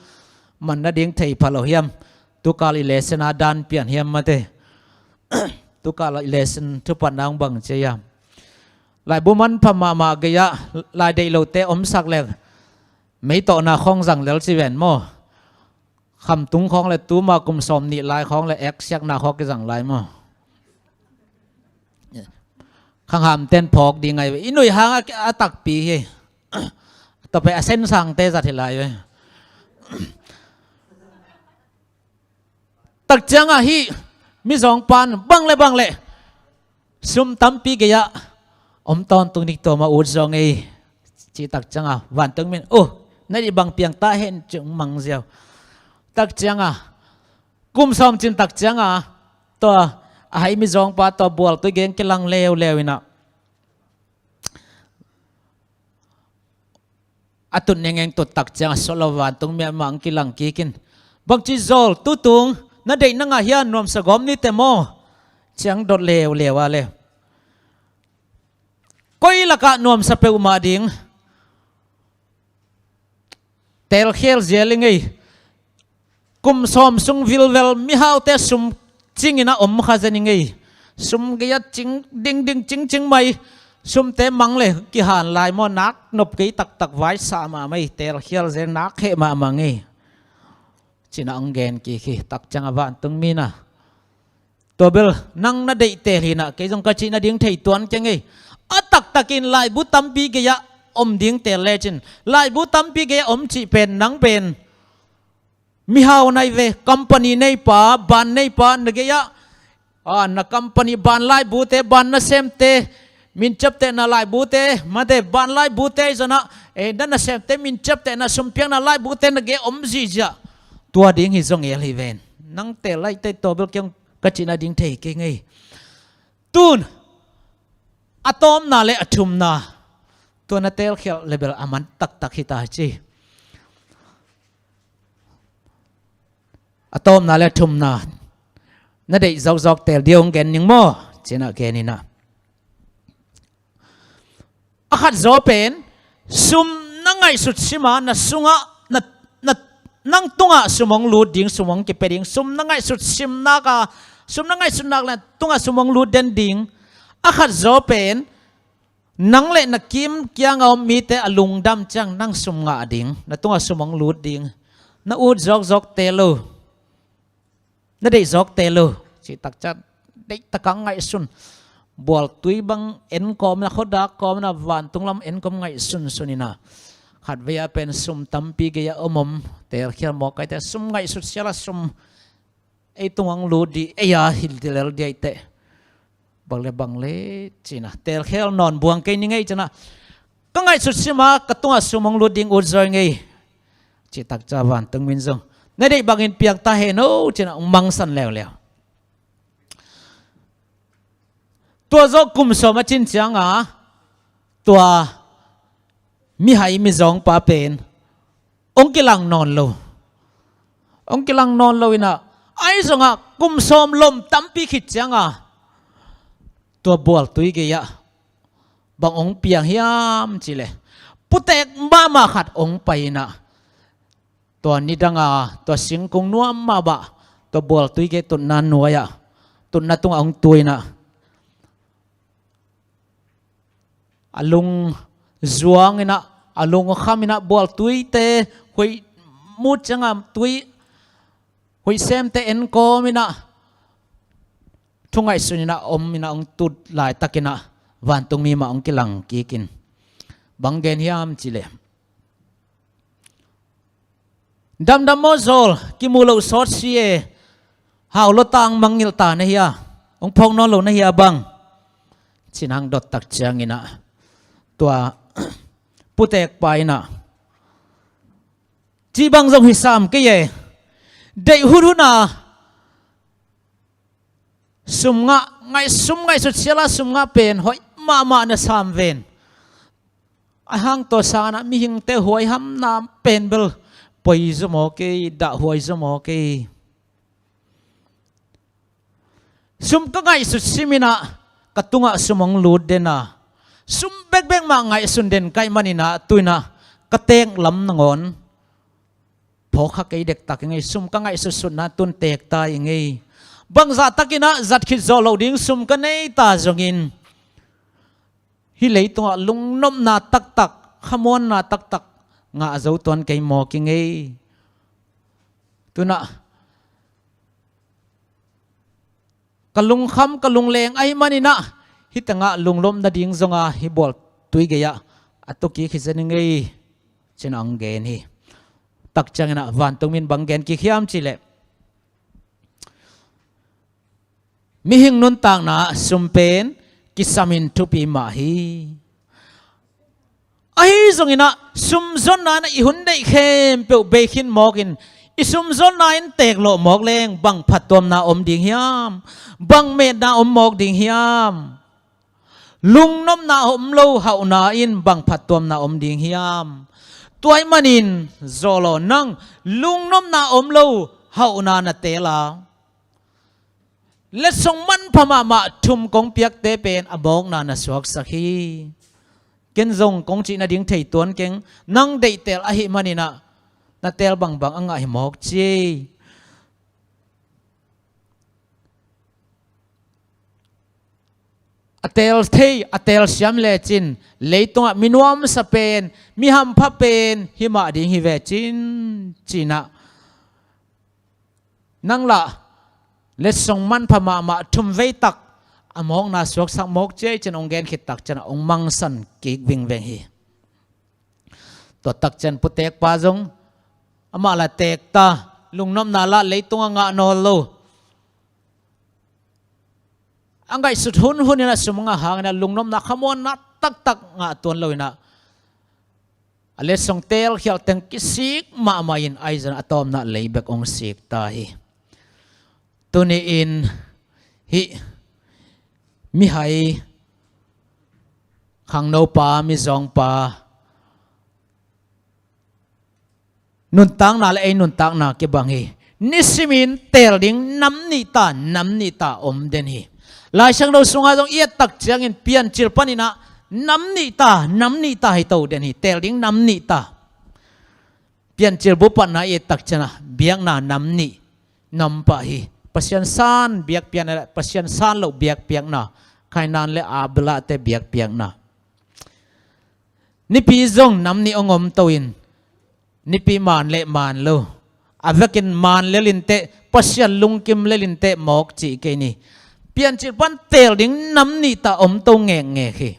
man nading thei pha lo hiam? Tukal i lesson a dan pian hiam mate? Tukal i lesson thupatna hong bang ci hiam? Laibu manpha mahmah gei-a lai deih lote omsak le meitawhna khawng zang lel ci ven maw? Khamtung khawng le tuma kum sawm nih lai khawng le eksiakna khawng kizang lai maw? Khanghamten phawk ding ngai ve. I nuih hang a, a takpi hi. Tua pen a sensangte zat hi lai ve. Tak ciangah hih mizawngpa'n bang le bang le sum tampi gei-ah om tawntung ding, tua mah ut zaw ngei, cih tak ciangah vantung mi'n, "Uh, na deih bang piang ta hen," ci-in mang ziau. Tak ciangah kum sawm cin tak ciangah tua a hai mizawngpa tua bualtui gei kilang leuleu in ah, a tut nengeng tut tak ciangah sawt lo vantung mi'n mah hong kilang kik in, "Bangci zawl, tutung na deih na ngah hiam, nuamsa gawm ni teh maw?" ci-in dot leuleu a le, "Koi lakah nuamsa peuhmah ding, teelkhial zel i ngei. Kum sawm sung vilvel mihaute sum cingin a om kha zen i ngei. Sum gei-ah cing dingding, cingcing mai. Sumte mang le kihan lai maw, nak nop kei taktak, vaisa mahmah i, teelkhial zel, nak heh mahmah ngei," ci-in ah hong gen kik hi. Tak ciangah vantung mi'n ah, "Tua bel nang na deih teel hi in ah, kei zong ka cih nading thei tuan keng ei. A taktakin laibu tampi gei-ah om ding teel lecin, laibu tampi gei-ah om cih pen nang pen mihau nai ve, company neipa, ban neipa, na gei-ah, a, na company ban laibute, ban nasemte, min ciaptehna laibute, mate, ban laibute, i zon ah, eh, na nasemte min ciaptehna, sumpiakna laibute na gei-ah om zihziah. Tua ding hi zong el hi ven. Nang teel lai teh, tua bel kei zong ka cih nading thei keng ei. Tun a tawpna le a thumna, tua na teelkhial le bel a man taktak hi ta," ci. A tawpna le a thumna, "Na deih zawkzawk teel ding hong gen ning maw," ci-in ah gen in ah, a khat zaw pen sum na ngaihsut sim a, na sungah, na, na, nang tungah sum hong lut ding, sum hong kipia ding, sum na ngaihsut sim nak a, sum na ngaihsut nak le tungah sum hong lut den ding. A khat zaw pen nang le na kim kiangah om mite a lungdam ciang nang sum ngah ding, na tungah sum hong lut ding. "Na ut zawkzawk teel lo, na deih zawk teel lo," cih tak ciang, deih takah ngaihsun. Bualtui bang en kawm in ah, khuadak kawm in ah, vantung lam en kawm ngaihsunsun in ah, khat vei a pen sum tampi gei-ah om om, teelkhial mawk kaite, sum ngaihsut sial a, sum ei tungah hong lut ding, ei a hilh lel ding ahih teh, bang le bang le, ci-in ah, "Teelkhial nawn buang kei ning ei," ci-in ah, "Ka ngaihsut sim a, ka tungah sum hong lut ding ut zaw ing ei," cih tak ciang vantung mi'n zong, "Na deih bangin piang ta hen aw," ci-in ah hong mangsan leuleu. Tua zawh kum sawm a cin ciangah tua mihai mizawngpa pen hong kilang nawn lo. Hong kilang nawn lo in ah, ahi zongah kum sawm lom tampi khit ciangah tua bualtui gei-ah bang hong piang hiam cih leh, putek mahmah khat hong pai in ah, tua nidang a, tua singkung nuam mahmah, tua bualtui gei tutna nuai-ah, tutna tungah hong tu in ah, a lung zuang in ah, a lung kham in ah, bualtuite huih mut ciangah tui, huih semte en kawm in ah, thu ngaihsun in ah om in ah hong tut laitakin ah, vantung mi mah hong kilang kik in, bang gen hiam cih leh, "Damdam maw zawl, kimu loh sawt si e, hau lua tang, mangngilh ta na hia, hong phawk nawn lo na hia bang?" ci-in hong dot tak ciangin ah, tua putekpa in ah, "Cih bang zong hi sam kei e, deih huthut a, sum ngah, ngaih, sum ngaihsut sial a sum ngah pen hoih mahmah na sam ven. A hang tua sangin ah mihingte huaihamna pen bel poi zaw maw kei, dah huai zaw maw kei. Sum ka ngaihsut simin ah ka tungah sum hong lut den a, sum bekbek mah ngaihsun den ka hih manin ah tu-in ah ka teek lam nangawn phawk kha kei dektak ing ei. Sum ka ngaihsutsutna tun teek ta ing ei. Bangzah takin ah zat khit zawh loh ding sum ka nei ta zongin hih leitungah lungnopna taktak, khamuanna taktak ngah zo tuan kei mawk ing ei. Tu-in ah ka lungkham, ka lungleng ahih manin ah hih tengah lungnop nading zong a hih bual tui gei-ah a tu kik hi zen ing ei, ci-in ah hong gen hi. Tak ciangin ah vantungmi in bang gen kik hiam cih leh, mihing nuntakna ah sum pen kisamin thupi mah hi. Ahi zongin ah sum zonna in ah i hun neih khempeuh bei khin mawkin, i sum zonna in teek lawh mawk leng bang phattuamna om ding hiam? Bang metna om mawk ding hiam? Lungnopna om lo hauhna in bang phattuamna om ding hiam? Tua hih manin zawlaw, nang lungnopna om lo hauhna na teel a, letsong manpha mahmah thum kong piakte pen a mawkna na suaksak hi. Ken zong kong cih nading thei tuan keng, nang deih teel ahih manin ah na teel bangbang a ngah hi mawk ci. A teel thei, a teel siam lecin leitungah mi nuamsa pen, mi hampha pen himah ding hi ve cin, ci-in ah nang lah letsong manpha mahmah thum vei tak a mawkna suaksak mawk ci ei, ci-in hong gen khit tak ciangin ah hong mangsan kik vingveng hi. Tua tak ciang putekpa zong amah lah teek ta, lungnopna lah leitungah ngah nawn lo. A ngaihsut hunhun in ah sum a ngah hangin ah lungnopna, khamuanna taktak ngah tuan lo in ah a letsong teelkhialh teng kisik mahmah in, ahi zongin a tawpna lei bek hong sik ta hi. Tuni-in hih mihai, khangnopa, mizawngpa nuntakna le ei nuntakna kibang hi. Nisimin teel ding nam nih ta, nam nih ta om den hi. Laisiangtho sungah zong i et tak ciangin Piancil panin ah nam nih ta, nam nih ta hi to den hi. Teel ding nam nih ta. Piancil bu patna i et tak ciangin ah biakna nam nih na om pah hi. Pasian san biakpiakna le Pasian san loh biakpiakna, Kainan le Abelahte biakpiakna. Nipi zong nam nih hong om to in, nipi man le man lo, a vekin man lel inteh, Pasian lungkim lel inteh mawk cih kei ni. Piancil pan teel ding nam nih ta om to ngekngek hi.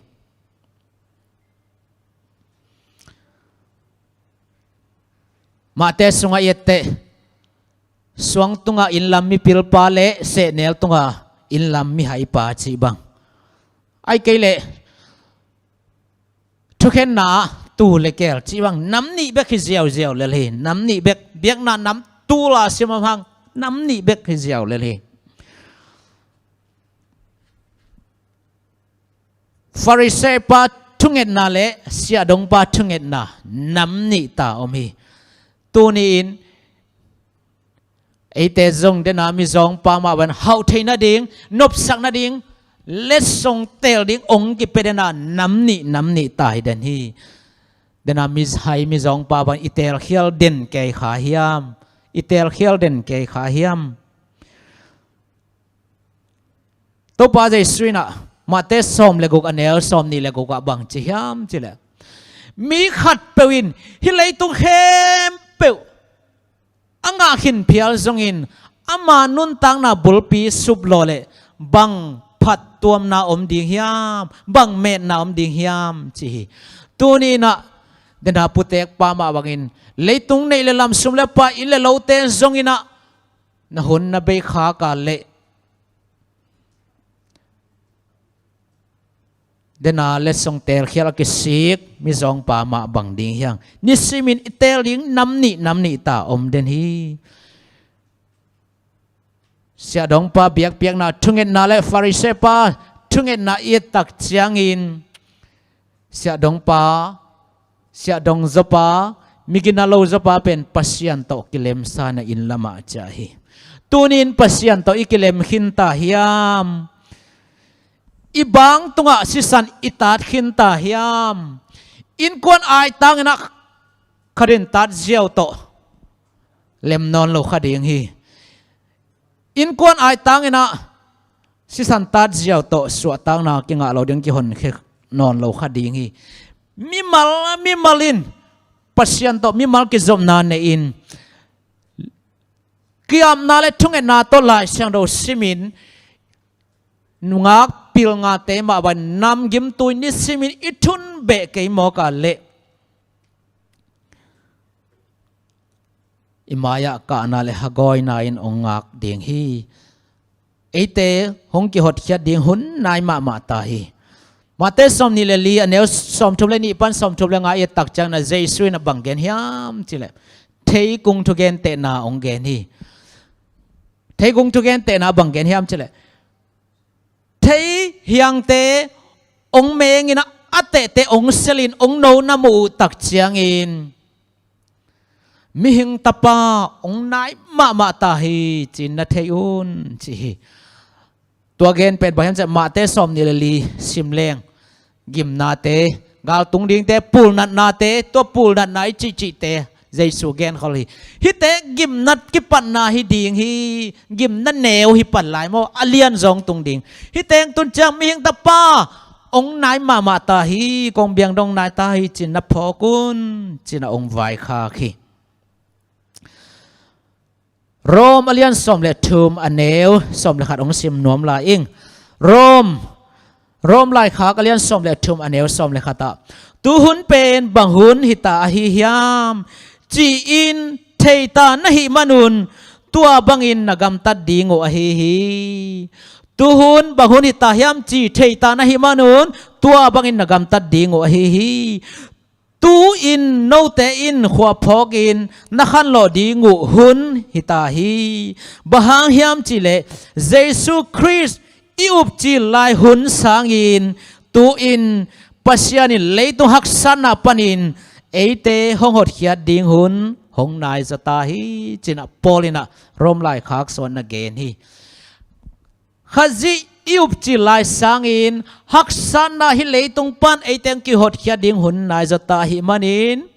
Mahte sungah i et teh, suang tungah innlam mipilpa le sehnel tungah innlam mihaipa cih bang, ahih kei leh thukhenna ah tul le keel cih bang nam nih bek hi ziauziau lel hi. Nam nih bek, biakna nam, tul a sim om hang nam nih bek hi ziau lel hi. Farisee pa thungetna le siahdongpa thungetna nam nih ta om hi. Tuni-in eite zong dena mizawngpa mah bang hauh theih nading, nopsak nading, letsong teel ding hong kipia dena nam nih, nam nih ta hi den hi. Dena mihai mizawngpa bang i teelkhial den kei kha hiam? I teelkhial den kei kha hiam? Topa Jesu in ah Mate sawm le guk a neu sawm nih le guk ah bang ci hiam cih leh, mi khatpeuh in hih leitung khempeuh a ngah khin phial zongin ama nuntakna bulpi sup lawh leh bang phattuamna om ding hiam, bang metna om ding hiam ci hi. Tuni-in ah dena putekpa mah bangin leitung neih le lam, sum le pai, inn le lote zongin ah na hun na bei khak a leh dena letsong teelkhial a kisik mizawngpa mah bang ding hiam? Nisimin i teel ding nam nih, nam nih ta om den hi. Siahdongpa biakpiakna thungetna le Farisee pa thungetna i et tak ciangin siahdongpa Siahdong zawpa, migina lo zawpa pen Pasian tawh kilemsa na inn lamah ciah hi. Tunin Pasian tawh i kilem khinta hiam? I bang tungah sisan i tat khinta hiam? Innkuan aitang inah khatin tat ziau tawh lem nawn lo kha ding hi. Innkuan aitang inah sisan tat ziau tawh suahtakna kingah lo ding, kihonkhia nawn lo kha ding hi. Mimal, mimal in Pasian tawh mimal kizopna nei-in, kiamna le thungetna tawh Lai Siangtho simin, nungak pilngate mah bang namgimtui nisimin i thun beh kei mawk a leh, i mai-ah kahna le hagawina in hong ngak ding hi. Eite hong kihotkhiat ding hun nai mahmah ta hi. Mate sawmnih le li, a neu sawmthum le nih pan sawmthum le nga i et tak ciangin ah Jesu in a bang gen hiam cih leh, theikung thugentehna hong gen hi. Theikung thugentehna bang gen hiam cih leh, thei hiangte hong mengin ah, a tehte hong selin, hong nona mu uh tak ciangin, Mihing Tapa hong nai mahmah ta hi, ci-in na thei un, ci hi. Tua gen pen bang hiam cih leh Mate sawmnih le li sim leng, gimnate, galtung dingte, pulnatnate, tua pulnatna i cihcihte Jesu genkhol hi. Hihte gimnat kipatna hi ding hi. Gimna neu hi pan lai maw, a lian zong tung ding. Hihte hong tun ciang Mihing Tapa hong nai mahmah ta hi, kong biang dong nai ta hi, ci-in na phawk un, ci-in ah hong vaikhak hi. Rom a lian sawm le thum, a neu sawm le khat hong sim nuam lai ing. Rom, Rom laikhak a lian sawm le thum, a neu sawm le khat ah, tu hun pen bang hun hita ahi hiam, ci-in theita na hih manun, tua bangin na gamtat ding uh ahi hi. Tu hun bang hun hita hiam ci theita na hih manun, tua bangin na gamtat ding uh ahi hi. Tu-in note in khua phawkin na khanlawh ding uh hun hita hi. Bang hang hiam cih leh Jesu Khrist i upcil lai hun sangin, tu-in Pasian in leitung haksatna panin eite hong hotkhiat ding hun hong nai zaw ta hi, ci-in ah Paul in ah Rom laikhak sungah na gen hi. Khazih i upcil lai sangin haksatna hih leitung pan eite hong kihotkhiat ding hun nai zaw ta ahih manin,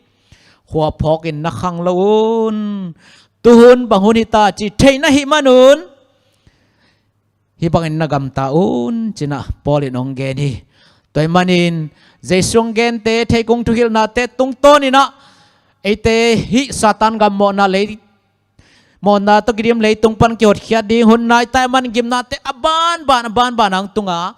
khua phawkin na khanglo un. Tu hun bang hun hita ci thei na hih manun, hih bangin na gamta un, ci-in ah Paul in hong gen hi. Tua ahih manin Jesu hong gente, theikung thuhilhnate tungtawnin ah eite hih Satan gam mawhna lei mawhna tawh kidim leitung pan kihotkhiat ding hun nai ta ahih manin gimnate a banban, a banban a hong tunga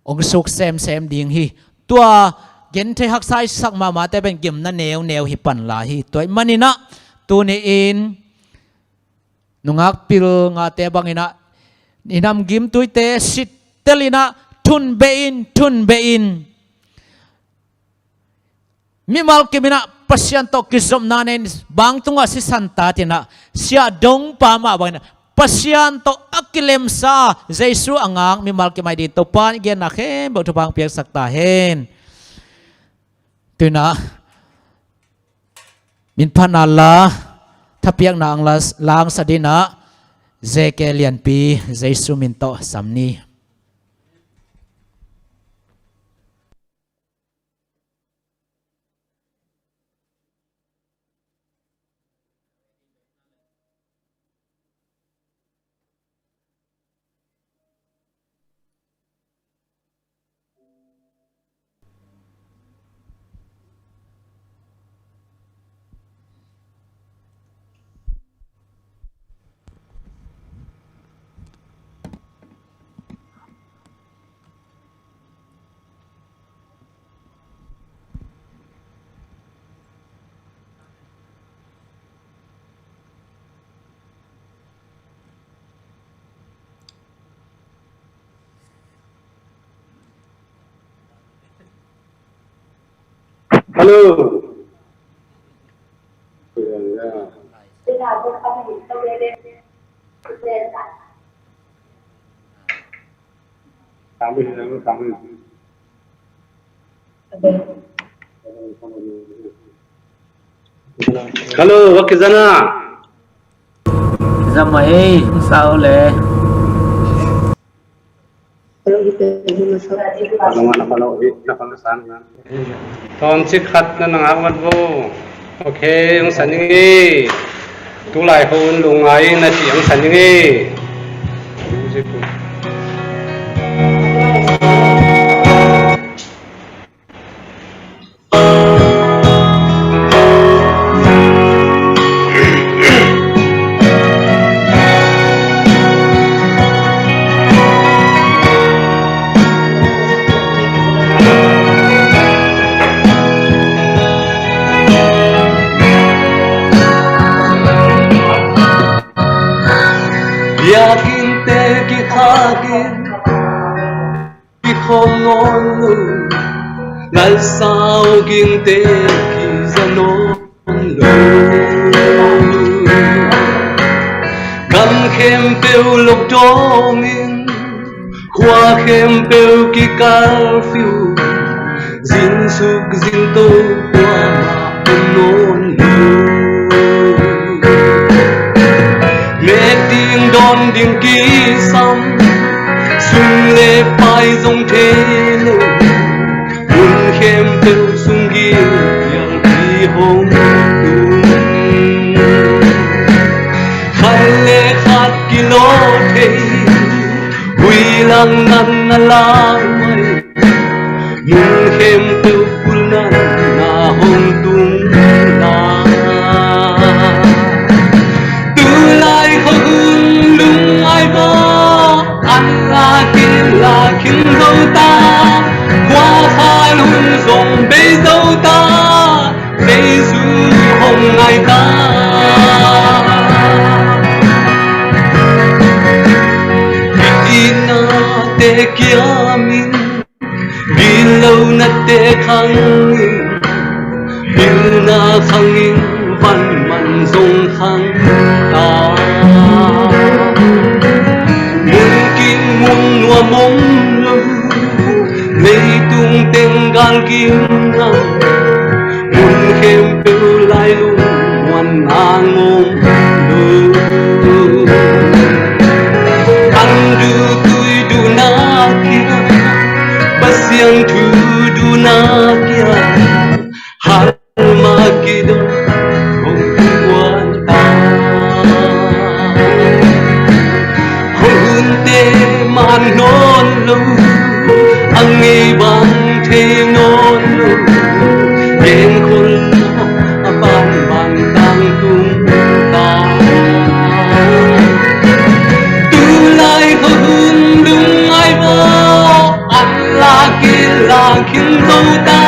hong suk semsem ding hi. Tua genthei haksa i sak mahmahte pen gimna neuneu hi pan lai hi. Tua ahih manin ah tuni-in nungak pilngate bangin ah i namgimtuite sittelin ah thunbeh in, thunbeh in. Mimal kim in ah Pasian tawh kizopna nei-in, bang tungah sisan tat in ah, siahdongpa mah bangin ah Pasian tawh a kilemsa Jesu a ngak mimal kim ahi dingin Topa'n i genna khempeuh thupha hong piaksak ta hen. Tu-in ah minphatna la thapiakna hong la, la hong sa dingin ah Zeke Lianpi Jesu min tawh sam ni. Hello. Hello, wa kizana. Zama hei, sao le. Tawmcik khat na nang akmat bo. Ok, hong san ing ei. Tulai khun lungngai na ci hong san ing ei. Biakinnte kikhakin kikhawm nawn lo, ngalsau gingte kiza nawn lo. Gam khempeuh lockdown in, khua khempeuh ki-curfew, zingsuk zingto kuamah om nawn lo. Mek ding dawn ding kisam, sum le pai zong thei lo, mun khempeuh sung gilkial ki hong tung. Khat le khat kilawh thei, huilang natna lau mai, mun khempeuh kulnatna hong tung lai. Tulai khua hun lungngai bo, an la khin la khin zo ta, khua khan hun zong bei zo ta, Jesu hong ngai ta. Itnate kiamin, gitlohnate khangin, pilna khangin, van man zong khang ta. Mun kim mun nuam om lo, leitung teng gal kim na, mun khempeuh lailung muanna ngong lo. An duh tui duhna kia, Pasian thu duhna kia, Harmagedon hong tung kuan ta. Khua hunte man nawn lo, a ngei bang thei nawn lo, genkholhna a bangbang tangtung ta. Tulai khua hun lungngai bo, an la khin la khin zo ta,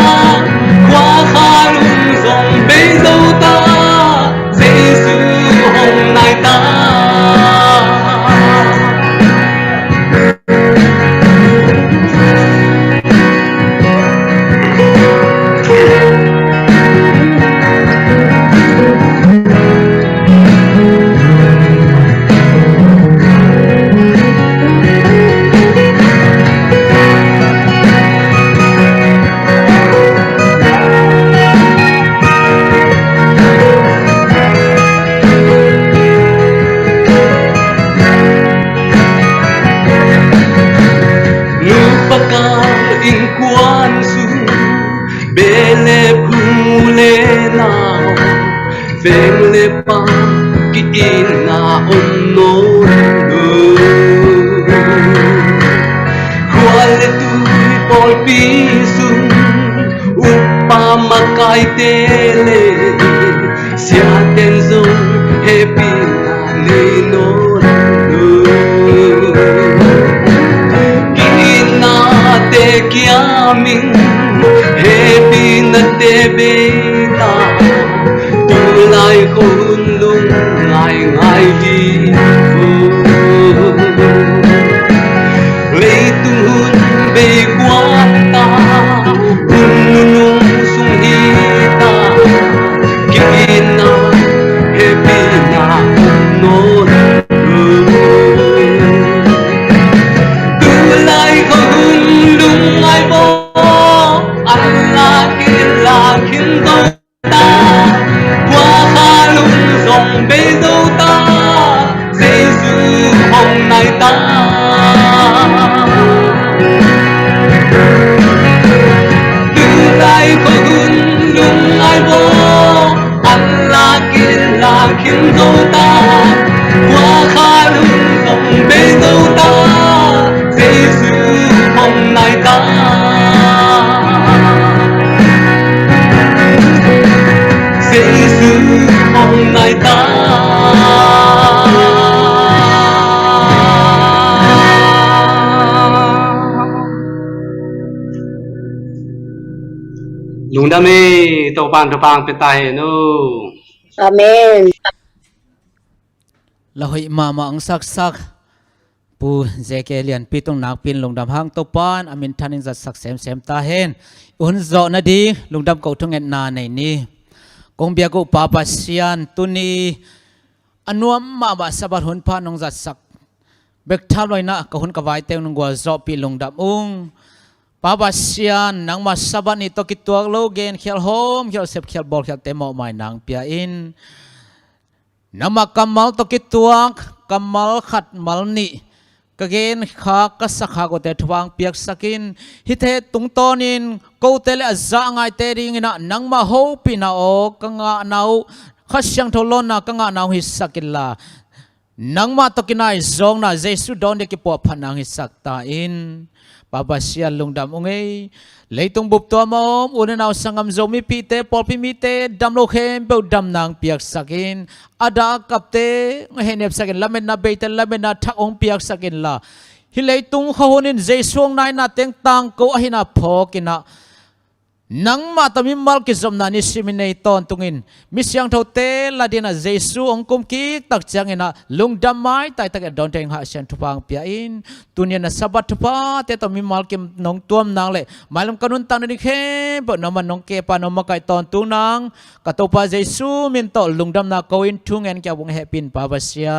khua khan hun zong bei zo ta, Jesu hong nai ta. Nupa kal innkuan sung, beh le phung, u le nau, veng le pam ki-itna om nawn lo. Khua le tui pawlpi sung, upa makaite le siaten zong hehpihna nei nawn lo. Ki-itnate kiamin, hehpihnate bei ta, tulai khua hun lungngai ngai dih vo. Leitung hun bei kuan ta, hun nunung sung hi ta, Lungdam e, Topa'n thupha hong pia ta hen aw. Amen. La hoih mahmah hong saksak Pu J K Lianpi tung nakpi-in lungdam hang, Topa'n a minthan in zatsak semsem ta hen. Hun zawh nading lungdam ko thungetna nei ni. Kong biak uh Pa Pasian, tuni a nuam mahmah Sabbath hun pha nong zatsak bek tham lo-in ah ka hun ka vaite nong gualzawhpih lungdam ung. Pa Pasian, nangma Sabbath ni tawh kituak lo genkhial, hawmkhial, sepkhial, bawlkhialte mawhmai nang pia in. Nangma kammal tawh kituak kammal khat mal nih ka genkhak, ka sakkhak uhte thupha hong piaksak in. Hihte tungtawnin kote le a za a ngaite dingin ah nangma hopihna aw ka ngahna uh, Kha Siangtho lawnna ka ngahna uh hisak inla, nangmah tawh kinai zawkna, Jesuh dawn dia kipuahphatna hong hisak ta in. Pa Pasian, lungdam ung ei. Leitung bup tuam a om u le nau, sanggam, Zomipihte, pawlpi mite, dam lo khempeuh damna hong piaksak in. A dah a kapte hong hehnepsak in, lametna beite lametna thak hong piaksak inla, hih leitung khua hun in Jesuh hong naina teng tangko ahihna phawk in ah, nangmah tawh mimal kizopna nisimin nei tawntungin, mi siangthote la dingin ah Jesuh hong kumkik tak ciangin ah lungdam maitaitakin a dawnte hong hahsia in thupha hong pia in. Tuni-in a Sabbath thuphate tawh mimal kim nong tuam nang le mailam ka nuntakna ding khempeuh nangman nong kep a, nong makaih tawntung nang, ka Topa Jesuh min tawh lungdamna ko-in thu ngen kiak bung hehpih in, Pa Pasian.